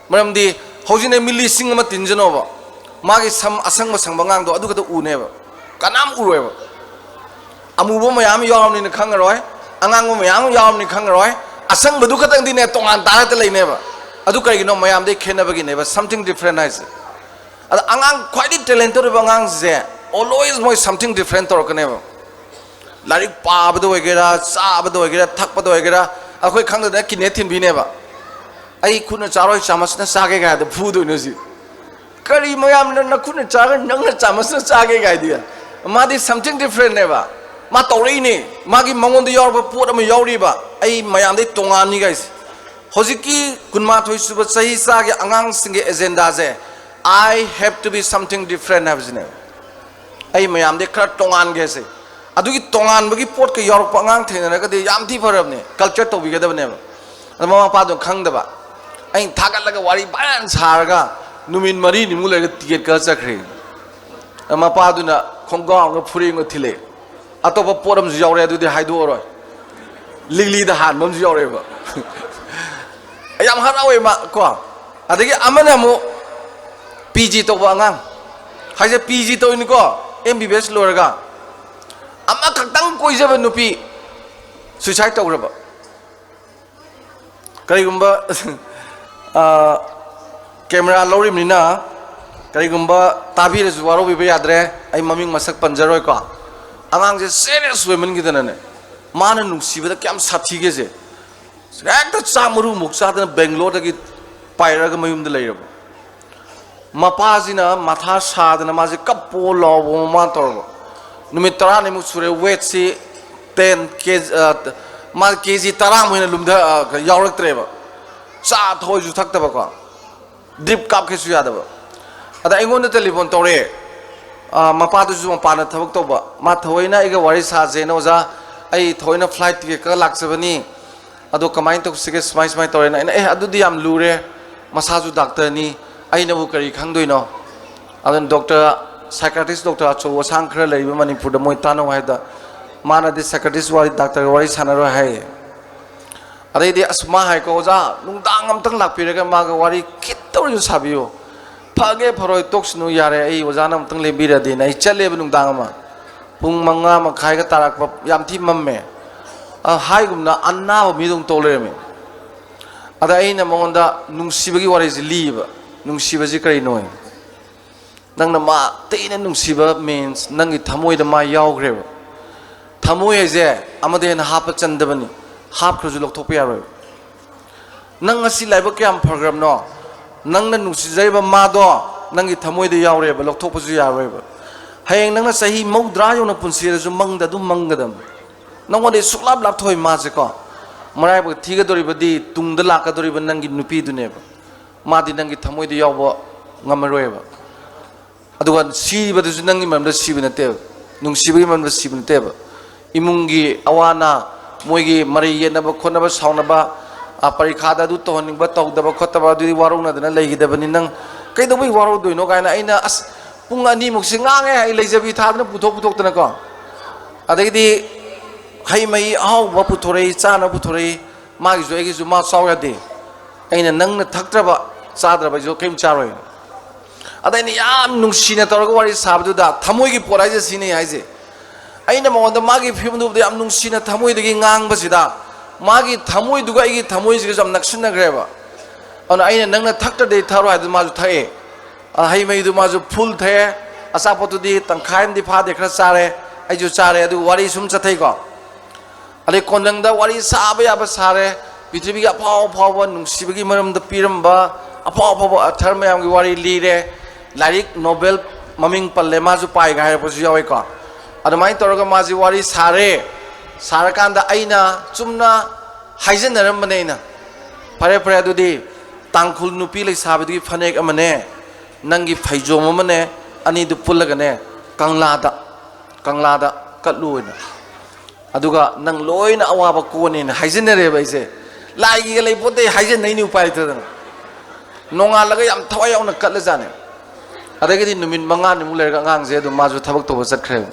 ꯃꯔꯝꯗꯤ ꯍꯧꯖꯤꯛꯅꯦ ꯃꯤ ꯂꯤꯁꯤꯡ ꯑꯃ ꯇꯤꯟꯖꯅꯣꯕ, ꯃꯥꯒꯤ ꯁꯝ ꯑꯁꯪꯕ ꯁꯪꯕ ꯑꯉꯥꯡꯗꯣ ꯑꯗꯨ ꯈꯛꯇ ꯎꯅꯦꯕ, ꯀꯅꯥꯝ ꯎꯔꯣꯏꯕ꯫ ꯑꯃꯨꯕ ꯃꯌꯥꯝ ꯌꯥꯎꯔꯕꯅꯤꯅ ꯈꯪꯉꯔꯣꯏ, ꯑꯉꯥꯡꯕ ꯃꯌꯥꯝ ꯌꯥꯎꯔꯕꯅꯤ ꯈꯪꯉꯔꯣꯏ, ꯑꯁꯪꯕꯗꯨ ꯈꯛꯇꯪꯗꯤꯅꯦ ꯇꯣꯉꯥꯟ ꯇꯥꯔꯒ ꯂꯩꯅꯦꯕ꯫ ꯑꯗꯨ ꯀꯔꯤꯒꯤꯅꯣ? ꯃꯌꯥꯝꯗꯩ ꯈꯦꯠꯅꯕꯒꯤꯅꯦꯕ, something different ꯍꯥꯏꯁꯦ꯫ ꯑꯗ ꯑꯉꯥꯡ ꯈ꯭ꯋꯥꯏꯗꯒꯤ talented ꯑꯣꯏꯕ ꯑꯉꯥꯡꯁꯦ always ꯃꯣꯏ something different ꯇꯧꯔꯛꯀꯅꯦꯕ꯫ ꯂꯥꯏꯔꯤꯛ ꯄꯥꯕꯗ ꯑꯣꯏꯒꯦꯔꯥ, ꯆꯥꯕꯗ ꯑꯣꯏꯒꯦꯔꯥ, ꯊꯛꯄꯗ ꯑꯣꯏꯒꯦꯔꯥ, ꯑꯩꯈꯣꯏ ꯈꯪꯗꯗꯅ ꯀꯤꯅꯦ ꯊꯤꯟꯕꯤꯅꯦꯕ꯫ "ꯑꯩ ꯈꯨꯠꯅ ꯆꯥꯔꯣꯏ, ꯆꯥꯃꯁꯅ ꯆꯥꯒꯦ" ꯀꯥꯏꯗ ꯐꯨꯗꯣꯏꯅꯣ ꯍꯧꯖꯤꯛ꯫ "ꯀꯔꯤ ꯃꯌꯥꯝꯅ ꯅꯈꯨꯠꯅ ꯆꯥꯔꯒ ꯅꯪꯅ ꯆꯥꯃꯁꯅ ꯆꯥꯒꯦ?" ꯀꯥꯏꯗꯤ꯫ ꯃꯥꯗꯤ something different ꯅꯦꯕ꯫ ꯃꯥ ꯇꯧꯔꯛꯏꯅꯦ꯫ ꯃꯥꯒꯤ ꯃꯉꯣꯟꯗ ꯌꯥꯎꯔꯕ ꯄꯣꯠ ꯑꯃ ꯌꯥꯎꯔꯤꯕ, "ꯑꯩ ꯃꯌꯥꯝꯗꯩ ꯇꯣꯉꯥꯟꯅꯤ" ꯀꯥꯏꯁꯦ꯫ ꯍꯧꯖꯤꯛꯀꯤ ꯀꯨꯟꯃꯥꯊꯣꯏ ꯁꯨꯕ ꯆꯍꯤ ꯆꯥꯒꯤ ꯑꯉꯥꯡꯁꯤꯡꯒꯤ ꯑꯦꯖꯦꯟꯗꯥꯁꯦ, "I have to be something different" ꯍꯥꯏꯕꯁꯤꯅꯦꯕ꯫ "ꯑꯩ ꯃꯌꯥꯝꯗꯩ ꯈꯔ ꯇꯣꯉꯥꯟꯒꯦꯁꯦ"꯫ ꯑꯗꯨꯒꯤ ꯇꯣꯉꯥꯟꯕꯒꯤ ꯄꯣꯠꯀ ꯌꯥꯎꯔꯛꯄ ꯑꯉꯥꯡ ꯊꯦꯡꯅꯔꯒꯗꯤ ꯌꯥꯝ ꯊꯤ ꯐꯔꯕꯅꯦ, culture ꯇꯧꯕꯤꯒꯗꯕꯅꯦꯕ꯫ ꯑꯗꯣ ꯃꯃꯥ ꯃꯄꯥꯗꯨꯅ ꯈꯪꯗꯕ꯫ ꯑꯩꯅ ꯊꯥꯒꯠꯂꯒ ꯋꯥꯔꯤ ꯐꯖꯅ ꯁꯥꯔꯒ ꯅꯨꯃꯤꯠ ꯃꯔꯤꯅꯤꯃꯨꯛ ꯂꯩꯔꯒ ꯇꯤꯀꯦꯠ ꯀꯛꯑ ꯆꯠꯈ꯭ꯔꯦ꯫ ꯑꯗꯣ ꯃꯄꯥꯗꯨꯅ ꯈꯣꯡꯒ꯭ꯔꯥꯎ ꯑꯃꯒ ꯐꯨꯔꯤꯠ ꯑꯃꯒ ꯊꯤꯜꯂꯛꯑꯦ꯫ "ꯑꯇꯣꯞꯄ ꯄꯣꯠ ꯑꯃꯁꯨ ꯌꯥꯎꯔꯦ, ꯑꯗꯨꯗꯤ ꯍꯥꯏꯗꯣꯛꯑꯔꯣꯏ꯫ ꯂꯤꯛꯂꯤꯗ ꯍꯥꯟꯕ ꯑꯃꯁꯨ ꯌꯥꯎꯔꯛꯑꯦꯕ"꯫ ꯌꯥꯝ ꯍꯔꯥꯎꯋꯦ ꯃꯥ ꯀꯣ꯫ ꯑꯗꯒꯤ ꯑꯃꯅ ꯑꯃꯨꯛ ꯄꯤ ꯖꯤ ꯇꯧꯕ ꯑꯉꯥꯡ ꯍꯥꯏꯁꯦ, ꯄꯤ ꯖꯤ ꯇꯧꯔꯤꯅꯤꯀꯣ, ꯑꯦꯝ ꯕꯤ ꯕꯤ ꯑꯦꯁ ꯂꯣꯏꯔꯒ꯫ ꯑꯃꯈꯛꯇꯪ ꯀꯣꯏꯖꯕ ꯅꯨꯄꯤ suicide ꯇꯧꯈ꯭ꯔꯕ꯫ ꯀꯔꯤꯒꯨꯝꯕ, ꯑ, camera ꯂꯧꯔꯤꯕꯅꯤꯅ ꯀꯔꯤꯒꯨꯝꯕ ꯇꯥꯕꯤꯔꯁꯨ ꯋꯥꯔꯧꯕꯤꯕ ꯌꯥꯗ꯭ꯔꯦ, ꯑꯩ ꯃꯃꯤꯡ ꯃꯁꯛ ꯄꯟꯖꯔꯣꯏꯀꯣ꯫ ꯑꯉꯥꯡꯁꯦ serious ꯑꯣꯏꯃꯟꯈꯤꯗꯅꯅꯦ, ꯃꯥꯅ ꯅꯨꯡꯁꯤꯕꯗ ꯀꯌꯥꯝ ꯁꯥꯊꯤꯒꯦꯁꯦ, ꯍꯦꯛꯇ ꯆꯥꯛ ꯃꯔꯨꯃꯨꯛ ꯆꯥꯗꯅ ꯕꯦꯡꯒ꯭ꯂꯣꯔꯗꯒꯤ ꯄꯥꯏꯔꯛꯑꯒ ꯃꯌꯨꯝꯗ ꯂꯩꯔꯕ꯫ ꯃꯄꯥꯁꯤꯅ ꯃꯊꯥ ꯁꯥꯗꯅ ꯃꯥꯁꯦ ꯀꯞꯄꯣ ꯂꯥꯎꯕ ꯃꯃꯥꯅ ꯇꯧꯔꯕ꯫ ꯅꯨꯃꯤꯠ ꯇꯔꯥꯅꯤꯃꯨꯛ ꯁꯨꯔꯦ, weightꯁꯤ ten ꯀꯦ ꯖꯤ, ꯑ, ꯃꯥ ꯀꯦ ꯖꯤ ꯇꯔꯥꯃꯨꯛ ꯍꯦꯟꯅ ꯂꯨꯝꯊ-, ꯑ, ꯌꯥꯎꯔꯛꯇ꯭ꯔꯦꯕ꯫ ꯆꯥ ꯊꯣꯏꯁꯨ ꯊꯛꯇꯕꯀꯣ, drip ꯀꯥꯞꯀꯦꯁꯨ ꯌꯥꯗꯕ꯫ ꯑꯗ ꯑꯩꯉꯣꯟꯗ telephone ꯇꯧꯔꯛꯑꯦ꯫ ꯑ, ꯃꯄꯥꯗꯨꯁꯨ ꯃꯄꯥꯟꯗ ꯊꯕꯛ ꯇꯧꯕ, ꯃꯥ ꯊꯑꯣꯏꯅ ꯑꯩꯒ ꯋꯥꯔꯤ ꯁꯥꯁꯦꯅ, "ꯑꯣꯖꯥ, ꯑꯩ ꯊꯑꯣꯏꯅ flight ticket ꯀꯛꯑ ꯂꯥꯛꯆꯕꯅꯤ, ꯑꯗꯣ ꯀꯃꯥꯏꯅ ꯇꯧꯁꯤꯒꯦ, ꯁꯨꯃꯥꯏ ꯁꯨꯃꯥꯏꯅ ꯇꯧꯔꯦꯅ"꯫ ꯑꯩꯅ, "ꯑꯦ, ꯑꯗꯨꯗꯤ ꯌꯥꯝ ꯂꯨꯔꯦ, ꯃꯁꯥꯁꯨ ꯗꯥꯛꯇꯔꯅꯤ, ꯑꯩꯅꯕꯨ ꯀꯔꯤ ꯈꯪꯗꯣꯏꯅꯣ?" ꯑꯗꯨꯅ doctor, psychiatrist doctor ꯑꯆꯧ ꯑꯁꯥꯡ ꯈꯔ ꯂꯩꯔꯤꯕ ꯃꯅꯤꯄꯨꯔꯗ, ꯃꯣꯏ ꯇꯥꯟꯅꯧ ꯍꯥꯏꯗ, ꯃꯥꯅꯗꯤ psychiatrist ꯋꯥꯔꯤ, ꯗꯥꯛꯇꯔꯒ ꯋꯥꯔꯤ ꯁꯥꯟꯅꯔꯣꯏ ꯍꯥꯏꯌꯦ꯫ ꯑꯗꯩꯗꯤ ꯑꯁ ꯃꯥ ꯍꯥꯏꯀꯣ, "ꯑꯣꯖꯥ, ꯅꯨꯡꯗꯥꯡ ꯑꯝꯇꯪ ꯂꯥꯛꯄꯤꯔꯒ ꯃꯥꯒ ꯋꯥꯔꯤ ꯈꯤꯠꯇ ꯑꯣꯏꯔꯁꯨ ꯁꯥꯕꯤꯌꯨ, ꯐꯒꯦ ꯐꯔꯣꯏ ꯇꯣꯛꯁꯅꯨ, ꯌꯥꯔꯦ, ꯑꯩ ꯑꯣꯖꯥꯅ ꯑꯃꯨꯛꯇꯪ ꯂꯦꯡꯕꯤꯔꯗꯤꯅ" ꯑꯩ ꯆꯠꯂꯦꯕ ꯅꯨꯡꯗꯥꯡ ꯑꯃ꯫ ꯄꯨꯡ ꯃꯉꯥ ꯃꯈꯥꯏꯒ ꯇꯥꯔꯛꯄ, ꯌꯥꯝ ꯊꯤ ꯃꯝꯃꯦ꯫ ꯑ, ꯍꯥꯏꯒꯨꯝꯅ ꯑꯅꯥꯕ ꯃꯤꯗꯧꯅ ꯇꯧ ꯂꯩꯔꯝꯃꯤ꯫ ꯑꯗ ꯑꯩꯅ ꯃꯉꯣꯟꯗ ꯅꯨꯡꯁꯤꯕꯒꯤ ꯋꯥꯔꯤꯁꯤ ꯂꯤꯕ꯫ ꯅꯨꯡꯁꯤꯕꯁꯤ ꯀꯔꯤꯅꯣ? ꯅꯪꯅ ꯃꯥ ꯇꯦꯅ ꯅꯨꯡꯁꯤꯕ means ꯅꯪꯒꯤ ꯊꯃꯣꯏꯗ ꯃꯥ ꯌꯥꯎꯈ꯭ꯔꯦꯕ꯫ ꯊꯃꯣꯏ ꯍꯥꯏꯁꯦ ꯑꯃꯗ ꯍꯦꯟꯅ ꯍꯥꯞꯄ ꯆꯟꯗꯕꯅꯤ꯫ ꯍꯥꯞꯈ꯭ꯔꯁꯨ ꯂꯧꯊꯣꯛꯄ ꯌꯥꯔꯣꯏꯕ꯫ ꯅꯪ ꯉꯁꯤ ꯂꯥꯏꯕꯛ ꯀꯌꯥꯝ ꯐꯈ꯭ꯔꯕꯅꯣ? ꯅꯪꯅ ꯅꯨꯡꯁꯤꯖꯔꯤꯕ ꯃꯥꯗꯣ ꯅꯪꯒꯤ ꯊꯃꯣꯏꯗ ꯌꯥꯎꯔꯦꯕ, ꯂꯧꯊꯣꯛꯄꯁꯨ ꯌꯥꯔꯣꯏꯕ꯫ ꯍꯌꯦꯡ ꯅꯪꯅ ꯆꯍꯤ ꯃꯧꯗ꯭ꯔꯥ ꯌꯧꯅ ꯄꯨꯟꯁꯤꯔꯁꯨ ꯃꯪꯗ ꯑꯗꯨꯝ ꯃꯪꯒꯗꯕꯅꯤ꯫ ꯅꯪꯉꯣꯟꯗꯒꯤ ꯁꯨꯛꯂꯥꯞ ꯂꯥꯞꯊꯣꯛꯏ ꯃꯥꯁꯦꯀꯣ꯫ ꯃꯔꯥꯏꯕꯛ ꯊꯤꯒꯗꯧꯔꯤꯕꯗꯤ ꯇꯨꯡꯗ ꯂꯥꯛꯀꯗꯧꯔꯤꯕ ꯅꯪꯒꯤ ꯅꯨꯄꯤꯗꯨꯅꯦꯕ꯫ ꯃꯥꯗꯤ ꯅꯪꯒꯤ ꯊꯃꯣꯏꯗ ꯌꯥꯎꯕ ꯉꯝꯃꯔꯣꯏꯕ꯫ ꯑꯗꯨꯒ ꯁꯤꯕꯗꯨꯁꯨ ꯅꯪꯒꯤ ꯃꯔꯝꯗ ꯁꯤꯕ ꯅꯠꯇꯦꯕ, ꯅꯨꯡꯁꯤꯕꯒꯤ ꯃꯔꯝꯗ ꯁꯤꯕ ꯅꯠꯇꯦꯕ꯫ ꯏꯃꯨꯡꯒꯤ ꯑꯋꯥ ꯑꯅꯥ, ꯃꯣꯏꯒꯤ ꯃꯔꯩ ꯌꯦꯠꯅꯕ ꯈꯣꯠꯅꯕ, ꯁꯥꯎꯅꯕ, ꯑ, ꯄꯔꯤꯈꯥꯗ ꯑꯗꯨ ꯇꯧꯍꯟꯅꯤꯡꯕ, ꯇꯧꯗꯕ ꯈꯣꯠꯇꯕ, ꯑꯗꯨꯗꯤ ꯋꯥꯔꯧꯅꯗꯅ ꯂꯩꯈꯤꯗꯕꯅꯤ꯫ ꯅꯪ ꯀꯩꯗꯧꯕꯩ ꯋꯥꯔꯧꯗꯣꯏꯅꯣ ꯀꯥꯏꯅ ꯑꯩꯅ ꯑꯁ ꯄꯨꯡ ꯑꯅꯤꯃꯨꯛꯁꯦ ꯉꯥꯡꯉꯦ, ꯑꯩ ꯂꯩꯖꯕꯤ ꯊꯥꯗꯅ ꯄꯨꯊꯣꯛ ꯄꯨꯊꯣꯛꯇꯅꯀꯣ꯫ ꯑꯗꯒꯤꯗꯤ ꯍꯩ ꯃꯍꯤ ꯑꯍꯥꯎꯕ ꯄꯨꯊꯣꯔꯛꯏ, ꯆꯥꯅꯕ ꯄꯨꯊꯣꯔꯛꯏ꯫ ꯃꯥꯒꯤꯁꯨ ꯑꯩꯒꯤꯁꯨ ꯃꯥ ꯆꯥꯎ ꯌꯥꯗꯦ꯫ ꯑꯩꯅ ꯅꯪꯅ ꯊꯛꯇ꯭ꯔꯕ, ꯆꯥꯗ꯭ꯔꯕ ꯑꯩꯁꯨ ꯀꯔꯤꯝ ꯆꯥꯔꯣꯏ꯫ ꯑꯗ ꯑꯩꯅ ꯌꯥꯝ ꯅꯨꯡꯁꯤꯅ ꯇꯧꯔꯒ ꯋꯥꯔꯤ ꯁꯥꯕꯗꯨꯗ ꯊꯃꯣꯏꯒꯤ ꯄꯣꯠ ꯍꯥꯏꯁꯦ ꯁꯤꯅꯤ ꯍꯥꯏꯁꯦ꯫ ꯑꯩꯅ ꯃꯉꯣꯟꯗ ꯃꯥꯒꯤ ꯐꯤꯕꯝꯗꯨꯕꯨꯗꯤ ꯌꯥꯝ ꯅꯨꯡꯁꯤꯅ ꯊꯃꯣꯏꯗꯒꯤ ꯉꯥꯡꯕꯁꯤꯗ ꯃꯥꯒꯤ ꯊꯃꯣꯏꯗꯨꯒ ꯑꯩꯒꯤ ꯊꯃꯣꯏꯁꯤꯒꯁꯨ ꯌꯥꯝ ꯅꯛꯁꯤꯟꯅꯈ꯭ꯔꯦꯕ꯫ ꯑꯗꯨꯅ ꯑꯩꯅ ꯅꯪꯅ ꯊꯛꯇ꯭ꯔꯗꯤ ꯊꯛꯑꯔꯣꯏ ꯍꯥꯏꯗꯨ ꯃꯥꯁꯨ ꯊꯛꯑꯦ꯫ ꯑ, ꯍꯩ ꯃꯍꯤꯗꯨ ꯃꯥꯁꯨ full ꯊꯛꯑꯦ꯫ ꯑꯆꯥꯄꯣꯠꯇꯨꯗꯤ ꯇꯪꯈꯥꯏ ꯑꯃꯗꯤ ꯐꯥꯗꯦ, ꯈꯔ ꯆꯥꯔꯦ꯫ ꯑꯩꯁꯨ ꯆꯥꯔꯦ꯫ ꯑꯗꯨꯒ ꯋꯥꯔꯤ ꯁꯨꯝ ꯆꯠꯊꯩꯀꯣ꯫ ꯑꯗꯩ ꯀꯣꯟꯂꯪꯗ ꯋꯥꯔꯤ ꯁꯥꯕ ꯌꯥꯕ ꯁꯥꯔꯦ꯫ ꯄ꯭ꯔꯤꯊꯤꯕꯤꯒꯤ ꯑꯐꯥꯎ ꯑꯐꯥꯎꯕ ꯅꯨꯡꯁꯤꯕꯒꯤ ꯃꯔꯝꯗ ꯄꯤꯔꯝꯕ ꯑꯐꯥꯎ ꯑꯐꯥꯎꯕ author ꯃꯌꯥꯝꯒꯤ ꯋꯥꯔꯤ ꯂꯤꯔꯦ꯫ ꯂꯥꯏꯔꯤꯛ novel ꯃꯃꯤꯡ ꯄꯜꯂꯦ, ꯃꯥꯁꯨ ꯄꯥꯏꯒ ꯍꯥꯏꯔꯛꯄꯁꯨ ꯌꯥꯎꯋꯤꯀꯣ꯫ ꯑꯗꯨꯃꯥꯏꯅ ꯇꯧꯔꯒ ꯃꯥꯁꯤ ꯋꯥꯔꯤ ꯁꯥꯔꯦ꯫ ꯁꯥꯔꯀꯥꯟꯗ ꯑꯩꯅ ꯆꯨꯝꯅ ꯍꯥꯏꯖꯟꯅꯔꯝꯕꯅꯦ ꯑꯩꯅ꯫ "ꯐꯔꯦ, ꯐꯔꯦ, ꯑꯗꯨꯗꯤ ꯇꯥꯡꯈꯨꯜ ꯅꯨꯄꯤ ꯂꯩꯁꯥꯕꯤꯗꯨꯒꯤ ꯐꯅꯦꯛ ꯑꯃꯅꯦ, ꯅꯪꯒꯤ ꯐꯩꯖꯣꯝ ꯑꯃꯅꯦ, ꯑꯅꯤꯗꯨ ꯄꯨꯜꯂꯒꯅꯦ, ꯀꯪꯂꯥꯗ, ꯀꯪꯂꯥꯗ ꯀꯠꯂꯨ ꯑꯣꯏꯅ꯫ ꯑꯗꯨꯒ ꯅꯪ ꯂꯣꯏꯅ ꯑꯋꯥꯕ ꯀꯣꯟꯅꯦꯅ" ꯍꯥꯏꯖꯟꯅꯔꯦꯕ ꯑꯩꯁꯦ꯫ ꯂꯥꯏꯒꯤꯒ ꯂꯩ ꯄꯣꯠꯇꯦ, ꯍꯥꯏꯖꯟꯅꯩꯅꯤ ꯎꯄꯥꯏ ꯂꯩꯇꯗꯅ꯫ ꯅꯣꯡꯉꯥꯜꯂꯒ ꯌꯥꯝ ꯊꯋꯥꯏ ꯌꯥꯎꯅ ꯀꯠꯂꯖꯥꯠꯅꯦ꯫ ꯑꯗꯒꯤꯗꯤ ꯅꯨꯃꯤꯠ ꯃꯉꯥꯅꯤꯃꯨꯛ ꯂꯩꯔꯒ ꯑꯉꯥꯡꯁꯦ ꯑꯗꯨꯝ ꯃꯥꯁꯨ ꯊꯕꯛ ꯇꯧꯕ ꯆꯠꯈ꯭ꯔꯦꯕ꯫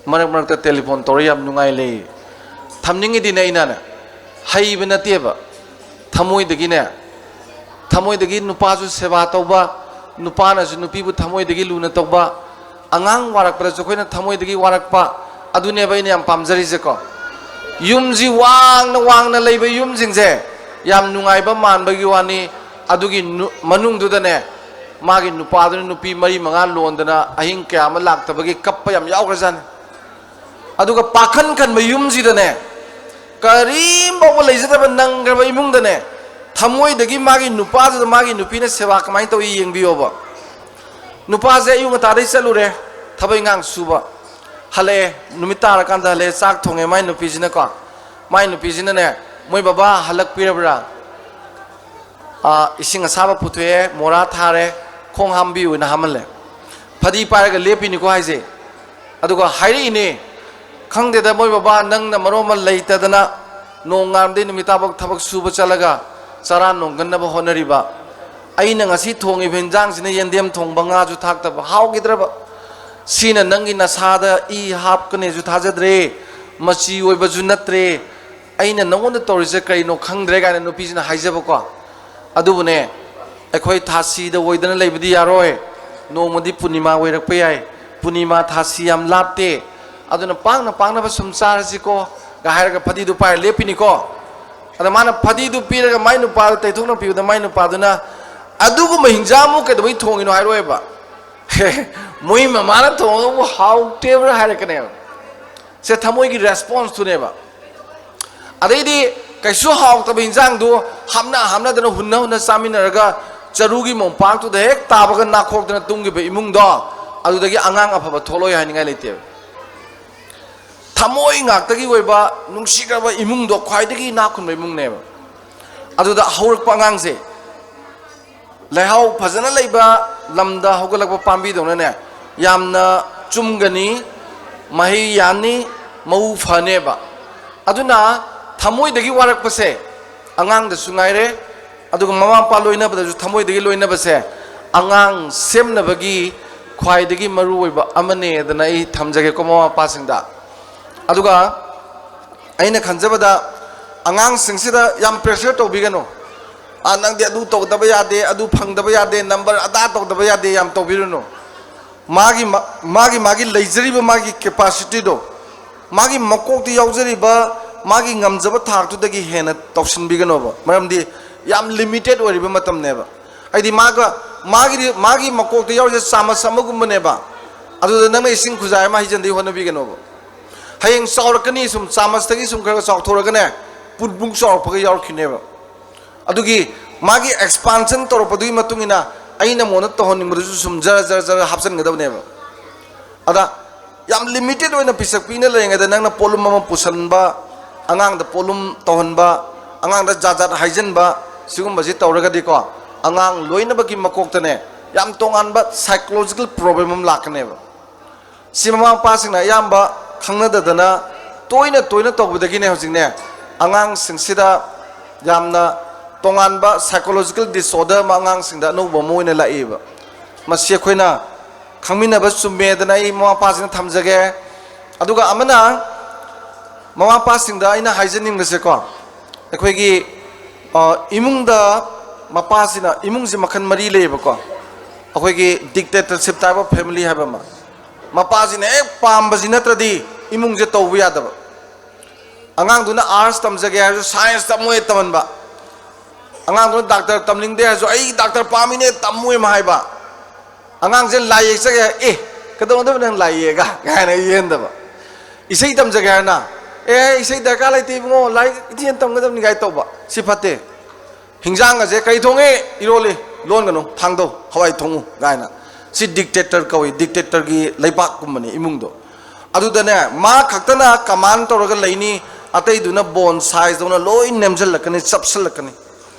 ꯃꯔꯛ ꯃꯔꯛꯇ telephone ꯇꯧꯔ ꯌꯥꯝ ꯅꯨꯡꯉꯥꯏ ꯂꯩ꯫ ꯊꯝꯅꯤꯡꯉꯤꯗꯤꯅꯦ ꯑꯩꯅꯅꯦ, ꯍꯩꯕ ꯅꯠꯇꯦꯕ, ꯊꯃꯣꯏꯗꯒꯤꯅꯦ, ꯊꯃꯣꯏꯗꯒꯤ ꯅꯨꯄꯥꯁꯨ ꯁꯦꯕꯥ ꯇꯧꯕ, ꯅꯨꯄꯥꯅꯁꯨ ꯅꯨꯄꯤꯕꯨ ꯊꯃꯣꯏꯗꯒꯤ ꯂꯨꯅ ꯇꯧꯕ, ꯑꯉꯥꯡ ꯋꯥꯔꯛꯄꯗꯁꯨ ꯑꯩꯈꯣꯏꯅ ꯊꯃꯣꯏꯗꯒꯤ ꯋꯥꯔꯛꯄ, ꯑꯗꯨꯅꯦꯕ ꯑꯩꯅ ꯌꯥꯝ ꯄꯥꯝꯖꯔꯤꯁꯦꯀꯣ꯫ ꯌꯨꯝꯁꯤ ꯋꯥꯡꯅ ꯋꯥꯡꯅ ꯂꯩꯕ ꯌꯨꯝꯁꯤꯡꯁꯦ ꯌꯥꯝ ꯅꯨꯡꯉꯥꯏꯕ ꯃꯥꯟꯕꯒꯤ ꯋꯥꯅꯤ꯫ ꯑꯗꯨꯒꯤ ꯅꯨ-, ꯃꯅꯨꯡꯗꯨꯗꯅꯦ, ꯃꯥꯒꯤ ꯅꯨꯄꯥꯗꯨꯅ ꯅꯨꯄꯤ ꯃꯔꯤ ꯃꯉꯥ ꯂꯣꯟꯗꯅ ꯑꯍꯤꯡ ꯀꯌꯥ ꯑꯃ ꯂꯥꯛꯇꯕꯒꯤ ꯀꯞꯄ ꯌꯥꯝ ꯌꯥꯎꯈ꯭ꯔꯖꯥꯠꯅꯤ꯫ ꯑꯗꯨꯒ ꯄꯥꯈꯟ ꯈꯟꯕ ꯌꯨꯝꯁꯤꯗꯅꯦ, ꯀꯔꯤꯝ ꯐꯥꯎꯕ ꯂꯩꯖꯗꯕ ꯅꯪꯈ꯭ꯔꯕ ꯏꯃꯨꯡꯗꯅꯦ, ꯊꯃꯣꯏꯗꯒꯤ ꯃꯥꯒꯤ ꯅꯨꯄꯥꯗꯨꯗ ꯃꯥꯒꯤ ꯅꯨꯄꯤꯅ ꯁꯦꯕꯥ ꯀꯃꯥꯏꯅ ꯇꯧꯏ ꯌꯦꯡꯕꯤꯌꯣꯕ꯫ ꯅꯨꯄꯥꯁꯦ ꯑꯌꯨꯛ ꯉꯟꯇꯥꯗꯩ ꯆꯠꯂꯨꯔꯦ, ꯊꯕꯛ ꯏꯪꯈꯥꯡ ꯁꯨꯕ, ꯍꯜꯂꯛꯑꯦ, ꯅꯨꯃꯤꯠ ꯇꯥꯔꯀꯥꯟꯗ ꯍꯜꯂꯛꯑꯦ, ꯆꯥꯛ ꯊꯣꯡꯉꯦ ꯃꯥꯏ ꯅꯨꯄꯤꯁꯤꯅꯀꯣ꯫ ꯃꯥꯏ ꯅꯨꯄꯤꯁꯤꯅꯅꯦ, "ꯃꯣꯏ ꯕꯕꯥ ꯍꯜꯂꯛꯄꯤꯔꯕ꯭ꯔꯥ? ꯑꯥ, ꯏꯁꯤꯡ ꯑꯁꯥꯕ ꯄꯨꯊꯣꯛꯑꯦ, ꯃꯣꯔꯥ ꯊꯥꯔꯦ, ꯈꯣꯡ ꯍꯥꯝꯕꯤꯌꯨꯅ ꯍꯥꯝꯍꯜꯂꯦ꯫ ꯐꯗꯤ ꯄꯥꯏꯔꯒ ꯂꯦꯞꯄꯤꯅꯤꯀꯣ ꯍꯥꯏꯁꯦ꯫ ꯑꯗꯨꯒ ꯍꯥꯏꯔꯛꯏꯅꯦ, 'ꯈꯪꯗꯦꯗ ꯃꯣꯏ ꯕꯕꯥ, ꯅꯪꯅ ꯃꯔꯣꯟ ꯑꯃ ꯂꯩꯇꯗꯅ ꯅꯣꯡꯉꯥꯟꯕꯗꯩ ꯅꯨꯃꯤꯠ ꯇꯥꯐꯥꯎ ꯊꯕꯛ ꯁꯨꯕ ꯆꯠꯂꯒ ꯆꯔꯥ ꯅꯣꯡꯒꯟꯅꯕ ꯍꯣꯠꯅꯔꯤꯕ꯫ ꯑꯩꯅ ꯉꯁꯤ ꯊꯣꯡꯉꯤꯕ ꯍꯤꯟꯖꯥꯡꯁꯤꯅ ꯌꯦꯟꯗꯦꯝ ꯊꯣꯡꯕ, ꯉꯥꯁꯨ ꯊꯥꯛꯇꯕ, ꯍꯥꯎꯈꯤꯗ꯭ꯔꯕ꯫ ꯁꯤꯅ ꯅꯪꯒꯤ ꯅꯁꯥꯗ ꯏ ꯍꯥꯞꯀꯅꯦꯁꯨ ꯊꯥꯖꯗ꯭ꯔꯦ, ꯃꯆꯤ ꯑꯣꯏꯕꯁꯨ ꯅꯠꯇ꯭ꯔꯦ꯫ ꯑꯩꯅ ꯅꯉꯣꯟꯗ ꯇꯧꯔꯤꯁꯦ ꯀꯔꯤꯅꯣ ꯈꯪꯗ꯭ꯔꯦ,' ꯀꯥꯏꯅ ꯅꯨꯄꯤꯁꯤꯅ ꯍꯥꯏꯖꯕꯀꯣ꯫ ꯑꯗꯨꯕꯨꯅꯦ, ꯑꯩꯈꯣꯏ ꯊꯥꯁꯤꯗ ꯑꯣꯏꯗꯅ ꯂꯩꯕꯗꯤ ꯌꯥꯔꯣꯏ꯫ ꯅꯣꯡꯃꯗꯤ ꯄꯨꯔꯅꯤꯃꯥ ꯑꯣꯏꯔꯛꯄ ꯌꯥꯏ꯫ ꯄꯨꯔꯅꯤꯃꯥ ꯊꯥꯁꯤ ꯌꯥꯝ ꯂꯥꯞꯇꯦ꯫ ꯑꯗꯨꯅ ꯄꯥꯡꯅ ꯄꯥꯡꯅꯕ ꯁꯨꯝ ꯆꯥꯔꯁꯤꯀꯣ, ꯒ ꯍꯥꯏꯔꯒ ꯐꯗꯤꯗꯨ ꯄꯥꯏꯔ ꯂꯦꯞꯄꯤꯅꯤꯀꯣ꯫ ꯑꯗ ꯃꯥꯅ ꯐꯗꯤꯗꯨ ꯄꯤꯔꯒ ꯃꯥꯏ ꯅꯨꯄꯥꯗ ꯇꯩꯊꯣꯛꯅ ꯄꯤꯕꯗ, ꯃꯥꯏ ꯅꯨꯄꯥꯗꯨꯅ, "ꯑꯗꯨꯒꯨꯝꯕ ꯍꯤꯟꯖꯥꯡ ꯑꯃꯨꯛ ꯀꯩꯗꯧꯕꯩ ꯊꯣꯡꯉꯤꯅꯣ?" ꯍꯥꯏꯔꯣꯏꯕ꯫ "ꯃꯣꯏ ꯃꯃꯥꯅ ꯊꯣꯡꯉꯒꯕꯨ ꯍꯥꯎꯇꯦꯕ꯭ꯔꯥ?" ꯍꯥꯏꯔꯛꯀꯅꯦꯕ꯫ ꯁꯦ ꯊꯃꯣꯏꯒꯤ response ꯇꯨꯅꯦꯕ꯫ ꯑꯗꯩꯗꯤ ꯀꯩꯁꯨ ꯍꯥꯎꯇꯕ ꯍꯤꯟꯖꯥꯡꯗꯨ ꯍꯥꯞꯅ ꯍꯥꯞꯅꯗꯅ, ꯍꯨꯟꯅ ꯍꯨꯟꯅ ꯆꯥꯃꯤꯟꯅꯔꯒ, ꯆꯔꯨꯒꯤ ꯃꯣꯝꯄꯥꯛꯇꯨꯗ ꯍꯦꯛ ꯇꯥꯕꯒ ꯅꯥꯈꯣꯛꯇꯅ ꯇꯨꯝꯈꯤꯕ ꯏꯃꯨꯡꯗꯣ, ꯑꯗꯨꯗꯒꯤ ꯑꯉꯥꯡ ꯑꯐꯕ ꯊꯣꯛꯂꯛꯑꯣꯏ ꯍꯥꯏꯅꯤꯡꯉꯥꯏ ꯂꯩꯇꯦꯕ꯫ ꯊꯃꯣꯏ ꯉꯥꯛꯇꯒꯤ ꯑꯣꯏꯕ ꯅꯨꯡꯁꯤꯈ꯭ꯔꯕ ꯏꯃꯨꯡꯗꯣ ꯈ꯭ꯋꯥꯏꯗꯒꯤ ꯏꯅꯥꯛ ꯈꯨꯟꯕ ꯏꯃꯨꯡꯅꯦꯕ꯫ ꯑꯗꯨꯗ ꯍꯧꯔꯛꯄ ꯑꯉꯥꯡꯁꯦ, ꯂꯩꯍꯥꯎ ꯐꯖꯅ ꯂꯩꯕ ꯂꯝꯗ ꯍꯧꯒꯠꯂꯛꯄ ꯄꯥꯝꯕꯤꯗꯧꯅꯅꯦ, ꯌꯥꯝꯅ ꯆꯨꯝꯒꯅꯤ, ꯃꯍꯩ ꯌꯥꯟꯅꯤ, ꯃꯎ ꯐꯅꯦꯕ꯫ ꯑꯗꯨꯅ ꯊꯃꯣꯏꯗꯒꯤ ꯋꯥꯔꯛꯄꯁꯦ ꯑꯉꯥꯡꯗꯁꯨ ꯉꯥꯏꯔꯦ, ꯑꯗꯨꯒ ꯃꯃꯥ ꯃꯄꯥ ꯂꯣꯏꯅꯕꯗꯁꯨ ꯊꯃꯣꯏꯗꯒꯤ ꯂꯣꯏꯅꯕꯁꯦ ꯑꯉꯥꯡ ꯁꯦꯝꯅꯕꯒꯤ ꯈ꯭ꯋꯥꯏꯗꯒꯤ ꯃꯔꯨꯑꯣꯏꯕ ꯑꯃꯅꯦꯗꯅ ꯑꯩ ꯊꯝꯖꯒꯦꯀꯣ ꯃꯃꯥ ꯃꯄꯥꯁꯤꯡꯗ꯫ ꯑꯗꯨꯒ ꯑꯩꯅ ꯈꯟꯖꯕꯗ, ꯑꯉꯥꯡꯁꯤꯡꯁꯤꯗ ꯌꯥꯝ pressure ꯇꯧꯕꯤꯒꯅꯨ꯫ "ꯑꯥ, ꯅꯪꯗꯤ ꯑꯗꯨ ꯇꯧꯗꯕ ꯌꯥꯗꯦ, ꯑꯗꯨ ꯐꯪꯗꯕ ꯌꯥꯗꯦ, number ꯑꯗꯥ ꯇꯧꯗꯕ ꯌꯥꯗꯦ" ꯌꯥꯝ ꯇꯧꯕꯤꯔꯨꯅꯨ꯫ ꯃꯥꯒꯤ ꯃ-, ꯃꯥꯒꯤ, ꯃꯥꯒꯤ ꯂꯩꯖꯔꯤꯕ ꯃꯥꯒꯤ capacityꯗꯣ, ꯃꯥꯒꯤ ꯃꯀꯣꯛꯇ ꯌꯥꯎꯖꯔꯤꯕ ꯃꯥꯒꯤ ꯉꯝꯖꯕ ꯊꯥꯛꯇꯨꯗꯒꯤ ꯍꯦꯟꯅ ꯇꯧꯁꯤꯟꯕꯤꯒꯅꯣꯕ꯫ ꯃꯔꯝꯗꯤ ꯌꯥꯝ ꯂꯤꯃꯤꯇꯦꯠ ꯑꯣꯏꯔꯤꯕ ꯃꯇꯝꯅꯦꯕ꯫ ꯍꯥꯏꯗꯤ ꯃꯥꯒ, ꯃꯥꯒꯤ, ꯃꯥꯒꯤ ꯃꯀꯣꯛꯇ ꯌꯥꯎꯔꯤꯁꯦ ꯆꯥꯃꯁ ꯑꯃꯒꯨꯝꯕꯅꯦꯕ꯫ ꯑꯗꯨꯗ ꯅꯪꯅ ꯏꯁꯤꯡ ꯈꯨꯖꯥꯏ ꯑꯃ ꯍꯩꯖꯤꯟꯗꯒꯤ ꯍꯣꯠꯅꯕꯤꯒꯅꯣꯕ꯫ ꯍꯌꯦꯡ ꯆꯥꯎꯔꯛꯀꯅꯤ, ꯁꯨꯝ ꯆꯥꯃꯁꯇꯒꯤ ꯁꯨꯝ ꯈꯔ ꯈꯔ ꯆꯥꯎꯊꯣꯔꯛꯀꯅꯦ, ꯄꯨꯠꯕꯨꯡ ꯆꯥꯎꯔꯛꯄꯒ ꯌꯥꯎꯔꯛꯈꯤꯅꯦꯕ꯫ ꯑꯗꯨꯒꯤ ꯃꯥꯒꯤ ꯑꯦꯛꯁꯄꯥꯟꯁꯟ ꯇꯧꯔꯛꯄꯗꯨꯒꯤ ꯃꯇꯨꯡ ꯏꯟꯅ ꯑꯩꯅ ꯃꯉꯣꯟꯗ ꯇꯧꯍꯟꯅꯤꯡꯕꯗꯨꯁꯨ ꯁꯨꯝ ꯖꯔ ꯖꯔ ꯖꯔ ꯍꯥꯞꯆꯤꯟꯒꯗꯕꯅꯦꯕ꯫ ꯑꯗ ꯌꯥꯝ ꯂꯤꯃꯤꯇꯦꯠ ꯑꯣꯏꯅ ꯄꯤꯁꯛ ꯄꯤꯛꯅ ꯂꯩꯔꯤꯉꯩꯗ ꯅꯪꯅ ꯄꯣꯠꯂꯨꯝ ꯑꯃ ꯄꯨꯁꯟꯕ, ꯑꯉꯥꯡꯗ ꯄꯣꯠꯂꯨꯝ ꯇꯧꯍꯟꯕ, ꯑꯉꯥꯡꯗ ꯖꯥꯠ ꯖꯥꯠ ꯍꯥꯏꯖꯤꯟꯕ, ꯁꯤꯒꯨꯝꯕꯁꯤ ꯇꯧꯔꯒꯗꯤꯀꯣ, ꯑꯉꯥꯡ ꯂꯣꯏꯅꯕꯒꯤ ꯃꯀꯣꯛꯇꯅꯦ ꯌꯥꯝ ꯇꯣꯉꯥꯟꯕ psychological problem ꯑꯃ ꯂꯥꯛꯀꯅꯦꯕ꯫ ꯁꯤ ꯃꯃꯥ ꯃꯄꯥꯁꯤꯡꯅ ꯑꯌꯥꯝꯕ ꯈꯪꯅꯗꯗꯅ ꯇꯣꯏꯅ ꯇꯣꯏꯅ ꯇꯧꯕꯗꯒꯤꯅꯦ ꯍꯧꯖꯤꯛꯅꯦ ꯑꯉꯥꯡꯁꯤꯡꯁꯤꯗ ꯌꯥꯝꯅ ꯇꯣꯉꯥꯟꯕ psychological disorder ꯑꯃ ꯑꯉꯥꯡꯁꯤꯡꯗ ꯑꯅꯧꯕ ꯑꯃ ꯑꯣꯏꯅ ꯂꯥꯛꯏꯕ꯫ ꯃꯁꯤ ꯑꯩꯈꯣꯏꯅ ꯈꯪꯃꯤꯟꯅꯕ ꯆꯨꯝꯃꯦꯗꯅ ꯑꯩ ꯃꯃꯥ ꯃꯄꯥꯁꯤꯡꯅ ꯊꯝꯖꯒꯦ꯫ ꯑꯗꯨꯒ ꯑꯃꯅ, ꯃꯃꯥ ꯃꯄꯥꯁꯤꯡꯗ ꯑꯩꯅ ꯍꯥꯏꯖꯅꯤꯡꯕꯁꯦꯀꯣ, ꯑꯩꯈꯣꯏꯒꯤ, ꯑ, ꯏꯃꯨꯡꯗ ꯃꯄꯥꯁꯤꯅ, ꯏꯃꯨꯡꯁꯤ ꯃꯈꯜ ꯃꯔꯤ ꯂꯩꯌꯦꯕꯀꯣ꯫ ꯑꯩꯈꯣꯏꯒꯤ dictatorship type of family ꯍꯥꯏꯕ ꯑꯃ, ꯃꯄꯥꯁꯤꯅ ꯍꯦꯛ ꯄꯥꯝꯕꯁꯤ ꯅꯠꯇ꯭ꯔꯗꯤ ꯏꯃꯨꯡꯁꯦ ꯇꯧꯕ ꯌꯥꯗꯕ꯫ ꯑꯉꯥꯡꯗꯨꯅ ꯑꯥꯔꯠꯁ ꯇꯝꯖꯒꯦ ꯍꯥꯏꯔꯁꯨ ꯁꯥꯏꯟꯁ ꯇꯝꯃꯣꯏ ꯇꯝꯍꯟꯕ꯫ ꯑꯉꯥꯡꯗꯨꯅ ꯗꯥꯛꯇꯔ ꯇꯝꯅꯤꯡꯗꯦ ꯍꯥꯏꯔꯁꯨ ꯑꯩ ꯗꯥꯛꯇꯔ ꯄꯥꯝꯃꯤꯅꯦ ꯇꯝꯃꯣꯏ ꯑꯃ ꯍꯥꯏꯕ꯫ ꯑꯉꯥꯡꯁꯦ ꯂꯥꯏ ꯌꯦꯛꯆꯒꯦ ꯍꯥꯏ, "ꯑꯦ, ꯀꯩꯗꯧꯅꯗꯕ ꯅꯪ ꯂꯥꯏ ꯌꯦꯛꯑꯒ?" ꯀꯥꯏꯅ ꯌꯦꯟꯗꯕ꯫ ꯏꯁꯩ ꯇꯝꯖꯒꯦ ꯍꯥꯏꯔꯅ, "ꯑꯦ, ꯏꯁꯩ ꯗꯔꯀꯥꯔ ꯂꯩꯇꯦ ꯏꯕꯨꯡꯉꯣ, ꯂꯥꯏꯔꯤꯛ ꯏꯊꯤꯅ ꯇꯝꯒꯗꯕꯅꯤ" ꯀꯥꯏ ꯇꯧꯕ꯫ ꯁꯤ ꯐꯠꯇꯦ꯫ "ꯍꯤꯟꯖꯥꯡ ꯑꯁꯦ ꯀꯔꯤ ꯊꯣꯡꯉꯤ? ꯏꯔꯣꯜꯂꯤ꯫ ꯂꯣꯟꯒꯅꯨ, ꯊꯥꯡꯗꯧ, ꯍꯋꯥꯏ ꯊꯣꯡꯉꯨ" ꯀꯥꯏꯅ꯫ ꯁꯤ dictator ꯀꯧꯏ, dictatorꯒꯤ ꯂꯩꯕꯥꯛꯀꯨꯝꯕꯅꯤ ꯏꯃꯨꯡꯗꯣ꯫ ꯑꯗꯨꯗꯅꯦ ꯃꯥ ꯈꯛꯇꯅ command ꯇꯧꯔꯒ ꯂꯩꯅꯤ, ꯑꯇꯩꯗꯨꯅ ꯕꯣꯟ ꯁꯥꯏꯖꯗꯧꯅ ꯂꯣꯏ ꯅꯦꯝꯖꯜꯂꯛꯀꯅꯤ, ꯆꯞꯁꯜꯂꯛꯀꯅꯤ꯫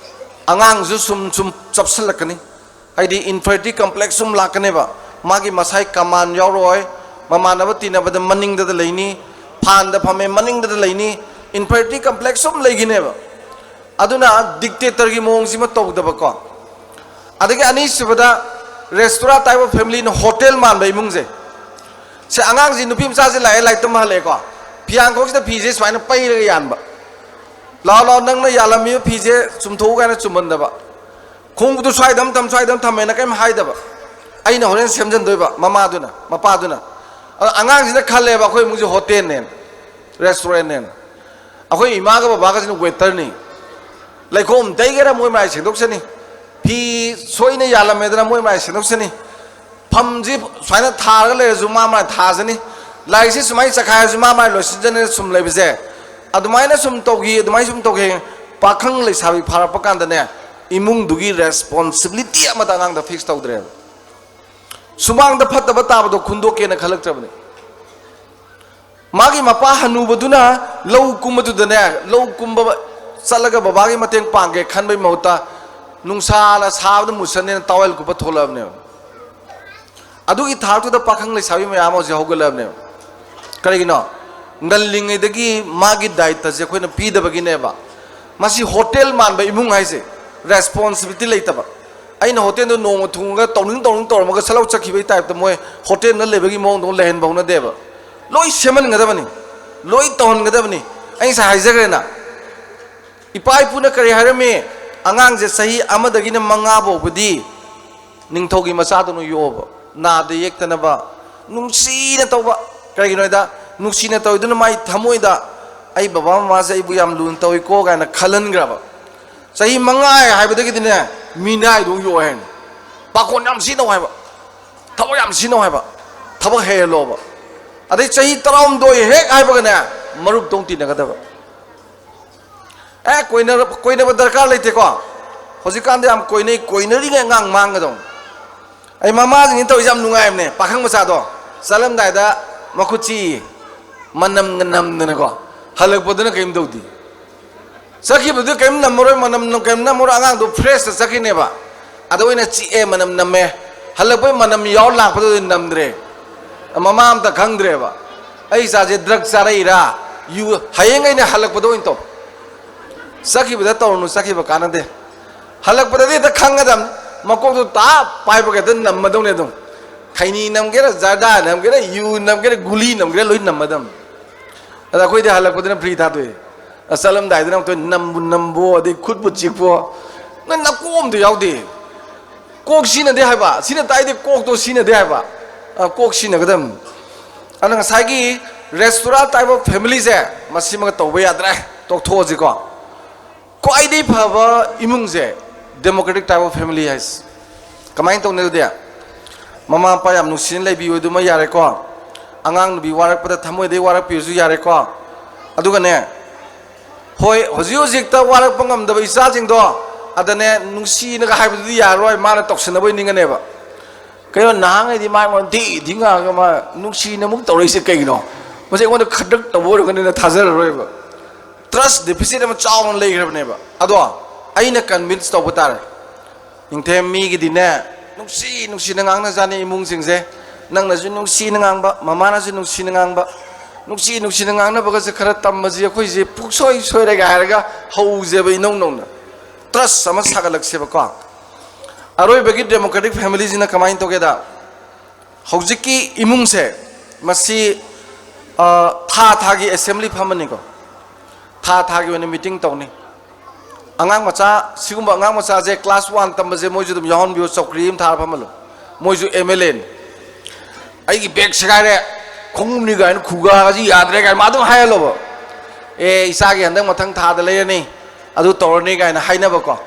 ꯑꯉꯥꯡꯁꯨ ꯁꯨꯝ ꯁꯨꯝ ꯆꯞꯁꯜꯂꯛꯀꯅꯤ꯫ ꯍꯥꯏꯗꯤ inferiority complex ꯁꯨꯝ ꯂꯥꯛꯀꯅꯦꯕ꯫ ꯃꯥꯒꯤ ꯃꯁꯥꯏ command ꯌꯥꯎꯔꯣꯏ, ꯃꯃꯥꯟꯅꯕ ꯇꯤꯟꯅꯕꯗ ꯃꯅꯤꯡꯗꯗ ꯂꯩꯅꯤ, ꯐꯥꯟꯗ ꯐꯝꯃꯦ ꯃꯅꯤꯡꯗꯗ ꯂꯩꯅꯤ, inferiority complex ꯁꯨꯝ ꯂꯩꯈꯤꯅꯦꯕ꯫ ꯑꯗꯨꯅ dictatorꯒꯤ ꯃꯑꯣꯡꯁꯤꯃ ꯇꯧꯗꯕꯀꯣ꯫ ꯑꯗꯒꯤ ꯑꯅꯤꯁꯨꯕꯗ restaurant type of familyꯅ hotel ꯃꯥꯟꯕ ꯏꯃꯨꯡꯁꯦ꯫ ꯁꯦ, ꯑꯉꯥꯡꯁꯤ, ꯅꯨꯄꯤ ꯃꯆꯥꯁꯦ ꯂꯥꯛꯑꯦ, ꯂꯥꯏꯔꯤꯛ ꯇꯝꯕ ꯍꯜꯂꯛꯑꯦꯀꯣ, ꯐꯤꯌꯥꯡꯈꯣꯛꯁꯤꯗ ꯐꯤꯁꯦ ꯁꯨꯃꯥꯏꯅ ꯄꯩꯔꯒ ꯌꯥꯟꯕ꯫ "ꯂꯥꯛꯑꯣ, ꯂꯥꯛꯑꯣ, ꯅꯪꯅ ꯌꯥꯜꯂꯝꯃꯤꯕ ꯐꯤꯁꯦ ꯆꯨꯝꯊꯣꯛꯎ" ꯀꯥꯏꯅ ꯆꯨꯝꯍꯟꯗꯕ꯫ "ꯈꯣꯡꯎꯞꯇꯨ ꯁ꯭ꯋꯥꯏꯗ ꯑꯃ ꯊꯝ, ꯁ꯭ꯋꯥꯏꯗ ꯑꯃ ꯊꯝꯃꯦꯅ" ꯀꯔꯤꯝ ꯍꯥꯏꯗꯕ꯫ ꯑꯩꯅ ꯍꯣꯔꯦꯟ ꯁꯦꯝꯖꯤꯟꯗꯣꯏꯕ ꯃꯃꯥꯗꯨꯅ, ꯃꯄꯥꯗꯨꯅ꯫ ꯑꯗꯣ ꯑꯉꯥꯡꯁꯤꯅ ꯈꯜꯂꯦꯕ ꯑꯩꯈꯣꯏ ꯏꯃꯨꯡꯁꯦ ꯍꯣꯇꯦꯜꯅꯦꯅ, ꯔꯦꯁꯇꯨꯔꯦꯟꯅꯦꯅ꯫ ꯑꯩꯈꯣꯏ ꯏꯃꯥꯒ ꯕꯕꯥꯒꯁꯤꯅ ꯋꯦꯇꯔꯅꯤ꯫ ꯂꯩꯈꯣꯝ ꯇꯩꯒꯦꯔꯥ ꯃꯣꯏ ꯃꯔꯥꯏ ꯁꯦꯡꯗꯣꯛꯆꯅꯤ, ꯐꯤ ꯁꯣꯏꯅ ꯌꯥꯜꯂꯝꯃꯦꯗꯅ ꯃꯣꯏ ꯃꯔꯥꯏ ꯁꯦꯡꯗꯣꯛꯆꯅꯤ, ꯐꯝꯁꯤ ꯁꯨꯃꯥꯏꯅ ꯊꯥꯔꯒ ꯂꯩꯔꯁꯨ ꯃꯥ ꯃꯔꯥꯏ ꯊꯥꯖꯅꯤ, ꯂꯥꯏꯔꯤꯛꯁꯤ ꯁꯨꯃꯥꯏꯅ ꯆꯈꯥꯏꯔꯁꯨ ꯃꯥ ꯃꯔꯥꯏ ꯂꯣꯏꯁꯤꯟꯖꯅꯤꯅ ꯁꯨꯝ ꯂꯩꯕꯁꯦ꯫ ꯑꯗꯨꯃꯥꯏꯅ ꯁꯨꯝ ꯇꯧꯈꯤ, ꯑꯗꯨꯃꯥꯏꯅ ꯁꯨꯝ ꯇꯧꯈꯤ꯫ ꯄꯥꯈꯪ ꯂꯩꯁꯥꯕꯤ ꯐꯥꯔꯛꯄ ꯀꯥꯟꯗꯅꯦ, ꯏꯃꯨꯡꯗꯨꯒꯤ ꯔꯦꯁꯄꯣꯟꯁꯤꯕꯤꯂꯤꯇꯤ ꯑꯃꯇ ꯑꯉꯥꯡꯗ ꯐꯤꯛꯁ ꯇꯧꯗ꯭ꯔꯦꯕ꯫ ꯁꯨꯃꯥꯡꯗ ꯐꯠꯇꯕ ꯇꯥꯕꯗꯣ ꯈꯨꯟꯗꯣꯛꯀꯦꯅ ꯈꯜꯂꯛꯇ꯭ꯔꯕꯅꯤ꯫ ꯃꯥꯒꯤ ꯃꯄꯥ ꯍꯅꯨꯕꯗꯨꯅ ꯂꯧ ꯀꯨꯝꯕꯗꯨꯗꯅꯦ, ꯂꯧ ꯀꯨꯝꯕ ꯆꯠꯂꯒ ꯕꯕꯥꯒꯤ ꯃꯇꯦꯡ ꯄꯥꯡꯒꯦ ꯈꯟꯕꯒꯤ ꯃꯍꯨꯠꯇ ꯅꯨꯡꯁꯥꯅ ꯁꯥꯕꯗ ꯃꯨꯁꯟꯅꯦꯅ ꯇꯥꯋꯦꯜ ꯀꯨꯞꯄ ꯊꯣꯛꯂꯛꯑꯕꯅꯦꯕ꯫ ꯑꯗꯨꯒꯤ ꯊꯥꯛꯇꯨꯗ ꯄꯥꯈꯪ ꯂꯩꯁꯥꯕꯤ ꯃꯌꯥꯝ ꯑꯃ ꯍꯧꯖꯤꯛ ꯍꯧꯒꯠꯂꯛꯑꯕꯅꯦꯕ꯫ ꯀꯔꯤꯒꯤꯅꯣ? ꯉꯜꯂꯤꯉꯩꯗꯒꯤ ꯃꯥꯒꯤ ꯗꯥꯏꯇꯁꯦ ꯑꯩꯈꯣꯏꯅ ꯄꯤꯗꯕꯒꯤꯅꯦꯕ꯫ ꯃꯁꯤ ꯍꯣꯇꯦꯜ ꯃꯥꯟꯕ ꯏꯃꯨꯡ ꯍꯥꯏꯁꯦ, ꯔꯦꯁꯄꯣꯟꯁꯤꯕꯤꯂꯤꯇꯤ ꯂꯩꯇꯕ꯫ ꯑꯩꯅ ꯍꯣꯇꯦꯜꯗ ꯅꯣꯡꯃ ꯊꯨꯡꯉꯒ ꯇꯧꯅꯤꯡ ꯇꯧꯅꯤꯡ ꯇꯧꯔꯝꯃꯒ ꯁꯠ ꯂꯥꯎ ꯆꯠꯈꯤꯕꯒꯤ ꯇꯥꯏꯞꯇ ꯃꯣꯏ ꯍꯣꯇꯦꯜꯗ ꯂꯩꯕꯒꯤ ꯃꯑꯣꯡꯗ ꯑꯃꯨꯛ ꯂꯩꯍꯟꯕ ꯍꯧꯅꯗꯦꯕ꯫ ꯂꯣꯏ ꯁꯦꯝꯍꯟꯒꯗꯕꯅꯤ, ꯂꯣꯏ ꯇꯧꯍꯟꯒꯗꯕꯅꯤ꯫ ꯑꯩ ꯉꯁꯥꯏ ꯍꯥꯏꯖꯈ꯭ꯔꯦꯅ, ꯏꯄꯥ ꯏꯄꯨꯅ ꯀꯔꯤ ꯍꯥꯏꯔꯝꯃꯤ? ꯑꯉꯥꯡꯁꯦ ꯆꯍꯤ ꯑꯃꯗꯒꯤꯅ ꯃꯉꯥ ꯐꯥꯎꯕꯗꯤ ꯅꯤꯡꯊꯧꯒꯤ ꯃꯆꯥꯗꯧꯅ ꯌꯣꯛꯑꯣꯕ, ꯅꯥꯗ ꯌꯦꯛꯇꯅꯕ, ꯅꯨꯡꯁꯤꯅ ꯇꯧꯕ꯫ ꯀꯩꯒꯤꯅꯣ ꯍꯥꯏꯗ, ꯅꯨꯡꯁꯤꯅ ꯇꯧꯔꯤꯗꯨꯅ ꯃꯥꯏ ꯊꯃꯣꯏꯗ, "ꯑꯩ ꯕꯕꯥ ꯃꯃꯥꯁꯦ ꯑꯩꯕꯨ ꯌꯥꯝ ꯂꯨꯅ ꯇꯧꯏꯀꯣ" ꯀꯥꯏꯅ ꯈꯜꯍꯟꯈ꯭ꯔꯕ꯫ ꯆꯍꯤ ꯃꯉꯥ ꯍꯥꯏꯕꯗꯒꯤꯗꯤꯅꯦ, ꯃꯤꯅꯥꯏꯗꯧ ꯌꯣꯛꯑꯦ ꯍꯥꯏꯅꯤ꯫ ꯄꯥꯈꯣꯟ ꯌꯥꯝ ꯁꯤꯖꯤꯟꯅꯧ ꯍꯥꯏꯕ, ꯊꯕꯛ ꯌꯥꯝ ꯁꯤꯖꯤꯟꯅꯧ ꯍꯥꯏꯕ, ꯊꯕꯛ ꯍꯩꯍꯜꯂꯣꯕ꯫ ꯑꯗꯩ ꯆꯍꯤ ꯇꯔꯥꯍꯨꯝꯗꯣꯏ ꯍꯦꯛ ꯍꯥꯏꯕꯒꯅꯦ, ꯃꯔꯨꯞꯇꯧ ꯇꯤꯟꯅꯒꯗꯕ꯫ ꯑꯦ, ꯀꯣꯏꯅꯔ-, ꯀꯣꯏꯅꯕ ꯗꯔꯀꯥꯔ ꯂꯩꯇꯦꯀꯣ꯫ ꯍꯧꯖꯤꯛꯀꯥꯟꯗꯤ ꯌꯥꯝ ꯀꯣꯏꯅꯩ, ꯀꯣꯏꯅꯔꯤꯉꯩ ꯑꯉꯥꯡ ꯃꯥꯡꯒꯗꯧꯅꯤ꯫ ꯑꯩ ꯃꯃꯥꯁꯤꯡꯁꯤ ꯇꯧꯔꯤꯁꯦ ꯌꯥꯝ ꯅꯨꯡꯉꯥꯏꯕꯅꯦ꯫ ꯄꯥꯈꯪ ꯃꯆꯥꯗꯣ ꯆꯠꯂꯝꯗꯥꯏꯗ ꯃꯈꯨꯠ ꯆꯤꯛꯏ, ꯃꯅꯝꯒ ꯅꯝꯗꯅꯀꯣ, ꯍꯜꯂꯛꯄꯗꯅ ꯀꯔꯤꯝ ꯇꯧꯗꯦ꯫ ꯆꯠꯈꯤꯕꯗꯨ ꯀꯔꯤꯝ ꯅꯝꯃꯔꯣꯏ, ꯃꯅꯝ ꯅꯝ-, ꯀꯔꯤꯝ ꯅꯝꯃꯔꯣꯏ, ꯑꯉꯥꯡꯗꯣ ꯐ꯭ꯔꯦꯁꯇ ꯆꯠꯈꯤꯅꯦꯕ꯫ ꯑꯗ ꯑꯣꯏꯅ ꯆꯤꯛꯑꯦ, ꯃꯅꯝ ꯅꯝꯃꯦ꯫ ꯍꯜꯂꯛꯄꯩ ꯃꯅꯝ ꯌꯥꯎꯔ ꯂꯥꯛꯄꯗꯨꯗꯤ ꯅꯝꯗ꯭ꯔꯦ꯫ ꯃꯃꯥ ꯑꯝꯇ ꯈꯪꯗ꯭ꯔꯦꯕ꯫ "ꯑꯩ ꯏꯆꯥꯁꯦ ꯗ꯭ꯔꯒ ꯆꯥꯔꯛꯏꯔꯥ, ꯌꯨ ꯍꯌꯦꯡ ꯑꯩꯅ ꯍꯜꯂꯛꯄꯗ ꯑꯣꯏꯅ ꯇꯧ꯫ ꯆꯠꯈꯤꯕꯗ ꯇꯧꯔꯨꯅꯨ, ꯆꯠꯈꯤꯕ ꯀꯥꯟꯅꯗꯦ꯫ ꯍꯜꯂꯛꯄꯗꯗꯤ ꯍꯦꯛꯇ ꯈꯪꯒꯗꯕꯅꯤ, ꯃꯀꯣꯛꯇꯣ ꯇꯥꯞ ꯄꯥꯏꯕꯒ ꯍꯦꯛꯇ ꯅꯝꯃꯗꯧꯅꯦ ꯑꯗꯨꯝ꯫ ꯈꯩꯅꯤ ꯅꯝꯒꯦꯔꯥ, ꯖꯔꯗꯥ ꯅꯝꯒꯦꯔꯥ, ꯌꯨ ꯅꯝꯒꯦꯔꯥ, ꯒꯨꯂꯤ ꯅꯝꯒꯦꯔꯥ, ꯂꯣꯏ ꯅꯝꯃꯗꯕꯅꯤ꯫ ꯑꯗ ꯑꯩꯈꯣꯏꯗꯤ ꯍꯜꯂꯛꯄꯗꯅ ꯐ꯭ꯔꯤ ꯊꯥꯗꯣꯛꯑꯦ꯫ ꯑꯁ, ꯆꯠꯂꯝꯗꯥꯏꯗꯅ ꯑꯃꯨꯛꯇꯣꯏ ꯅꯝꯕꯨ ꯅꯝꯕꯣ, ꯑꯗꯩ ꯈꯨꯠꯄꯨ ꯆꯤꯛꯄꯣ, ꯅꯣꯏ ꯅꯀꯣꯛ ꯑꯝꯇ ꯌꯥꯎꯗꯦ꯫ ꯀꯣꯛ ꯁꯤꯖꯤꯟꯅꯗꯦ ꯍꯥꯏꯕ꯫ ꯁꯤꯅ ꯇꯥꯛꯏꯗꯤ ꯀꯣꯛꯇꯣ ꯁꯤꯖꯤꯟꯅꯗꯦ ꯍꯥꯏꯕ꯫ ꯑ, ꯀꯣꯛ ꯁꯤꯖꯤꯟꯅꯒꯗꯕꯅꯤ꯫ ꯑꯗꯨꯅ ꯉꯁꯥꯏꯒꯤ restaurant type of family ꯁꯦ ꯃꯁꯤꯃꯒ ꯇꯧꯕ ꯌꯥꯗ꯭ꯔꯦ, ꯇꯣꯛꯊꯣꯛꯑꯁꯤꯀꯣ꯫ ꯈ꯭ꯋꯥꯏꯗꯒꯤ ꯐꯕ ꯏꯃꯨꯡꯁꯦ democratic type of family ꯍꯥꯏꯁꯦ꯫ ꯀꯃꯥꯏꯅ ꯇꯧꯅꯤ ꯑꯗꯨꯗꯤ? ꯃꯃꯥ ꯃꯄꯥ ꯌꯥꯝ ꯅꯨꯡꯁꯤꯅ ꯂꯩꯕꯤꯌꯨ ꯑꯗꯨꯃ ꯌꯥꯔꯦꯀꯣ꯫ ꯑꯉꯥꯡ ꯅꯨꯄꯤ ꯋꯥꯔꯛꯄꯗ ꯊꯃꯣꯏꯗꯩ ꯋꯥꯔꯛꯄꯤꯔꯁꯨ ꯌꯥꯔꯦꯀꯣ꯫ ꯑꯗꯨꯒꯅꯦ, ꯍꯣꯏ, ꯍꯧꯖꯤꯛ ꯍꯧꯖꯤꯛꯇ ꯋꯥꯔꯛꯄ ꯉꯝꯗꯕ ꯏꯆꯥꯁꯤꯡꯗꯣ, ꯑꯗꯅꯦ ꯅꯨꯡꯁꯤꯅꯒ ꯍꯥꯏꯕꯗꯨꯗꯤ ꯌꯥꯔꯔꯣꯏ, ꯃꯥꯅ ꯇꯧꯁꯤꯟꯅꯕ ꯑꯣꯏꯅ ꯅꯤꯡꯒꯅꯦꯕ꯫ ꯀꯩꯅꯣ, ꯅꯍꯥꯟꯉꯩꯗꯤ ꯃꯥ ꯑꯩꯉꯣꯟꯗ ꯊꯤ ꯊꯤ ꯉꯥꯡꯉꯒ ꯃꯥ ꯅꯨꯡꯁꯤꯅ ꯑꯃꯨꯛ ꯇꯧꯔꯛꯏꯁꯦ ꯀꯩꯒꯤꯅꯣ? ꯃꯁꯤ ꯑꯩꯉꯣꯟꯗ ꯈꯗ꯭ꯔꯛ ꯇꯧꯕ ꯑꯣꯏꯔꯝꯒꯅꯤꯅ ꯊꯥꯖꯔꯔꯣꯏꯕ꯫ Trust deficit ꯑꯃ ꯆꯥꯎꯅ ꯂꯩꯈ꯭ꯔꯕꯅꯦꯕ꯫ ꯑꯗꯣ ꯑꯩꯅ convince ꯇꯧꯕ ꯇꯥꯔꯦ꯫ ꯅꯤꯡꯊꯦꯝ ꯃꯤꯒꯤꯗꯤꯅꯦ, ꯅꯨꯡꯁꯤ ꯅꯨꯡꯁꯤꯅ ꯉꯥꯡꯅꯖꯥꯠꯅꯤ ꯏꯃꯨꯡꯁꯤꯡꯁꯦ꯫ ꯅꯪꯅꯁꯨ ꯅꯨꯡꯁꯤꯅ ꯉꯥꯡꯕ, ꯃꯃꯥꯅꯁꯨ ꯅꯨꯡꯁꯤꯅ ꯉꯥꯡꯕ, ꯅꯨꯡꯁꯤ ꯅꯨꯡꯁꯤꯅ ꯉꯥꯡꯅꯕꯒꯁꯦ ꯈꯔ ꯇꯝꯕꯁꯤ ꯑꯩꯈꯣꯏꯁꯦ ꯄꯨꯛꯁꯣꯏ ꯁꯣꯏꯔꯦꯒ ꯍꯥꯏꯔꯒ ꯍꯧꯖꯦꯕ ꯏꯅꯧ ꯅꯧꯅ꯫ Trust ꯑꯃ ꯁꯥꯒꯠꯂꯛꯁꯦꯕꯀꯣ꯫ ꯑꯔꯣꯏꯕꯒꯤ democratic family ꯁꯤꯅ ꯀꯃꯥꯏꯅ ꯇꯧꯒꯦꯗ? ꯍꯧꯖꯤꯛꯀꯤ ꯏꯃꯨꯡꯁꯦ, ꯃꯁꯤ, ꯑ, ꯊꯥ ꯊꯥꯒꯤ assembly ꯐꯝꯃꯅꯤꯀꯣ꯫ ꯊꯥ ꯊꯥꯒꯤ ꯑꯣꯏꯅ meeting ꯇꯧꯅꯤ꯫ ꯑꯉꯥꯡ ꯃꯆꯥ, ꯁꯤꯒꯨꯝꯕ ꯑꯉꯥꯡ ꯃꯆꯥꯁꯦ class one ꯇꯝꯕꯁꯦ ꯃꯣꯏꯁꯨ ꯑꯗꯨꯝ ꯌꯥꯎꯍꯟꯕꯤꯌꯨ, ꯆꯧꯀ꯭ꯔꯤ ꯑꯃ ꯊꯥꯔ ꯐꯝꯍꯜꯂꯨ꯫ ꯃꯣꯏꯁꯨ M L A ꯅꯤ꯫ "ꯑꯩꯒꯤ bag ꯁꯦꯒꯥꯏꯔꯦ, ꯈꯣꯡꯎꯞꯅꯤ" ꯀꯥꯏꯅ, "ꯈꯨꯒꯥꯁꯤ ꯌꯥꯗ꯭ꯔꯦ" ꯀꯥꯏꯅ ꯃꯥ ꯑꯗꯨꯝ ꯍꯥꯏꯍꯜꯂꯣꯕ꯫ "ꯑꯦ, ꯏꯆꯥꯒꯤ ꯍꯟꯗꯛ ꯃꯊꯪ ꯊꯥꯗ ꯂꯩꯔꯅꯤ, ꯑꯗꯨ ꯇꯧꯔꯅꯤ" ꯀꯥꯏꯅ ꯍꯥꯏꯅꯕꯀꯣ꯫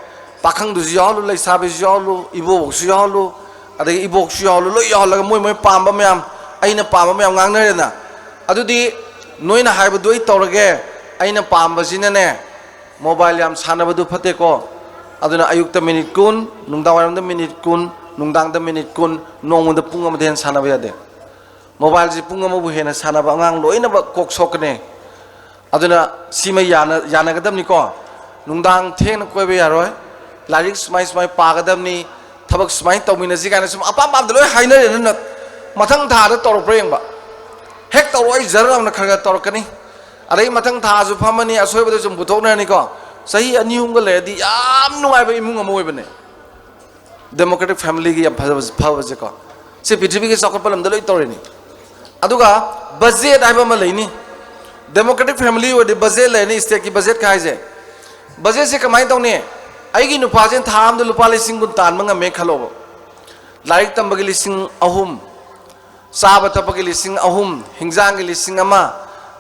ꯄꯥꯈꯪꯗꯨꯁꯨ ꯌꯥꯎꯍꯜꯂꯨ, ꯂꯩꯁꯥꯕꯤꯁꯨ ꯌꯥꯎꯍꯜꯂꯨ, ꯏꯕꯣꯛꯁꯨ ꯌꯥꯎꯍꯜꯂꯨ, ꯑꯗꯒꯤ ꯏꯕꯣꯛꯁꯨ ꯌꯥꯎꯍꯜꯂꯨ, ꯂꯣꯏ ꯌꯥꯎꯍꯜꯂꯒ ꯃꯣꯏ ꯃꯣꯏ ꯄꯥꯝꯕ ꯃꯌꯥꯝ, ꯑꯩꯅ ꯄꯥꯝꯕ ꯃꯌꯥꯝ ꯉꯥꯡꯅꯔꯦꯗꯅ꯫ ꯑꯗꯨꯗꯤ ꯅꯣꯏꯅ ꯍꯥꯏꯕꯗꯨ ꯑꯩ ꯇꯧꯔꯒꯦ, ꯑꯩꯅ ꯄꯥꯝꯕꯁꯤꯅꯅꯦ, mobile ꯌꯥꯝ ꯁꯥꯟꯅꯕꯗꯨ ꯐꯠꯇꯦꯀꯣ꯫ ꯑꯗꯨꯅ ꯑꯌꯨꯛꯇ minute ꯀꯨꯟ, ꯅꯨꯡꯗꯥꯡꯋꯥꯏꯔꯝꯗ minute ꯀꯨꯟ, ꯅꯨꯡꯗꯥꯡꯗ minute ꯀꯨꯟ, ꯅꯣꯡꯃꯗ ꯄꯨꯡ ꯑꯃꯗ ꯍꯦꯟꯅ ꯁꯥꯟꯅꯕ ꯌꯥꯗꯦ꯫ Mobile ꯁꯤ ꯄꯨꯡ ꯑꯃꯕꯨ ꯍꯦꯟꯅ ꯁꯥꯟꯅꯕ ꯑꯉꯥꯡ ꯂꯣꯏꯅꯃꯛ ꯀꯣꯛ ꯁꯣꯛꯀꯅꯤ꯫ ꯑꯗꯨꯅ ꯁꯤꯃ ꯌꯥꯅ-, ꯌꯥꯅꯒꯗꯕꯅꯤꯀꯣ꯫ ꯅꯨꯡꯗꯥꯡ ꯊꯦꯡꯅ ꯀꯣꯏꯕ ꯌꯥꯔꯣꯏ꯫ ꯂꯥꯏꯔꯤꯛ ꯁꯨꯃꯥꯏ ꯁꯨꯃꯥꯏ ꯄꯥꯒꯗꯕꯅꯤ, ꯊꯕꯛ ꯁꯨꯃꯥꯏꯅ ꯇꯧꯃꯤꯟꯅꯁꯤ ꯀꯥꯏꯅ ꯁꯨꯝ ꯑꯄꯥꯝ ꯄꯥꯝꯗ ꯂꯣꯏ ꯍꯥꯏꯅꯔꯦ꯫ ꯑꯗꯨꯅ ꯃꯊꯪ ꯊꯥꯗ ꯇꯧꯔꯛꯄ꯭ꯔꯥ ꯌꯦꯡꯕ꯫ ꯍꯦꯛ ꯇꯧꯔꯛꯑꯣ, ꯑꯩ ꯖꯔ ꯂꯥꯎꯅ ꯈꯔ ꯈꯔ ꯇꯧꯔꯛꯀꯅꯤ꯫ ꯑꯗꯩ ꯃꯊꯪ ꯊꯥꯁꯨ ꯐꯝꯃꯅꯤ, ꯑꯁꯣꯏꯕꯗ ꯁꯨꯝ ꯄꯨꯊꯣꯛꯅꯔꯅꯤꯀꯣ꯫ ꯆꯍꯤ ꯑꯅꯤ ꯑꯍꯨꯝꯒ ꯂꯩꯔꯗꯤ ꯌꯥꯝ ꯅꯨꯡꯉꯥꯏꯕ ꯏꯃꯨꯡ ꯑꯃ ꯑꯣꯏꯕꯅꯦ꯫ Democratic family ꯒꯤ ꯌꯥꯝ ꯐꯖꯕ, ꯐꯕꯁꯦꯀꯣ꯫ ꯁꯤ ꯄ꯭ꯔꯤꯊꯤꯕꯤꯒꯤ ꯆꯥꯎꯈꯠꯄ ꯂꯝꯗ ꯂꯣꯏ ꯇꯧꯔꯤꯅꯤ꯫ ꯑꯗꯨꯒ budget ꯍꯥꯏꯕ ꯑꯃ ꯂꯩꯅꯤ꯫ Democratic family ꯑꯣꯏꯔꯗꯤ budget ꯂꯩꯔꯅꯤ, state ꯀꯤ budget ꯀ ꯍꯥꯏꯁꯦ꯫ Budget ꯁꯦ ꯀꯃꯥꯏꯅ ꯇꯧꯅꯤ? ꯑꯩꯒꯤ ꯅꯨꯄꯥꯁꯤꯅ ꯊꯥ ꯑꯃꯗ ꯂꯨꯄꯥ ꯂꯤꯁꯤꯡ ꯀꯨꯟ ꯇꯥꯟꯕ ꯉꯝꯃꯦ ꯈꯜꯂꯣꯕ꯫ ꯂꯥꯏꯔꯤꯛ ꯇꯝꯕꯒꯤ ꯂꯤꯁꯤꯡ ꯑꯍꯨꯝ, ꯆꯥꯕ ꯊꯛꯄꯒꯤ ꯂꯤꯁꯤꯡ ꯑꯍꯨꯝ, ꯍꯤꯡꯖꯥꯡꯒꯤ ꯂꯤꯁꯤꯡ ꯑꯃ,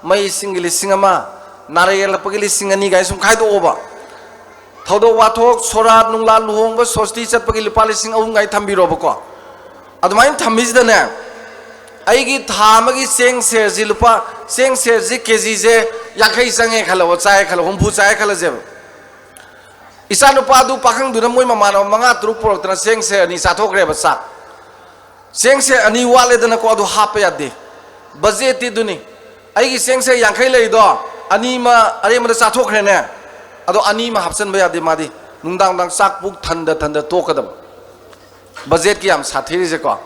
ꯃꯩ ꯏꯁꯤꯡꯒꯤ ꯂꯤꯁꯤꯡ ꯑꯃ, ꯅꯥꯔꯛ ꯌꯦꯛꯂꯛꯄꯒꯤ ꯂꯤꯁꯤꯡ ꯑꯅꯤ ꯀꯥꯏ ꯁꯨꯝ ꯈꯥꯏꯗꯣꯛꯑꯣꯕ꯫ ꯊꯧꯗꯣꯛ ꯋꯥꯊꯣꯛ, ꯁꯣꯔꯥꯠ ꯅꯨꯡꯂꯥꯠ, ꯂꯨꯍꯣꯡꯕ, ꯁꯣꯁꯇꯤ ꯆꯠꯄꯒꯤ ꯂꯨꯄꯥ ꯂꯤꯁꯤꯡ ꯑꯍꯨꯝ ꯀꯥꯏ ꯊꯝꯕꯤꯔꯣꯕꯀꯣ꯫ ꯑꯗꯨꯃꯥꯏꯅ ꯊꯝꯃꯤꯁꯤꯗꯅꯦ, ꯑꯩꯒꯤ ꯊꯥ ꯑꯃꯒꯤ ꯆꯦꯡ ꯁꯦꯔꯁꯤ ꯂꯨꯄꯥ, ꯆꯦꯡ ꯁꯦꯔꯁꯤ ꯀꯦꯖꯤꯁꯦ ꯌꯥꯡꯈꯩ ꯆꯪꯉꯦ ꯈꯜꯂꯣꯕ, ꯆꯥꯏ ꯈꯜꯂꯣ, ꯍꯨꯝꯐꯨ ꯆꯥꯏ ꯈꯜꯂꯁꯦꯕ꯫ ꯏꯆꯥ ꯅꯨꯄꯥꯗꯨ, ꯄꯥꯈꯪꯗꯨꯅ ꯃꯣꯏ ꯃꯃꯥꯟꯅꯕ ꯃꯉꯥ ꯇꯔꯨꯛ ꯄꯨꯔꯛꯇꯅ ꯆꯦꯡ ꯁꯦꯔ ꯑꯅꯤ ꯆꯥꯊꯣꯛꯈ꯭ꯔꯦꯕ ꯆꯥꯛ꯫ ꯆꯦꯡ ꯁꯦꯔ ꯑꯅꯤ ꯋꯥꯠꯂꯦꯗꯅꯀꯣ, ꯑꯗꯨ ꯍꯥꯞꯄ ꯌꯥꯗꯦ꯫ ꯕꯖꯦꯠꯇꯤ ꯑꯗꯨꯅꯤ꯫ ꯑꯩꯒꯤ ꯆꯦꯡ ꯁꯦꯔ ꯌꯥꯡꯈꯩ ꯂꯩꯔꯤꯗꯣ, ꯑꯅꯤ ꯑꯃ ꯑꯔꯦꯝꯕꯗ ꯆꯥꯊꯣꯛꯈ꯭ꯔꯦꯅꯦ꯫ ꯑꯗꯣ ꯑꯅꯤ ꯑꯃ ꯍꯥꯞꯆꯤꯟꯕ ꯌꯥꯗꯦ ꯃꯥꯗꯤ꯫ ꯅꯨꯡꯗꯥꯡ ꯅꯨꯡꯗꯥꯡ ꯆꯥꯛ ꯄꯨꯛ ꯊꯟꯗ ꯊꯟꯗ ꯇꯣꯛꯀꯗꯕ꯫ ꯕꯖꯦꯠꯀꯤ ꯌꯥꯝ ꯁꯥꯊꯤꯔꯤꯁꯦꯀꯣ꯫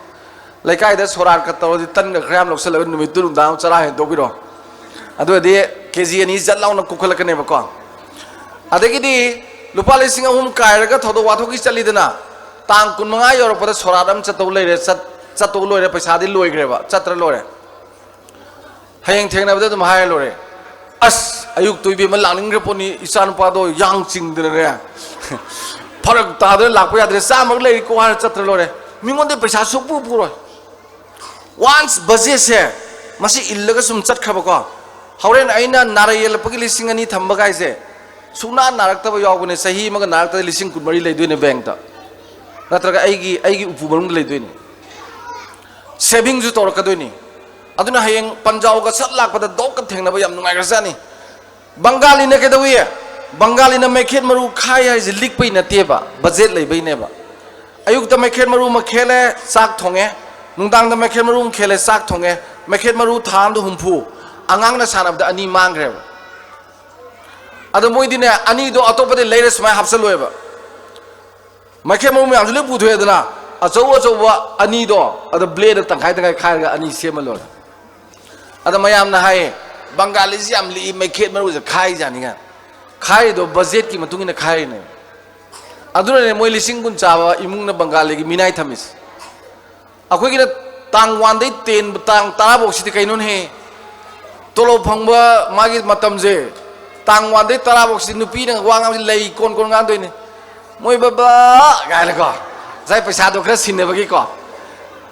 ꯂꯩꯀꯥꯏꯗ ꯁꯣꯔꯥꯠꯀ ꯇꯧꯔꯗꯤ ꯇꯟꯒ ꯈꯔ ꯌꯥꯝ ꯂꯧꯁꯜꯂꯒ ꯅꯨꯃꯤꯠꯇꯨ ꯅꯨꯡꯗꯥꯡ ꯆꯔꯥ ꯍꯦꯟꯗꯣꯛꯄꯤꯔꯣ꯫ ꯑꯗꯨ ꯑꯣꯏꯔꯗꯤ ꯀꯦ ꯖꯤ ꯑꯅꯤ ꯖꯠ ꯂꯥꯎꯅ ꯀꯨꯞꯈꯠꯂꯛꯀꯅꯦꯕꯀꯣ꯫ ꯑꯗꯒꯤꯗꯤ ꯂꯨꯄꯥ ꯂꯤꯁꯤꯡ ꯑꯍꯨꯝ ꯀꯥꯏꯔꯒ ꯊꯧꯗꯣꯛ ꯋꯥꯊꯣꯛꯀꯤ ꯆꯠꯂꯤꯗꯅ, ꯇꯥꯡ ꯀꯨꯟꯃꯉꯥ ꯌꯧꯔꯛꯄꯗ ꯁꯣꯔꯥꯠ ꯑꯃ ꯆꯠꯇꯧ ꯂꯩꯔꯦ, ꯆꯠ-, ꯆꯠꯇꯧ ꯂꯣꯏꯔꯦ, ꯄꯩꯁꯥꯗꯤ ꯂꯣꯏꯈ꯭ꯔꯦꯕ, ꯆꯠꯇ꯭ꯔ ꯂꯣꯏꯔꯦ꯫ ꯍꯌꯦꯡ ꯊꯦꯡꯅꯕꯗ ꯑꯗꯨꯝ ꯍꯥꯏꯔ ꯂꯣꯏꯔꯦ꯫ ꯑꯁ, ꯑꯌꯨꯛꯇꯨ ꯏꯕꯦꯝꯃ ꯂꯥꯛꯅꯤꯡꯈ꯭ꯔ ꯄꯣꯠꯅꯤ, ꯏꯆꯥ ꯅꯨꯄꯥꯗꯣ ꯌꯥꯡ ꯆꯤꯡꯗꯅꯅꯦ, ꯐꯔꯛ ꯇꯥꯗꯅ ꯂꯥꯛꯄ ꯌꯥꯗ꯭ꯔꯦ, ꯆꯥꯝꯃꯒ ꯂꯩꯔꯤꯀꯣ ꯍꯥꯏꯔ ꯆꯠꯇ꯭ꯔ ꯂꯣꯏꯔꯦ꯫ ꯃꯤꯉꯣꯟꯗ ꯄꯩꯁꯥ ꯁꯨꯡꯄꯨ ꯄꯨꯔꯣꯏ꯫ ꯋꯥꯟꯁ ꯕꯖꯦꯠꯁꯦ ꯃꯁꯤ ꯏꯜꯂꯒ ꯁꯨꯝ ꯆꯠꯈ꯭ꯔꯕꯀꯣ, ꯍꯣꯔꯦꯟ ꯑꯩꯅ ꯅꯥꯔꯛ ꯌꯦꯛꯂꯛꯄꯒꯤ ꯂꯤꯁꯤꯡ ꯑꯅꯤ ꯊꯝꯕ ꯀꯥꯏꯁꯦ ꯁꯨꯡꯅꯥ ꯅꯥꯔꯛꯇꯕ ꯌꯥꯎꯕꯅꯦ, ꯆꯍꯤ ꯑꯃꯒ ꯅꯥꯔꯛꯇꯗꯤ ꯂꯤꯁꯤꯡ ꯀꯨꯟꯃꯔꯤ ꯂꯩꯗꯣꯏꯅꯦ ꯕꯦꯡꯛꯇ, ꯅꯠꯇ꯭ꯔꯒ ꯑꯩꯒꯤ, ꯑꯩꯒꯤ ꯎꯄꯨ ꯃꯅꯨꯡꯗ ꯂꯩꯗꯣꯏꯅꯦ꯫ ꯁꯦꯚꯤꯡꯁꯨ ꯇꯧꯔꯛꯀꯗꯣꯏꯅꯤ꯫ ꯑꯗꯨꯅ ꯍꯌꯦꯡ ꯄꯟꯖꯥꯎꯒ ꯁꯠ ꯂꯥꯛꯄꯗ ꯗꯣꯛꯀ ꯊꯦꯡꯅꯕ ꯌꯥꯝ ꯅꯨꯡꯉꯥꯏꯈ꯭ꯔꯖꯥꯠꯅꯤ꯫ ꯕꯪꯒꯥꯂꯤꯅ ꯀꯩꯗꯧꯏ? ꯕꯪꯒꯥꯂꯤꯅ ꯃꯩꯈꯦꯠ ꯃꯔꯨ ꯈꯥꯏ ꯍꯥꯏꯁꯦ ꯂꯤꯛꯄꯩ ꯅꯠꯇꯦꯕ, ꯕꯖꯦꯠ ꯂꯩꯕꯩꯅꯦꯕ꯫ ꯑꯌꯨꯛꯇ ꯃꯩꯈꯦꯠ ꯃꯔꯨ ꯑꯃ ꯈꯦꯠꯂꯦ, ꯆꯥꯛ ꯊꯣꯡꯉꯦ꯫ ꯅꯨꯡꯗꯥꯡꯗ ꯃꯩꯈꯦꯠ ꯃꯔꯨ ꯑꯃ ꯈꯦꯠꯂꯦ, ꯆꯥꯛ ꯊꯣꯡꯉꯦ꯫ ꯃꯩꯈꯦꯠ ꯃꯔꯨ ꯊꯥ ꯑꯃꯗ ꯍꯨꯝꯐꯨ, ꯑꯉꯥꯡꯅ ꯁꯥꯟꯅꯕꯗ ꯑꯅꯤ ꯃꯥꯡꯈ꯭ꯔꯦꯕ꯫ ꯑꯗꯣ ꯃꯣꯏꯗꯤꯅꯦ, ꯑꯅꯤꯗꯣ ꯑꯇꯣꯞꯄꯗꯤ ꯂꯩꯔ ꯁꯨꯃꯥꯏꯅ ꯍꯥꯞꯆꯜꯂꯣꯏꯕ꯫ ꯃꯩꯈꯦꯠ ꯃꯔꯨ ꯃꯌꯥꯝꯁꯨ ꯂꯣꯏ ꯄꯨꯊꯣꯛꯑꯦꯗꯅ, ꯑꯆꯧ ꯑꯆꯧꯕ ꯑꯅꯤꯗꯣ, ꯑꯗꯣ ꯕ꯭ꯂꯦꯗ ꯇꯪꯈꯥꯏ ꯇꯪꯈꯥꯏ ꯈꯥꯏꯔꯒ ꯑꯅꯤ ꯁꯦꯝꯃ ꯂꯣꯏꯔꯦ꯫ ꯑꯗ ꯃꯌꯥꯝꯅ ꯍꯥꯏꯌꯦ, "ꯕꯪꯒꯥꯂꯤꯁꯤ ꯌꯥꯝ ꯂꯤꯛꯏ, ꯃꯩꯈꯦꯠ ꯃꯔꯨꯁꯦ ꯈꯥꯏꯖꯥꯅꯤꯒ"꯫ ꯈꯥꯏꯔꯤꯗꯣ ꯕꯖꯦꯠꯀꯤ ꯃꯇꯨꯡ ꯏꯟꯅ ꯈꯥꯏꯔꯤꯅꯦ꯫ ꯑꯗꯨꯅꯅꯦ ꯃꯣꯏ ꯂꯤꯁꯤꯡ ꯀꯨꯟ ꯆꯥꯕ ꯏꯃꯨꯡꯅ ꯕꯪꯒꯥꯂꯤꯒꯤ ꯃꯤꯅꯥꯏ ꯊꯝꯃꯤꯁꯦ꯫ ꯑꯩꯈꯣꯏꯒꯤꯅ ꯇꯥꯡ ꯋꯥꯟꯗꯩ ꯇꯦꯟ, ꯇꯥꯡ ꯇꯔꯥ ꯐꯥꯎꯁꯤꯗꯤ ꯀꯩꯅꯣꯅꯦꯍꯦ? ꯇꯣꯂꯣꯞ ꯐꯪꯕ ꯃꯥꯒꯤ ꯃꯇꯝꯁꯦ, ꯇꯥꯡ ꯋꯥꯟꯗꯩ ꯇꯔꯥ ꯐꯥꯎꯁꯤꯗꯤ ꯅꯨꯄꯤꯅ ꯋꯥ ꯉꯥꯡꯕꯁꯤ ꯂꯩ ꯀꯣꯟ ꯀꯣꯟ ꯉꯥꯡꯗꯣꯏꯅꯤ꯫ "ꯃꯣꯏ ꯕꯕꯥ" ꯀꯥꯏꯅꯀꯣ, ꯉꯁꯥꯏ ꯄꯩꯁꯥꯗꯣ ꯈꯔ ꯁꯤꯟꯅꯕꯒꯤꯀꯣ꯫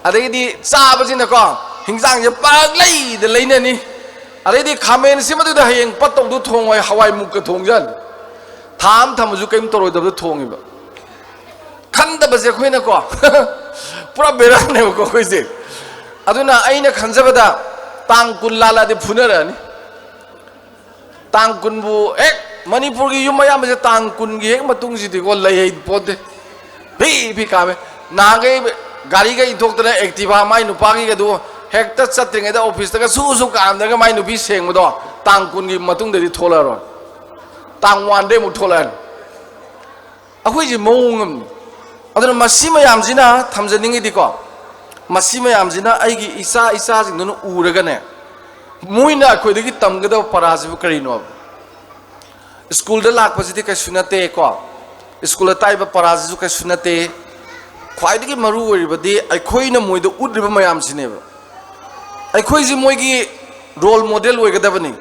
ꯑꯗꯒꯤꯗꯤ ꯆꯥꯕꯁꯤꯅꯀꯣ, ꯍꯤꯟꯖꯥꯡꯁꯦ ꯄꯥꯛ ꯂꯩꯗ ꯂꯩꯅꯅꯤ꯫ ꯑꯗꯩꯗꯤ ꯈꯥꯃꯦꯟ ꯁꯤꯃꯗꯨꯗ ꯍꯌꯦꯡ ꯄꯠꯇꯧꯗꯨ ꯊꯣꯡꯉꯣꯏ, ꯍꯋꯥꯏ ꯃꯨꯛꯀ ꯊꯣꯡꯖꯥꯠꯅꯤ꯫ ꯊꯥ ꯑꯃ ꯊꯝꯃꯁꯨ ꯀꯔꯤꯝ ꯇꯧꯔꯣꯏꯗꯕꯗ ꯊꯣꯡꯉꯤꯕ꯫ ꯈꯟꯗꯕꯁꯦ ꯑꯩꯈꯣꯏꯅꯀꯣ ꯄꯨꯔꯥ ꯕꯦꯔꯥꯅꯦꯕꯀꯣ ꯑꯩꯈꯣꯏꯁꯦ꯫ ꯑꯗꯨꯅ ꯑꯩꯅ ꯈꯟꯖꯕꯗ ꯇꯥꯡ ꯀꯨꯟ ꯂꯥꯜꯂꯛꯑꯗꯤ ꯐꯨꯅꯔꯛꯑꯅꯤ꯫ ꯇꯥꯡ ꯀꯨꯟꯕꯨ ꯍꯦꯛ ꯃꯅꯤꯄꯨꯔꯒꯤ ꯌꯨꯝ ꯑꯌꯥꯝꯕꯁꯦ ꯇꯥꯡ ꯀꯨꯟꯒꯤ ꯍꯦꯛ ꯃꯇꯨꯡꯁꯤꯗꯤꯀꯣ ꯂꯩ ꯍꯩ ꯄꯣꯠꯇꯦ꯫ ꯐꯤ ꯐꯤ ꯀꯥꯝꯃꯦ꯫ ꯅꯍꯥꯟꯈꯩ ꯒꯥꯔꯤꯒ ꯏꯟꯊꯣꯛꯇꯅ Activa ꯃꯥꯏ ꯅꯨꯄꯥꯒꯤꯒ ꯑꯗꯨ ꯍꯦꯛꯇ ꯆꯠꯇ꯭ꯔꯤꯉꯩꯗ ꯑꯣꯐꯤꯁꯇꯒ ꯁꯨ ꯁꯨ ꯀꯥꯝꯗꯅꯒ ꯃꯥꯏ ꯅꯨꯄꯤ ꯁꯦꯡꯕꯗꯣ ꯇꯥꯡ ꯀꯨꯟꯒꯤ ꯃꯇꯨꯡꯗꯗꯤ ꯊꯣꯛꯂꯛꯑꯔꯣꯏ꯫ ꯇꯥꯡ ꯋꯥꯟꯗꯩ ꯑꯃꯨꯛ ꯊꯣꯛꯂꯛꯑꯅꯤ꯫ ꯑꯩꯈꯣꯏꯁꯦ ꯃꯑꯣꯡ ꯑꯃꯅꯤ꯫ ꯑꯗꯨꯅ ꯃꯁꯤ ꯃꯌꯥꯝꯁꯤꯅ ꯊꯝꯖꯅꯤꯡꯉꯤꯗꯤꯀꯣ, ꯃꯁꯤ ꯃꯌꯥꯝꯁꯤꯅ ꯑꯩꯒꯤ ꯏꯆꯥ ꯏꯆꯥꯁꯤꯡꯗꯨꯅ ꯎꯔꯒꯅꯦ, ꯃꯣꯏꯅ ꯑꯩꯈꯣꯏꯗꯒꯤ ꯇꯝꯒꯗꯕ ꯄꯔꯥꯁꯤꯕꯨ ꯀꯔꯤꯅꯣꯕ? ꯁ꯭ꯀꯨꯜꯗ ꯂꯥꯛꯄꯁꯤꯗꯤ ꯀꯩꯁꯨ ꯅꯠꯇꯦꯀꯣ, ꯁ꯭ꯀꯨꯜꯗ ꯇꯥꯛꯏꯕ ꯄꯔꯥꯁꯤꯁꯨ ꯀꯩꯁꯨ ꯅꯠꯇꯦ꯫ ꯈ꯭ꯋꯥꯏꯗꯒꯤ ꯃꯔꯨ ꯑꯣꯏꯔꯤꯕꯗꯤ ꯑꯩꯈꯣꯏꯅ ꯃꯣꯏꯗ ꯎꯠꯂꯤꯕ ꯃꯌꯥꯝꯁꯤꯅꯦꯕ꯫ ꯑꯩꯈꯣꯏꯁꯤ ꯃꯣꯏꯒꯤ ꯔꯣꯜ ꯃꯣꯗꯦꯜ ꯑꯣꯏꯒꯗꯕꯅꯤ꯫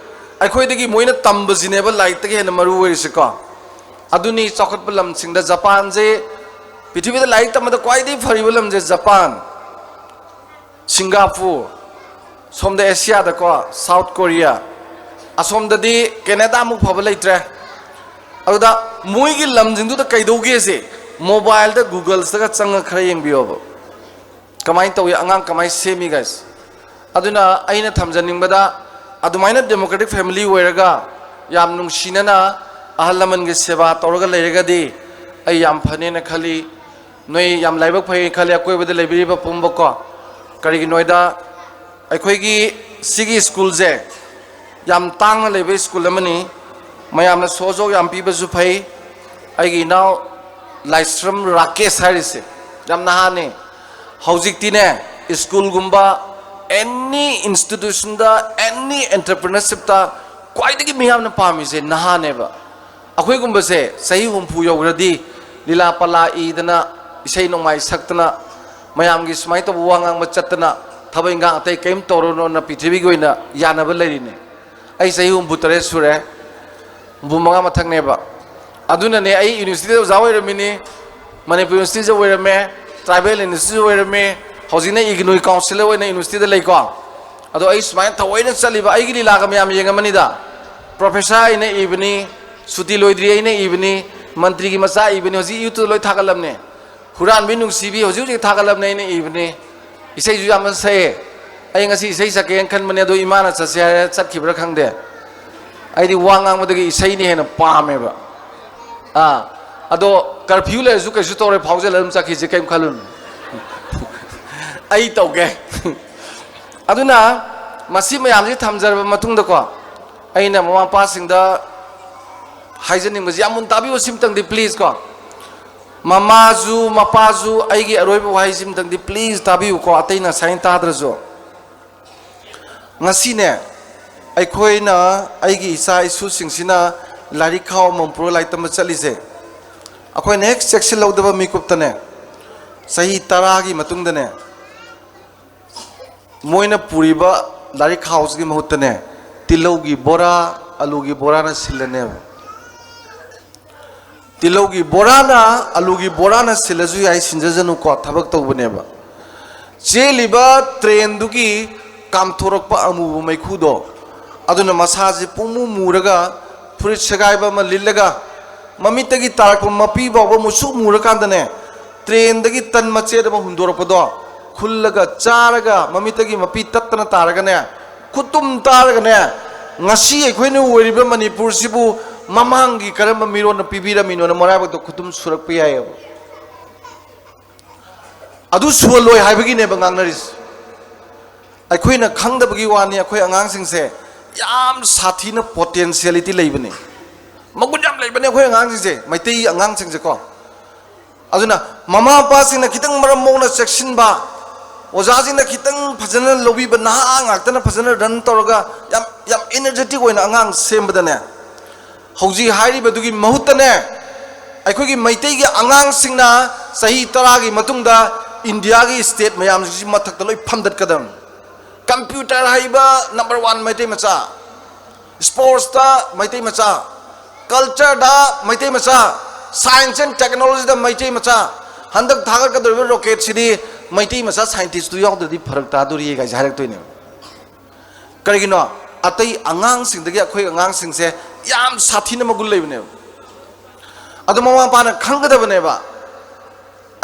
ꯑꯩꯈꯣꯏꯗꯒꯤ ꯃꯣꯏꯅ ꯇꯝꯕꯁꯤꯅꯦꯕ ꯂꯥꯏꯔꯤꯛꯇꯒꯤ ꯍꯦꯟꯅ ꯃꯔꯨ ꯑꯣꯏꯔꯤꯁꯤꯀꯣ꯫ ꯑꯗꯨꯅꯤ ꯆꯥꯎꯈꯠꯄ ꯂꯝꯁꯤꯡꯗ ꯖꯄꯥꯟꯁꯦ ꯄ꯭ꯔꯤꯊꯤꯕꯤꯗ ꯂꯥꯏꯔꯤꯛ ꯇꯝꯕꯗ ꯈ꯭ꯋꯥꯏꯗꯒꯤ ꯐꯔꯤꯕ ꯂꯝꯁꯦ ꯖꯄꯥꯟ, ꯁꯤꯡꯒꯥꯄꯨꯔ, ꯁꯣꯝꯗ ꯑꯦꯁꯤꯌꯥꯗꯀꯣ ꯁꯥꯎꯠ ꯀꯣꯔꯤꯌꯥ, ꯑꯁꯣꯝꯗꯗꯤ ꯀꯦꯅꯦꯗꯥꯃꯨꯛ ꯐꯕ ꯂꯩꯇ꯭ꯔꯦ꯫ ꯑꯗꯨꯗ ꯃꯣꯏꯒꯤ ꯂꯝꯁꯤꯡꯗꯨꯗ ꯀꯩꯗꯧꯒꯦꯁꯦ ꯃꯣꯕꯥꯏꯜꯗ ꯒꯨꯒꯜꯁꯇꯒ ꯆꯪꯉ ꯈꯔ ꯌꯦꯡꯕꯤꯌꯣꯕ꯫ ꯀꯃꯥꯏꯅ ꯇꯧꯏ, ꯑꯉꯥꯡ ꯀꯃꯥꯏꯅ ꯁꯦꯝꯃꯤ guys? ꯑꯗꯨꯅ ꯑꯩꯅ ꯊꯝꯖꯅꯤꯡꯕꯗ ꯑꯗꯨꯃꯥꯏꯅ democratic family ꯑꯣꯏꯔꯒ ꯌꯥꯝ ꯅꯨꯡꯁꯤꯅꯅ ꯑꯍꯜ ꯂꯃꯟꯒꯤ ꯁꯦꯕꯥ ꯇꯧꯔꯒ ꯂꯩꯔꯒꯗꯤ ꯑꯩ ꯌꯥꯝ ꯐꯅꯦꯅ ꯈꯜꯂꯤ꯫ ꯅꯣꯏ ꯌꯥꯝ ꯂꯥꯏꯕꯛ ꯐꯩ ꯈꯜꯂꯤ ꯑꯀꯣꯏꯕꯗ ꯂꯩꯕꯤꯔꯤꯕ ꯄꯨꯝꯕꯀꯣ꯫ ꯀꯔꯤꯒꯤꯅꯣ ꯍꯥꯏꯗ ꯑꯩꯈꯣꯏꯒꯤ ꯁꯤꯒꯤ ꯁ꯭ꯀꯨꯜꯁꯦ ꯌꯥꯝ ꯇꯥꯡꯅ ꯂꯩꯕ ꯁ꯭ꯀꯨꯜ ꯑꯃꯅꯤ꯫ ꯃꯌꯥꯝꯅ ꯁꯣꯖꯣꯛ ꯌꯥꯝ ꯄꯤꯕꯁꯨ ꯐꯩ꯫ ꯑꯩꯒꯤ ꯏꯅꯥꯎ ꯂꯥꯏꯁ꯭ꯔꯝ ꯔꯥꯀꯦꯁ ꯍꯥꯏꯔꯤꯁꯦ ꯌꯥꯝ ꯅꯍꯥꯅꯦ꯫ ꯍꯧꯖꯤꯛꯇꯤꯅꯦ ꯁ꯭ꯀꯨꯜꯒꯨꯝꯕ any institutionꯗ any entrepreneurshipꯇ ꯈ꯭ꯋꯥꯏꯗꯒꯤ ꯃꯤꯌꯥꯝꯅ ꯄꯥꯝꯃꯤꯁꯦ ꯅꯍꯥꯅꯦꯕ꯫ ꯑꯩꯈꯣꯏꯒꯨꯝꯕꯁꯦ ꯆꯍꯤ ꯍꯨꯝꯐꯨ ꯌꯧꯈ꯭ꯔꯗꯤ ꯂꯤꯂꯥ ꯄꯂꯥ ꯏꯗꯅ ꯏꯁꯩ ꯅꯣꯡꯃꯥꯏ ꯁꯛꯇꯅ ꯃꯌꯥꯝꯒꯤ ꯁꯨꯃꯥꯏꯅ ꯇꯧꯕ ꯋꯥ ꯉꯥꯡꯕ ꯆꯠꯇꯅ ꯊꯕꯛ ꯏꯟꯈꯥꯡ ꯑꯇꯩ ꯀꯔꯤꯝ ꯇꯧꯔꯨꯅꯣꯅ ꯄ꯭ꯔꯤꯊꯤꯕꯤꯒꯤ ꯑꯣꯏꯅ ꯌꯥꯅꯕ ꯂꯩꯔꯤꯅꯦ꯫ ꯑꯩ ꯆꯍꯤ ꯍꯨꯝꯐꯨ ꯇꯔꯦꯠ ꯁꯨꯔꯦ, ꯍꯨꯝꯐꯨ ꯃꯉꯥ ꯃꯊꯛꯅꯦꯕ꯫ ꯑꯗꯨꯅꯅꯦ ꯑꯩ universityꯗ ꯑꯣꯖꯥ ꯑꯣꯏꯔꯝꯃꯤꯅꯤ, ꯃꯅꯤꯄꯨꯔ universityꯗ ꯑꯣꯏꯔꯝꯃꯦ, tribal universityꯗ ꯑꯣꯏꯔꯝꯃꯦ, ꯍꯧꯖꯤꯛꯅ ꯏꯒꯅꯣꯏ councillor ꯑꯣꯏꯅ universityꯗ ꯂꯩꯀꯣ꯫ ꯑꯗꯣ ꯑꯩ ꯁꯨꯃꯥꯏꯅ ꯊꯑꯣꯏꯅ ꯆꯠꯂꯤꯕ, ꯑꯩꯒꯤ ꯂꯤꯂꯥꯒ ꯃꯌꯥꯝ ꯌꯦꯡꯉꯝꯃꯅꯤꯗ꯫ ꯄ꯭ꯔꯣꯐꯦꯁꯔ ꯑꯩꯅ ꯏꯕꯅꯤ, ꯁꯨꯇꯤ ꯂꯣꯏꯗ꯭ꯔꯤ ꯑꯩꯅ ꯏꯕꯅꯤ, ꯃꯟꯇ꯭ꯔꯤꯒꯤ ꯃꯆꯥ ꯏꯕꯅꯤ, ꯍꯧꯖꯤꯛ ꯌꯨꯇ꯭ꯌꯨꯕꯇ ꯂꯣꯏ ꯊꯥꯒꯠꯂꯝꯅꯦ꯫ ꯍꯨꯔꯥꯟꯕꯤ ꯅꯨꯡꯁꯤꯕꯤ ꯍꯧꯖꯤꯛ ꯍꯧꯖꯤꯛ ꯊꯥꯒꯠꯂꯝꯅꯦ ꯑꯩꯅ ꯏꯕꯅꯤ꯫ ꯏꯁꯩꯁꯨ ꯌꯥꯝꯅ ꯁꯛꯑꯦ꯫ ꯑꯩ ꯉꯁꯤ ꯏꯁꯩ ꯁꯛꯀꯦꯅ ꯈꯟꯕꯅꯦ, ꯑꯗꯣ ꯏꯃꯥꯅ ꯆꯠꯁꯦ ꯍꯥꯏꯔꯦ, ꯆꯠꯈꯤꯕ꯭ꯔꯥ ꯈꯪꯗꯦ꯫ ꯑꯩꯗꯤ ꯋꯥ ꯉꯥꯡꯕꯗꯒꯤ ꯏꯁꯩꯅ ꯍꯦꯟꯅ ꯄꯥꯝꯃꯦꯕ꯫ ꯑꯥ, ꯑꯗꯣ ꯀꯔꯐ꯭ꯌꯨ ꯂꯩꯔꯁꯨ ꯀꯩꯁꯨ ꯇꯧꯔꯣꯏ, ꯐꯥꯎꯖꯜꯂ ꯑꯗꯨꯝ ꯆꯠꯈꯤꯁꯦ, ꯀꯩꯝ ꯈꯜꯂꯨꯅꯨ꯫ ꯑꯩ ꯇꯧꯒꯦ꯫ ꯑꯗꯨꯅ ꯃꯁꯤ ꯃꯌꯥꯝꯁꯤ ꯊꯝꯖꯔꯕ ꯃꯇꯨꯡꯗꯀꯣ, ꯑꯩꯅ ꯃꯃꯥ ꯃꯄꯥꯁꯤꯡꯗ ꯍꯥꯏꯖꯅꯤꯡꯕꯁꯤ, ꯌꯥꯝ ꯃꯨꯟꯅ ꯇꯥꯕꯤꯌꯨ ꯁꯤꯝꯇꯪꯗꯤ please ꯀꯣ꯫ ꯃꯃꯥꯁꯨ ꯃꯄꯥꯁꯨ ꯑꯩꯒꯤ ꯑꯔꯣꯏꯕ ꯋꯥꯍꯩꯁꯤꯝꯇꯪꯗꯤ please ꯇꯥꯕꯤꯌꯨꯀꯣ, ꯑꯇꯩꯅ ꯁꯥꯏꯟ ꯇꯥꯗ꯭ꯔꯁꯨ꯫ ꯉꯁꯤꯅꯦ, ꯑꯩꯈꯣꯏꯅ, ꯑꯩꯒꯤ ꯏꯆꯥ ꯏꯁꯨꯁꯤꯡꯁꯤꯅ ꯂꯥꯏꯔꯤꯛ ꯈꯥꯎ ꯑꯃꯃꯝ ꯄꯨꯔꯒ ꯂꯥꯏꯔꯤꯛ ꯇꯝꯕ ꯆꯠꯂꯤꯁꯦ, ꯑꯩꯈꯣꯏꯅ ꯍꯦꯛ ꯆꯦꯛꯁꯤꯜꯍꯧꯗꯕ ꯃꯤꯀꯨꯞꯇꯅꯦ, ꯆꯍꯤ ꯇꯔꯥꯒꯤ ꯃꯇꯨꯡꯗꯅꯦ, ꯃꯣꯏꯅ ꯄꯨꯔꯤꯕ ꯂꯥꯏꯔꯤꯛ ꯈꯥꯎꯁꯤꯒꯤ ꯃꯍꯨꯠꯇꯅꯦ, ꯇꯤꯜꯍꯧꯒꯤ ꯕꯣꯔꯥ, ꯑꯂꯨꯒꯤ ꯕꯣꯔꯥꯅ ꯁꯤꯜꯂꯅꯦꯕ꯫ ꯇꯤꯜꯍꯧꯒꯤ ꯕꯣꯔꯥꯅ, ꯑꯂꯨꯒꯤ ꯕꯣꯔꯥꯅ ꯁꯤꯜꯂꯁꯨ ꯌꯥꯏ, ꯁꯤꯟꯖꯖꯅꯨꯀꯣ, ꯊꯕꯛ ꯇꯧꯕꯅꯦꯕ꯫ ꯆꯦꯜꯂꯤꯕ ꯇ꯭ꯔꯦꯟꯗꯨꯒꯤ ꯀꯥꯝꯊꯣꯔꯛꯄ ꯑꯃꯨꯕ ꯃꯩꯈꯨꯗꯣ, ꯑꯗꯨꯅ ꯃꯁꯥꯁꯦ ꯄꯨꯡꯃꯨ ꯃꯨꯔꯒ, ꯐꯨꯔꯤꯠ ꯁꯦꯒꯥꯏꯕ ꯑꯃ ꯂꯤꯠꯂꯒ, ꯃꯃꯤꯠꯇꯒꯤ ꯇꯥꯔꯛꯄ ꯃꯄꯤ ꯐꯥꯎꯕ ꯃꯨꯁꯨꯛ ꯃꯨꯔꯀꯥꯟꯗꯅꯦ, ꯇ꯭ꯔꯦꯟꯗꯒꯤ ꯇꯟ ꯃꯆꯦꯠ ꯑꯃ ꯍꯨꯟꯗꯣꯔꯛꯄꯗꯣ ꯈꯨꯜꯂꯒ ꯆꯥꯔꯒ, ꯃꯃꯤꯠꯇꯒꯤ ꯃꯄꯤ ꯇꯠꯇꯅ ꯇꯥꯔꯒꯅꯦ, ꯈꯨꯇꯨꯝ ꯇꯥꯔꯒꯅꯦ, ꯉꯁꯤ ꯑꯩꯈꯣꯏꯅ ꯑꯣꯏꯔꯤꯕ ꯃꯅꯤꯄꯨꯔꯁꯤꯕꯨ ꯃꯃꯥꯡꯒꯤ ꯀꯔꯝꯕ ꯃꯤꯔꯣꯟꯅ ꯄꯤꯕꯤꯔꯝꯃꯤꯅꯣꯅ ꯃꯔꯥꯏꯕꯛꯇ ꯈꯨꯇꯨꯝ ꯁꯨꯔꯛꯄ ꯌꯥꯏꯑꯕ꯫ ꯑꯗꯨ ꯁꯨꯍꯜꯂꯣꯏ ꯍꯥꯏꯕꯒꯤꯅꯦꯕ ꯉꯥꯡꯅꯔꯤꯁꯦ꯫ ꯑꯩꯈꯣꯏꯅ ꯈꯪꯗꯕꯒꯤ ꯋꯥꯅꯤ, ꯑꯩꯈꯣꯏ ꯑꯉꯥꯡꯁꯤꯡꯁꯦ ꯌꯥꯝ ꯁꯥꯊꯤꯅ ꯄꯣꯇꯦꯟꯁꯤꯌꯦꯂꯤꯇꯤ ꯂꯩꯕꯅꯤ꯫ ꯃꯒꯨꯟ ꯌꯥꯝ ꯂꯩꯕꯅꯤ ꯑꯩꯈꯣꯏ ꯑꯉꯥꯡꯁꯤꯡꯁꯦ, ꯃꯩꯇꯩ ꯑꯉꯥꯡꯁꯤꯡꯁꯦꯀꯣ꯫ ꯑꯗꯨꯅ ꯃꯃꯥ ꯃꯄꯥꯁꯤꯡꯅ ꯈꯤꯇꯪ ꯃꯔꯝ ꯃꯣꯛꯅ ꯆꯦꯛꯁꯤꯟꯕ, ꯑꯣꯖꯥꯁꯤꯡꯅ ꯈꯤꯇꯪ ꯐꯖꯅ ꯂꯧꯕꯤꯕ, ꯅꯍꯥ ꯉꯥꯛꯇꯅ ꯐꯖꯅ ꯔꯟ ꯇꯧꯔꯒ ꯌꯥꯝ, ꯌꯥꯝ ꯏꯅꯔꯖꯦꯇꯤꯛ ꯑꯣꯏꯅ ꯑꯉꯥꯡ ꯁꯦꯝꯕꯗꯅꯦ, ꯍꯧꯖꯤꯛ ꯍꯥꯏꯔꯤꯕꯗꯨꯒꯤ ꯃꯍꯨꯠꯇꯅꯦ, ꯑꯩꯈꯣꯏꯒꯤ ꯃꯩꯇꯩꯒꯤ ꯑꯉꯥꯡꯁꯤꯡꯅ ꯆꯍꯤ ꯇꯔꯥꯒꯤ ꯃꯇꯨꯡꯗ ꯏꯟꯗꯤꯌꯥꯒꯤ ꯁ꯭ꯇꯦꯠ ꯃꯌꯥꯝꯁꯤꯒꯤ ꯃꯊꯛꯇ ꯂꯣꯏ ꯐꯝꯗꯠꯀꯗꯕꯅꯤ꯫ ꯀꯝꯄ꯭ꯌꯨꯇꯔ ꯍꯩꯕ ꯅꯝꯕꯔ ꯋꯥꯟ ꯃꯩꯇꯩ ꯃꯆꯥ, ꯁ꯭ꯄꯣꯔꯠꯁꯇ ꯃꯩꯇꯩ ꯃꯆꯥ, ꯀꯜꯆꯔꯗ ꯃꯩꯇꯩ ꯃꯆꯥ, ꯁꯥꯏꯟꯁ ꯑꯦꯟ ꯇꯦꯛꯅꯣꯂꯣꯖꯤꯗ ꯃꯩꯇꯩ ꯃꯆꯥ, ꯍꯟꯗꯛ ꯊꯥꯒꯠꯀꯗꯧꯔꯤꯕ ꯔꯣꯀꯦꯠꯁꯤꯗꯤ ꯃꯩꯇꯩ ꯃꯆꯥ ꯁꯥꯏꯟꯇꯤꯁꯇꯨ ꯌꯥꯎꯗ꯭ꯔꯗꯤ ꯐꯔꯛ ꯇꯥꯗꯣꯔꯤꯌꯦ ꯀꯥꯏꯁꯦ ꯍꯥꯏꯔꯛꯇꯣꯏꯅꯦꯕ꯫ ꯀꯔꯤꯒꯤꯅꯣ? ꯑꯇꯩ ꯑꯉꯥꯡꯁꯤꯡꯗꯒꯤ ꯑꯩꯈꯣꯏ ꯑꯉꯥꯡꯁꯤꯡꯁꯦ ꯌꯥꯝ ꯁꯥꯊꯤꯅ ꯃꯒꯨꯟ ꯂꯩꯕꯅꯦꯕ꯫ ꯑꯗꯣ ꯃꯃꯥ ꯃꯄꯥꯅ ꯈꯪꯒꯗꯕꯅꯦꯕ,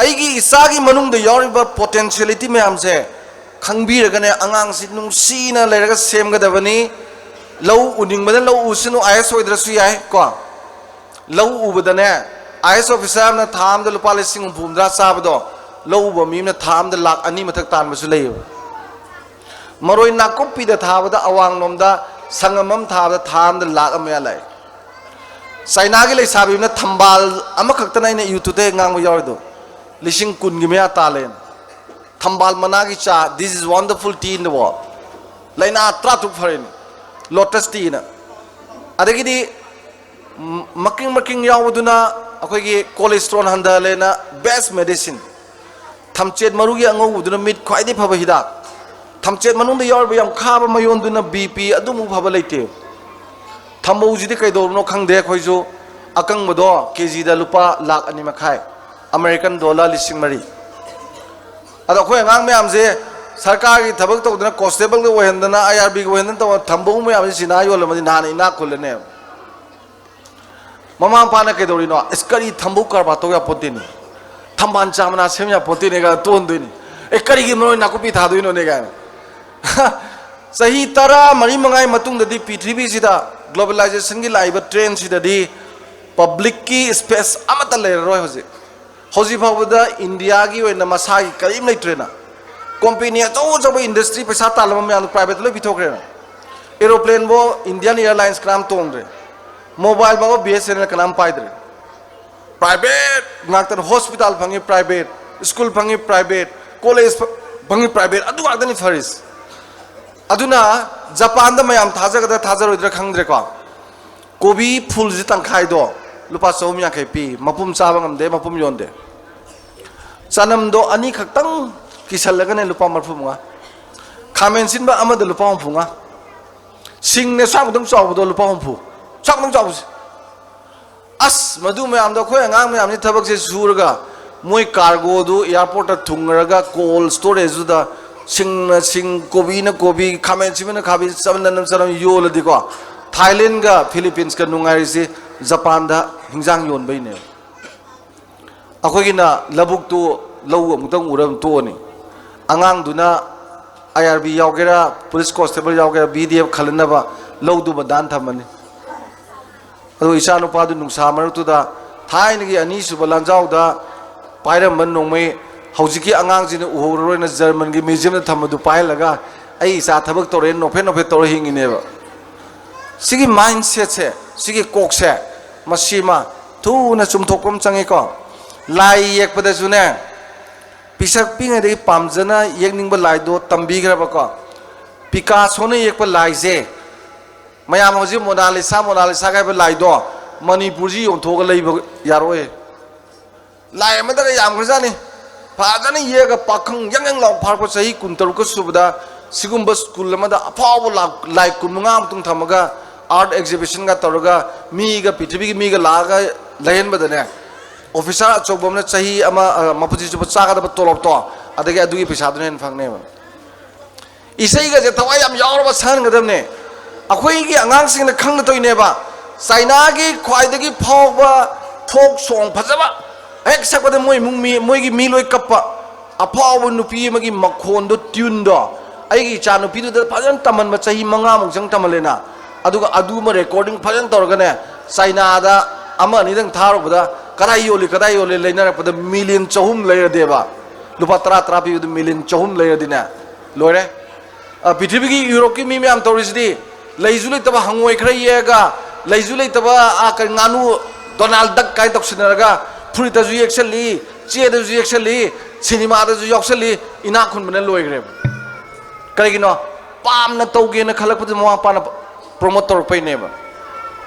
ꯑꯩꯒꯤ ꯏꯆꯥꯒꯤ ꯃꯅꯨꯡꯗ ꯌꯥꯎꯔꯤꯕ ꯄꯣꯇꯦꯟꯁꯤꯌꯦꯂꯤꯇꯤ ꯃꯌꯥꯝꯁꯦ ꯈꯪꯕꯤꯔꯒꯅꯦ, ꯑꯉꯥꯡꯁꯤ ꯅꯨꯡꯁꯤꯅ ꯂꯩꯔꯒ ꯁꯦꯝꯒꯗꯕꯅꯤ꯫ ꯂꯧ ꯎꯅꯤꯡꯕꯅ ꯂꯧ ꯎꯁꯅꯨ, ꯑꯥꯏ ꯑꯦꯁ ꯑꯣꯏꯗ꯭ꯔꯁꯨ ꯌꯥꯏ ꯀꯣ꯫ ꯂꯧ ꯎꯕꯗꯅꯦ, ꯑꯥꯏ ꯑꯦꯁ ꯑꯣꯐꯤꯁꯥꯔ ꯑꯃꯅ ꯊꯥ ꯑꯃꯗ ꯂꯨꯄꯥ ꯂꯤꯁꯤꯡ ꯍꯨꯝꯐꯨ ꯍꯨꯝꯗ꯭ꯔꯥ ꯆꯥꯕꯗꯣ, ꯂꯧ ꯎꯕ ꯃꯤ ꯑꯃꯅ ꯊꯥ ꯑꯃꯗ ꯂꯥꯛ ꯑꯅꯤ ꯃꯊꯛ ꯇꯥꯟꯕꯁꯨ ꯂꯩꯌꯦꯕ꯫ ꯃꯔꯣꯏ ꯅꯥꯀꯨꯞꯄꯤꯗ ꯊꯥꯕꯗ, ꯑꯋꯥꯡꯂꯣꯝꯗ ꯁꯪꯉꯝ ꯑꯃ ꯊꯥꯕꯗ ꯊꯥ ꯑꯃꯗ ꯂꯥꯛ ꯑꯃ ꯃꯌꯥ ꯂꯥꯛꯑꯦ꯫ ꯆꯥꯏꯅꯥꯒꯤ ꯂꯩꯁꯥꯕꯤ ꯑꯃꯅ ꯊꯝꯕꯥꯜ ꯑꯃꯈꯛꯇꯅ, ꯑꯩꯅ ꯌꯨꯇ꯭ꯌꯨꯕꯇ ꯍꯦꯛ ꯉꯥꯡꯕ ꯌꯥꯎꯔꯤꯗꯣ, ꯂꯤꯁꯤꯡ ꯀꯨꯟꯒꯤ ꯃꯌꯥ ꯇꯥꯜꯂꯦꯅ꯫ ꯊꯝꯕꯥꯜ ꯃꯅꯥꯒꯤ ꯆꯥ, "This is wonderful tea in the world." ꯂꯥꯏꯅꯥ ꯇꯔꯥ ꯇꯔꯨꯛ ꯐꯔꯦꯅꯦ, ꯂꯣꯇꯁ ꯇꯤꯅ꯫ ꯑꯗꯒꯤꯗꯤ ꯝ-, ꯃꯀꯤꯡ ꯃꯀꯤꯡ ꯌꯥꯎꯕꯗꯨꯅ ꯑꯩꯈꯣꯏꯒꯤ ꯀꯣꯂꯦꯁꯇ꯭ꯔꯣꯜ ꯍꯟꯊꯍꯜꯂꯦꯅ, ꯕꯦꯁ ꯃꯦꯗꯤꯁꯤꯟ꯫ ꯊꯝꯆꯦꯠ ꯃꯔꯨꯒꯤ ꯑꯉꯧꯕꯗꯨꯅ ꯃꯤꯠ ꯈ꯭ꯋꯥꯏꯗꯒꯤ ꯐꯕ ꯍꯤꯗꯥꯛ꯫ ꯊꯝꯆꯦꯠ ꯃꯅꯨꯡꯗ ꯌꯥꯎꯔꯤꯕ ꯌꯥꯝ ꯈꯥꯕ ꯃꯌꯣꯟꯗꯨꯅ ꯕꯤ ꯄꯤ ꯑꯗꯨꯃꯨꯛ ꯐꯕ ꯂꯩꯇꯦ꯫ ꯊꯝꯕꯧꯁꯤꯗꯤ ꯀꯩꯗꯧꯔꯕꯅꯣ ꯈꯪꯗꯦ, ꯑꯩꯈꯣꯏꯁꯨ ꯑꯀꯪꯕꯗꯣ ꯀꯦ ꯖꯤꯗ ꯂꯨꯄꯥ ꯂꯥꯛ ꯑꯅꯤ ꯃꯈꯥꯏ, ꯑꯃꯦꯔꯤꯀꯟ ꯗꯣꯂꯔ ꯂꯤꯁꯤꯡ ꯃꯔꯤ꯫ ꯑꯗꯣ ꯑꯩꯈꯣꯏ ꯑꯉꯥꯡ ꯃꯌꯥꯝꯁꯦ ꯁꯔꯀꯥꯔꯒꯤ ꯊꯕꯛ ꯇꯧꯗꯅ, ꯀꯣꯟꯁꯇꯦꯕꯜꯒ ꯑꯣꯏꯍꯟꯗꯅ, ꯑꯥꯏ ꯑꯥꯔ ꯕꯤꯒ ꯑꯣꯏꯍꯟꯗꯅ ꯇꯧꯕ ꯊꯝꯕꯧ ꯃꯌꯥꯝꯁꯦ ꯆꯤꯅꯥ ꯌꯣꯜꯂꯝꯃꯗꯤ ꯅꯍꯥꯟꯅ ꯏꯅꯥꯛ ꯈꯨꯜꯂꯅꯦꯕ꯫ ꯃꯃꯥ ꯃꯄꯥꯅ ꯀꯩꯗꯧꯔꯤꯅꯣ? "ꯑꯁ, ꯀꯔꯤ ꯊꯝꯕꯧ ꯀꯔꯕꯥꯔ ꯇꯧ ꯌꯥꯄꯣꯟꯇꯦꯅꯦ, ꯊꯝꯕꯥꯜ ꯆꯥ ꯃꯅꯥ ꯁꯦꯝ ꯌꯥꯄꯣꯟꯇꯦꯅꯦ" ꯀꯥꯏꯅ ꯇꯣꯟꯗꯣꯏꯅꯤ꯫ "ꯑꯦ, ꯀꯔꯤꯒꯤ ꯃꯔꯣꯏ ꯅꯥꯀꯨꯞꯄꯤ ꯊꯥꯗꯣꯏꯅꯣꯅꯦ?" ꯀꯥꯏꯅ꯫ ꯆꯍꯤ ꯇꯔꯥ ꯃꯔꯤ ꯃꯉꯥꯒꯤ ꯃꯇꯨꯡꯗꯗꯤ ꯄ꯭ꯔꯤꯊꯤꯕꯤꯁꯤꯗ ꯒ꯭ꯂꯣꯕꯦꯂꯥꯏꯖꯦꯁꯟꯒꯤ ꯂꯥꯛꯏꯕ ꯇ꯭ꯔꯦꯟꯁꯤꯗꯗꯤ ꯄꯕ꯭ꯂꯤꯛꯀꯤ ꯁ꯭ꯄꯦꯁ ꯑꯃꯠꯇ ꯂꯩꯔꯔꯣꯏ ꯍꯧꯖꯤꯛ꯫ ꯍꯧꯖꯤꯛ ꯐꯥꯎꯕꯗ ꯏꯟꯗꯤꯌꯥꯒꯤ ꯑꯣꯏꯅ ꯃꯁꯥꯒꯤ ꯀꯔꯤꯝ ꯂꯩꯇ꯭ꯔꯦꯅ꯫ ꯀꯣꯝꯄꯦꯅꯤ ꯑꯆꯧ ꯑꯆꯧꯕ ꯏꯟꯗꯁꯇ꯭ꯔꯤ ꯄꯩꯁꯥ ꯇꯥꯜꯂꯕ ꯃꯌꯥꯝꯗꯣ ꯄ꯭ꯔꯥꯏꯚꯦꯠꯇ ꯂꯣꯏ ꯄꯤꯊꯣꯛꯈ꯭ꯔꯦꯅ꯫ ꯑꯦꯔꯣꯄ꯭ꯂꯦꯟꯕꯨ ꯏꯟꯗꯤꯌꯥꯟ ꯑꯦꯌꯔꯂꯥꯏꯟꯁ ꯀꯅꯥꯝ ꯇꯣꯡꯗ꯭ꯔꯦ꯫ ꯃꯣꯕꯥꯏꯜ ꯐꯥꯎꯕ ꯕꯤ ꯑꯦꯁ ꯑꯦꯟ ꯑꯦꯜ ꯀꯅꯥꯝ ꯄꯥꯏꯗ꯭ꯔꯦ꯫ ꯄ꯭ꯔꯥꯏꯚꯦꯠ ꯉꯥꯛꯇꯅ, ꯍꯣꯁꯄꯤꯇꯥꯜ ꯐꯪꯉꯤ ꯄ꯭ꯔꯥꯏꯚꯦꯠ, ꯁ꯭ꯀꯨꯜ ꯐꯪꯉꯤ ꯄ꯭ꯔꯥꯏꯚꯦꯠ, ꯀꯣꯂꯦꯖ ꯐ-, ꯐꯪꯉꯤ ꯄ꯭ꯔꯥꯏꯚꯦꯠ, ꯑꯗꯨ ꯉꯥꯛꯇꯅꯤ ꯐꯔꯤꯁꯦ꯫ ꯑꯗꯨꯅ ꯖꯄꯥꯟꯗ ꯃꯌꯥꯝ ꯊꯥꯖꯒꯗ꯭ꯔꯥ ꯊꯥꯖꯔꯣꯏꯗ꯭ꯔꯥ ꯈꯪꯗ꯭ꯔꯦꯀꯣ꯫ ꯀꯣꯕꯤ ꯐꯨꯜꯁꯤ ꯇꯪꯈꯥꯏꯗꯣ ꯂꯨꯄꯥ ꯆꯍꯨꯝ ꯌꯥꯡꯈꯩ ꯄꯤ, ꯃꯄꯨꯝ ꯆꯥꯕ ꯉꯝꯗꯦ, ꯃꯄꯨꯝ ꯌꯣꯟꯗꯦ꯫ ꯆꯅꯝꯗꯣ ꯑꯅꯤꯈꯛꯇꯪ ꯀꯤꯁꯜꯂꯒꯅꯦ ꯂꯨꯄꯥ ꯃꯔꯤꯐꯨ ꯃꯉꯥ꯫ ꯈꯥꯃꯦꯟ ꯑꯁꯤꯟꯕ ꯑꯃꯗ ꯂꯨꯄꯥ ꯍꯨꯝꯐꯨ ꯃꯉꯥ꯫ ꯁꯤꯡꯅꯦ ꯁ꯭ꯋꯥꯏꯃꯨꯛꯇꯪ ꯆꯥꯎꯕꯗꯣ ꯂꯨꯄꯥ ꯍꯨꯝꯐꯨ, ꯁ꯭ꯋꯥꯏꯃꯨꯛꯇꯪ ꯆꯥꯎꯕꯁꯦ꯫ ꯑꯁ, ꯃꯗꯨ ꯃꯌꯥꯝꯗꯣ ꯑꯩꯈꯣꯏ ꯑꯉꯥꯡ ꯃꯌꯥꯝꯁꯤ ꯊꯕꯛꯁꯦ ꯁꯨꯔꯒ ꯃꯣꯏ ꯀꯥꯔꯒꯣꯗꯨ ꯑꯦꯌꯥꯔꯄꯣꯔꯠꯇ ꯊꯨꯡꯉꯔꯒ ꯀꯣꯜ ꯁ꯭ꯇꯣꯔꯦꯖꯇꯨꯗ ꯁꯤꯡꯅ ꯁꯤꯡ, ꯀꯣꯕꯤꯅ ꯀꯣꯕꯤ, ꯈꯥꯃꯦꯟ ꯑꯁꯤꯟꯕꯅ ꯈꯥꯃꯦꯟ, ꯆꯅꯝꯅ ꯆꯅꯝ ꯌꯣꯜꯂꯗꯤꯀꯣ, ꯊꯥꯏꯂꯦꯟꯒ ꯐꯤꯂꯤꯄꯤꯟꯁꯀ ꯅꯨꯡꯉꯥꯏꯔꯤꯁꯤ ꯖꯄꯥꯟꯗ ꯍꯤꯟꯖꯥꯡ ꯌꯣꯟꯕꯩꯅꯦ꯫ ꯑꯩꯈꯣꯏꯒꯤꯅ ꯂꯧꯕꯨꯛꯇꯨ, ꯂꯧ ꯑꯃꯨꯛꯇꯪ ꯎꯔ ꯑꯗꯨꯝ ꯇꯣꯛꯑꯅꯤ꯫ ꯑꯉꯥꯡꯗꯨꯅ ꯑꯥꯏ ꯑꯥꯔ ꯕꯤ ꯌꯥꯎꯒꯦꯔꯥ, ꯄꯨꯂꯤꯁ ꯀꯣꯟꯁꯇꯦꯕꯜ ꯌꯥꯎꯒꯦꯔꯥ, ꯕꯤ ꯗꯤ ꯑꯦꯐ ꯈꯜꯂꯅꯕ ꯂꯧꯗꯨꯃ ꯗꯥꯟ ꯊꯝꯃꯅꯤ꯫ ꯑꯗꯨ ꯏꯆꯥ ꯅꯨꯄꯥꯗꯨ ꯅꯨꯡꯁꯥ ꯃꯔꯛꯇꯨꯗ ꯊꯥꯏꯅꯒꯤ ꯑꯅꯤꯁꯨꯕ ꯂꯥꯟꯖꯥꯎꯗ ꯄꯥꯏꯔꯝꯕ ꯅꯣꯡꯃꯩ, ꯍꯧꯖꯤꯛꯀꯤ ꯑꯉꯥꯡꯁꯤꯡꯅ ꯎꯍꯧꯔꯔꯣꯏꯅ ꯖꯔꯃꯟꯒꯤ ꯃ꯭ꯌꯨꯖꯤꯌꯝꯗ ꯊꯝꯕꯗꯨ ꯄꯥꯏꯍꯜꯂꯒ, "ꯑꯩ ꯏꯆꯥ ꯊꯕꯛ ꯇꯧꯔꯦ, ꯅꯣꯛꯐꯦꯠ ꯅꯣꯛꯐꯦꯠ ꯇꯧꯔ ꯍꯤꯡꯉꯤꯅꯦꯕ"꯫ ꯁꯤꯒꯤ ꯃꯥꯏꯟꯁꯦꯠꯁꯦ, ꯁꯤꯒꯤ ꯀꯣꯛꯁꯦ, ꯃꯁꯤꯃ ꯊꯨꯅ ꯆꯨꯝꯊꯣꯛꯄ ꯑꯃ ꯆꯪꯉꯤꯀꯣ꯫ ꯂꯥꯏ ꯌꯦꯛꯄꯗꯁꯨꯅꯦ, ꯄꯤꯁꯛ ꯄꯤꯛꯉꯩꯗꯒꯤ ꯄꯥꯝꯖꯅ ꯌꯦꯛꯅꯤꯡꯕ ꯂꯥꯏꯗꯣ ꯇꯝꯕꯤꯈ꯭ꯔꯕꯀꯣ꯫ ꯄꯤꯀꯥꯁꯣꯅ ꯌꯦꯛꯄ ꯂꯥꯏꯁꯦ, ꯃꯌꯥꯝ ꯍꯧꯖꯤꯛ ꯃꯣꯅꯥꯂꯤꯁꯥ, ꯃꯣꯅꯥꯂꯤꯁꯥꯒ ꯍꯥꯏꯕ ꯂꯥꯏꯗꯣ ꯃꯅꯤꯄꯨꯔꯁꯤ ꯌꯣꯟꯊꯣꯛꯑꯒ ꯂꯩꯕ ꯌꯥꯔꯣꯏ꯫ ꯂꯥꯏ ꯑꯃꯗꯒ ꯌꯥꯝꯈ꯭ꯔꯖꯥꯠꯅꯤ꯫ ꯐꯖꯅ ꯌꯦꯛꯑꯒ ꯄꯥꯈꯪ ꯌꯪ ꯌꯪ ꯂꯥꯎ ꯐꯥꯔꯛꯄ ꯆꯍꯤ ꯀꯨꯟꯇꯔꯨꯛꯀ ꯁꯨꯕꯗ ꯁꯤꯒꯨꯝꯕ ꯁ꯭ꯀꯨꯜ ꯑꯃꯗ ꯑꯐꯥꯎꯕ ꯂꯥꯛ-, ꯂꯥꯏ ꯀꯨꯟꯃꯉꯥꯃꯨꯛꯇꯪ ꯊꯝꯃꯒ, ꯑꯥꯔꯠ ꯑꯦꯛꯖꯤꯕꯤꯁꯟꯒ ꯇꯧꯔꯒ, ꯃꯤꯒ, ꯄ꯭ꯔꯤꯊꯤꯕꯤꯒꯤ ꯃꯤꯒ ꯂꯥꯛꯑꯒ ꯂꯩꯍꯟꯕꯗꯅꯦ, ꯑꯣꯐꯤꯁꯥꯔ ꯑꯆꯧꯕ ꯑꯃꯅ ꯆꯍꯤ ꯑꯃ, ꯑ, ꯃꯄꯨꯟꯁꯤ ꯆꯨꯞꯄ ꯆꯥꯒꯗꯕ ꯇꯣꯂꯣꯞꯇꯣ, ꯑꯗꯒꯤ ꯑꯗꯨꯒꯤ ꯄꯩꯁꯥꯗꯨꯅ ꯍꯦꯟꯅ ꯐꯪꯅꯦꯕ꯫ ꯏꯁꯩꯒꯁꯦ ꯊꯋꯥꯏ ꯌꯥꯝ ꯌꯥꯎꯔꯕ ꯁꯛꯍꯟꯒꯗꯕꯅꯦ꯫ ꯑꯩꯈꯣꯏꯒꯤ ꯑꯉꯥꯡꯁꯤꯡꯅ ꯈꯪꯒꯗꯣꯏꯅꯦꯕ꯫ ꯆꯥꯏꯅꯥꯒꯤ ꯈ꯭ꯋꯥꯏꯗꯒꯤ ꯐꯥꯎꯕ ꯐꯣꯛ ꯁꯣꯡ ꯐꯖꯕ ꯍꯦꯛ ꯁꯛꯄꯗ ꯃꯣꯏ ꯏꯃꯨꯡ ꯃꯤ, ꯃꯣꯏꯒꯤ ꯃꯤ ꯂꯣꯏ ꯀꯞꯄ꯫ ꯑꯐꯥꯎꯕ ꯅꯨꯄꯤ ꯑꯃꯒꯤ ꯃꯈꯣꯟꯗꯣ, ꯇ꯭ꯌꯨꯟꯗꯣ, ꯑꯩꯒꯤ ꯏꯆꯥ ꯅꯨꯄꯤꯗꯨꯗ ꯐꯖꯅ ꯇꯝꯍꯟꯕ, ꯆꯍꯤ ꯃꯉꯥꯃꯨꯛ ꯆꯪ ꯇꯝꯍꯜꯂꯦꯅ꯫ ꯑꯗꯨꯒ ꯑꯗꯨꯃ ꯔꯦꯀꯣꯔꯗꯤꯡ ꯐꯖꯅ ꯇꯧꯔꯒꯅꯦ, ꯆꯥꯏꯅꯥꯗ ꯑꯃ ꯑꯅꯤꯗꯪ ꯊꯥꯔꯨꯕꯗ ꯀꯗꯥꯏ ꯌꯣꯜꯂꯤ, ꯀꯗꯥꯏ ꯌꯣꯜꯂꯤ ꯂꯩꯅꯔꯛꯄꯗ ꯃꯤꯂꯤꯌꯟ ꯆꯍꯨꯝ ꯂꯩꯔꯗꯦꯕ꯫ ꯂꯨꯄꯥ ꯇꯔꯥ ꯇꯔꯥ ꯄꯤꯕꯗ ꯃꯤꯂꯤꯌꯟ ꯆꯍꯨꯝ ꯂꯩꯔꯗꯤꯅꯦ, ꯂꯣꯏꯔꯦ꯫ ꯑ, ꯄ꯭ꯔꯤꯊꯤꯕꯤꯒꯤ ꯌꯨꯔꯣꯞꯀꯤ ꯃꯤ ꯃꯌꯥꯝ ꯇꯧꯔꯤꯁꯤꯗꯤ, ꯂꯩꯁꯨ ꯂꯩꯇꯕ ꯍꯪꯉꯣꯏ ꯈꯔ ꯌꯦꯛꯑꯒ, ꯂꯩꯁꯨ ꯂꯩꯇꯕ, ꯑ, ꯀꯔꯤ, ꯉꯥꯅꯨ, ꯗꯣꯅꯥꯜ ꯗꯛ ꯀꯥꯏꯅ ꯇꯧꯁꯤꯟꯅꯔꯒ, ꯐꯨꯔꯤꯠꯇꯁꯨ ꯌꯦꯛꯁꯜꯂꯤ, ꯆꯦꯗꯁꯨ ꯌꯦꯛꯁꯜꯂꯤ, ꯁꯤꯅꯦꯃꯥꯗꯁꯨ ꯌꯥꯎꯁꯜꯂꯤ, ꯏꯅꯥꯛ ꯈꯨꯟꯕꯅ ꯂꯣꯏꯈ꯭ꯔꯦꯕ꯫ ꯀꯔꯤꯒꯤꯅꯣ? ꯄꯥꯝꯅ ꯇꯧꯒꯦꯅ ꯈꯜꯂꯛꯄꯗꯨ ꯃꯃꯥ ꯃꯄꯥꯅ ꯄ꯭ꯔꯣꯃꯣꯠ ꯇꯧꯔꯛꯄꯩꯅꯦꯕ꯫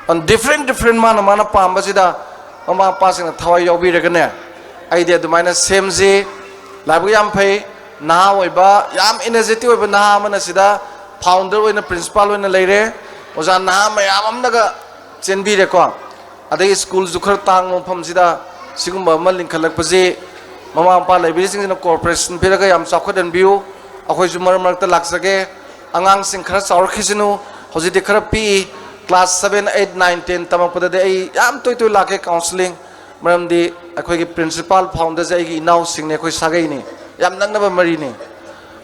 ꯑꯗꯨꯅ ꯗꯤꯐ꯭ꯔꯦꯟ ꯗꯤꯐ꯭ꯔꯦꯟ ꯃꯥꯅ ꯃꯥꯅ ꯄꯥꯝꯕꯁꯤꯗ ꯃꯃꯥ ꯃꯄꯥꯁꯤꯡꯅ ꯊꯋꯥꯏ ꯌꯥꯎꯕꯤꯔꯒꯅꯦ, ꯑꯩꯗꯤ ꯑꯗꯨꯃꯥꯏꯅ ꯁꯦꯝꯁꯤ꯫ ꯂꯥꯏꯕꯛ ꯌꯥꯝ ꯐꯩ, ꯅꯍꯥ ꯑꯣꯏꯕ, ꯌꯥꯝ ꯏꯅꯔꯖꯦꯇꯤꯛ ꯑꯣꯏꯕ ꯅꯍꯥ ꯑꯃꯅ ꯁꯤꯗ ꯐꯥꯎꯟꯗꯔ ꯑꯣꯏꯅ, ꯄ꯭ꯔꯤꯟꯁꯤꯄꯥꯜ ꯑꯣꯏꯅ ꯂꯩꯔꯦ꯫ ꯑꯣꯖꯥ ꯅꯍꯥ ꯃꯌꯥꯝ ꯑꯃꯅꯒ ꯆꯦꯟꯕꯤꯔꯦꯀꯣ꯫ ꯑꯗꯒꯤ ꯁ꯭ꯀꯨꯜꯁꯨ ꯈꯔ ꯇꯥꯡꯕ ꯃꯐꯝꯁꯤꯗ ꯁꯤꯒꯨꯝꯕ ꯑꯃ ꯂꯤꯡꯈꯠꯂꯛꯄꯁꯤ ꯃꯃꯥ ꯃꯄꯥ ꯂꯩꯕꯤꯔꯤꯁꯤꯡꯁꯤꯅ ꯀꯣꯑꯣꯄꯔꯦꯁꯟ ꯄꯤꯔꯒ ꯌꯥꯝ ꯆꯥꯎꯈꯠꯍꯟꯕꯤꯌꯨ꯫ ꯑꯩꯈꯣꯏꯁꯨ ꯃꯔꯛ ꯃꯔꯛꯇ ꯂꯥꯛꯆꯒꯦ꯫ ꯑꯉꯥꯡꯁꯤꯡ ꯈꯔ ꯆꯥꯎꯔꯛꯈꯤꯁꯅꯨ, ꯍꯧꯖꯤꯛꯇꯤ ꯈꯔ ꯄꯤꯛꯏ꯫ Class seven, eight, nine, ten ꯇꯝꯃꯛꯄꯗꯗꯤ ꯑꯩ ꯌꯥꯝ ꯇꯣꯏ ꯇꯣꯏ ꯂꯥꯛꯀꯦ counselling, ꯃꯔꯝꯗꯤ ꯑꯩꯈꯣꯏꯒꯤ principal founderꯁꯦ ꯑꯩꯒꯤ ꯏꯅꯥꯎꯁꯤꯡꯅꯤ, ꯑꯩꯈꯣꯏ ꯁꯥꯒꯩꯅꯤ, ꯌꯥꯝ ꯅꯛꯅꯕ ꯃꯔꯤꯅꯤ꯫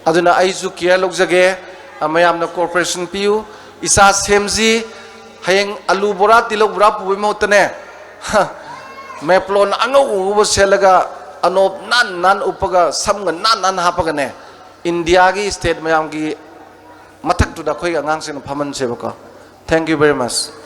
ꯑꯗꯨꯅ ꯑꯩꯁꯨ care ꯂꯧꯖꯒꯦ꯫ ꯑ, ꯃꯌꯥꯝꯅ cooperation ꯄꯤꯌꯨ꯫ ꯏꯆꯥ ꯁꯦꯝꯁꯤ꯫ ꯍꯌꯦꯡ ꯑꯂꯨ ꯕꯣꯔꯥ, ꯇꯤꯜꯍꯧ ꯕꯣꯔꯥ ꯄꯨꯕꯒꯤ ꯃꯍꯨꯠꯇꯅꯦ, ꯃꯦꯄ꯭ꯂꯣꯟ ꯑꯉꯧ ꯑꯉꯧꯕ ꯁꯦꯠꯂꯒ, ꯑꯅꯣꯞ ꯅꯥꯟ ꯅꯥꯟ ꯎꯞꯄꯒ, ꯁꯝꯒ ꯅꯥꯟ ꯅꯥꯟ ꯍꯥꯞꯄꯒꯅꯦ, ꯏꯟꯗꯤꯌꯥꯒꯤ state ꯃꯌꯥꯝꯒꯤ ꯃꯊꯛꯇꯨꯗ ꯑꯩꯈꯣꯏꯒꯤ ꯑꯉꯥꯡꯁꯤꯡꯅ ꯐꯝꯍꯟꯁꯦꯕꯀꯣ꯫ Thank you very much꯫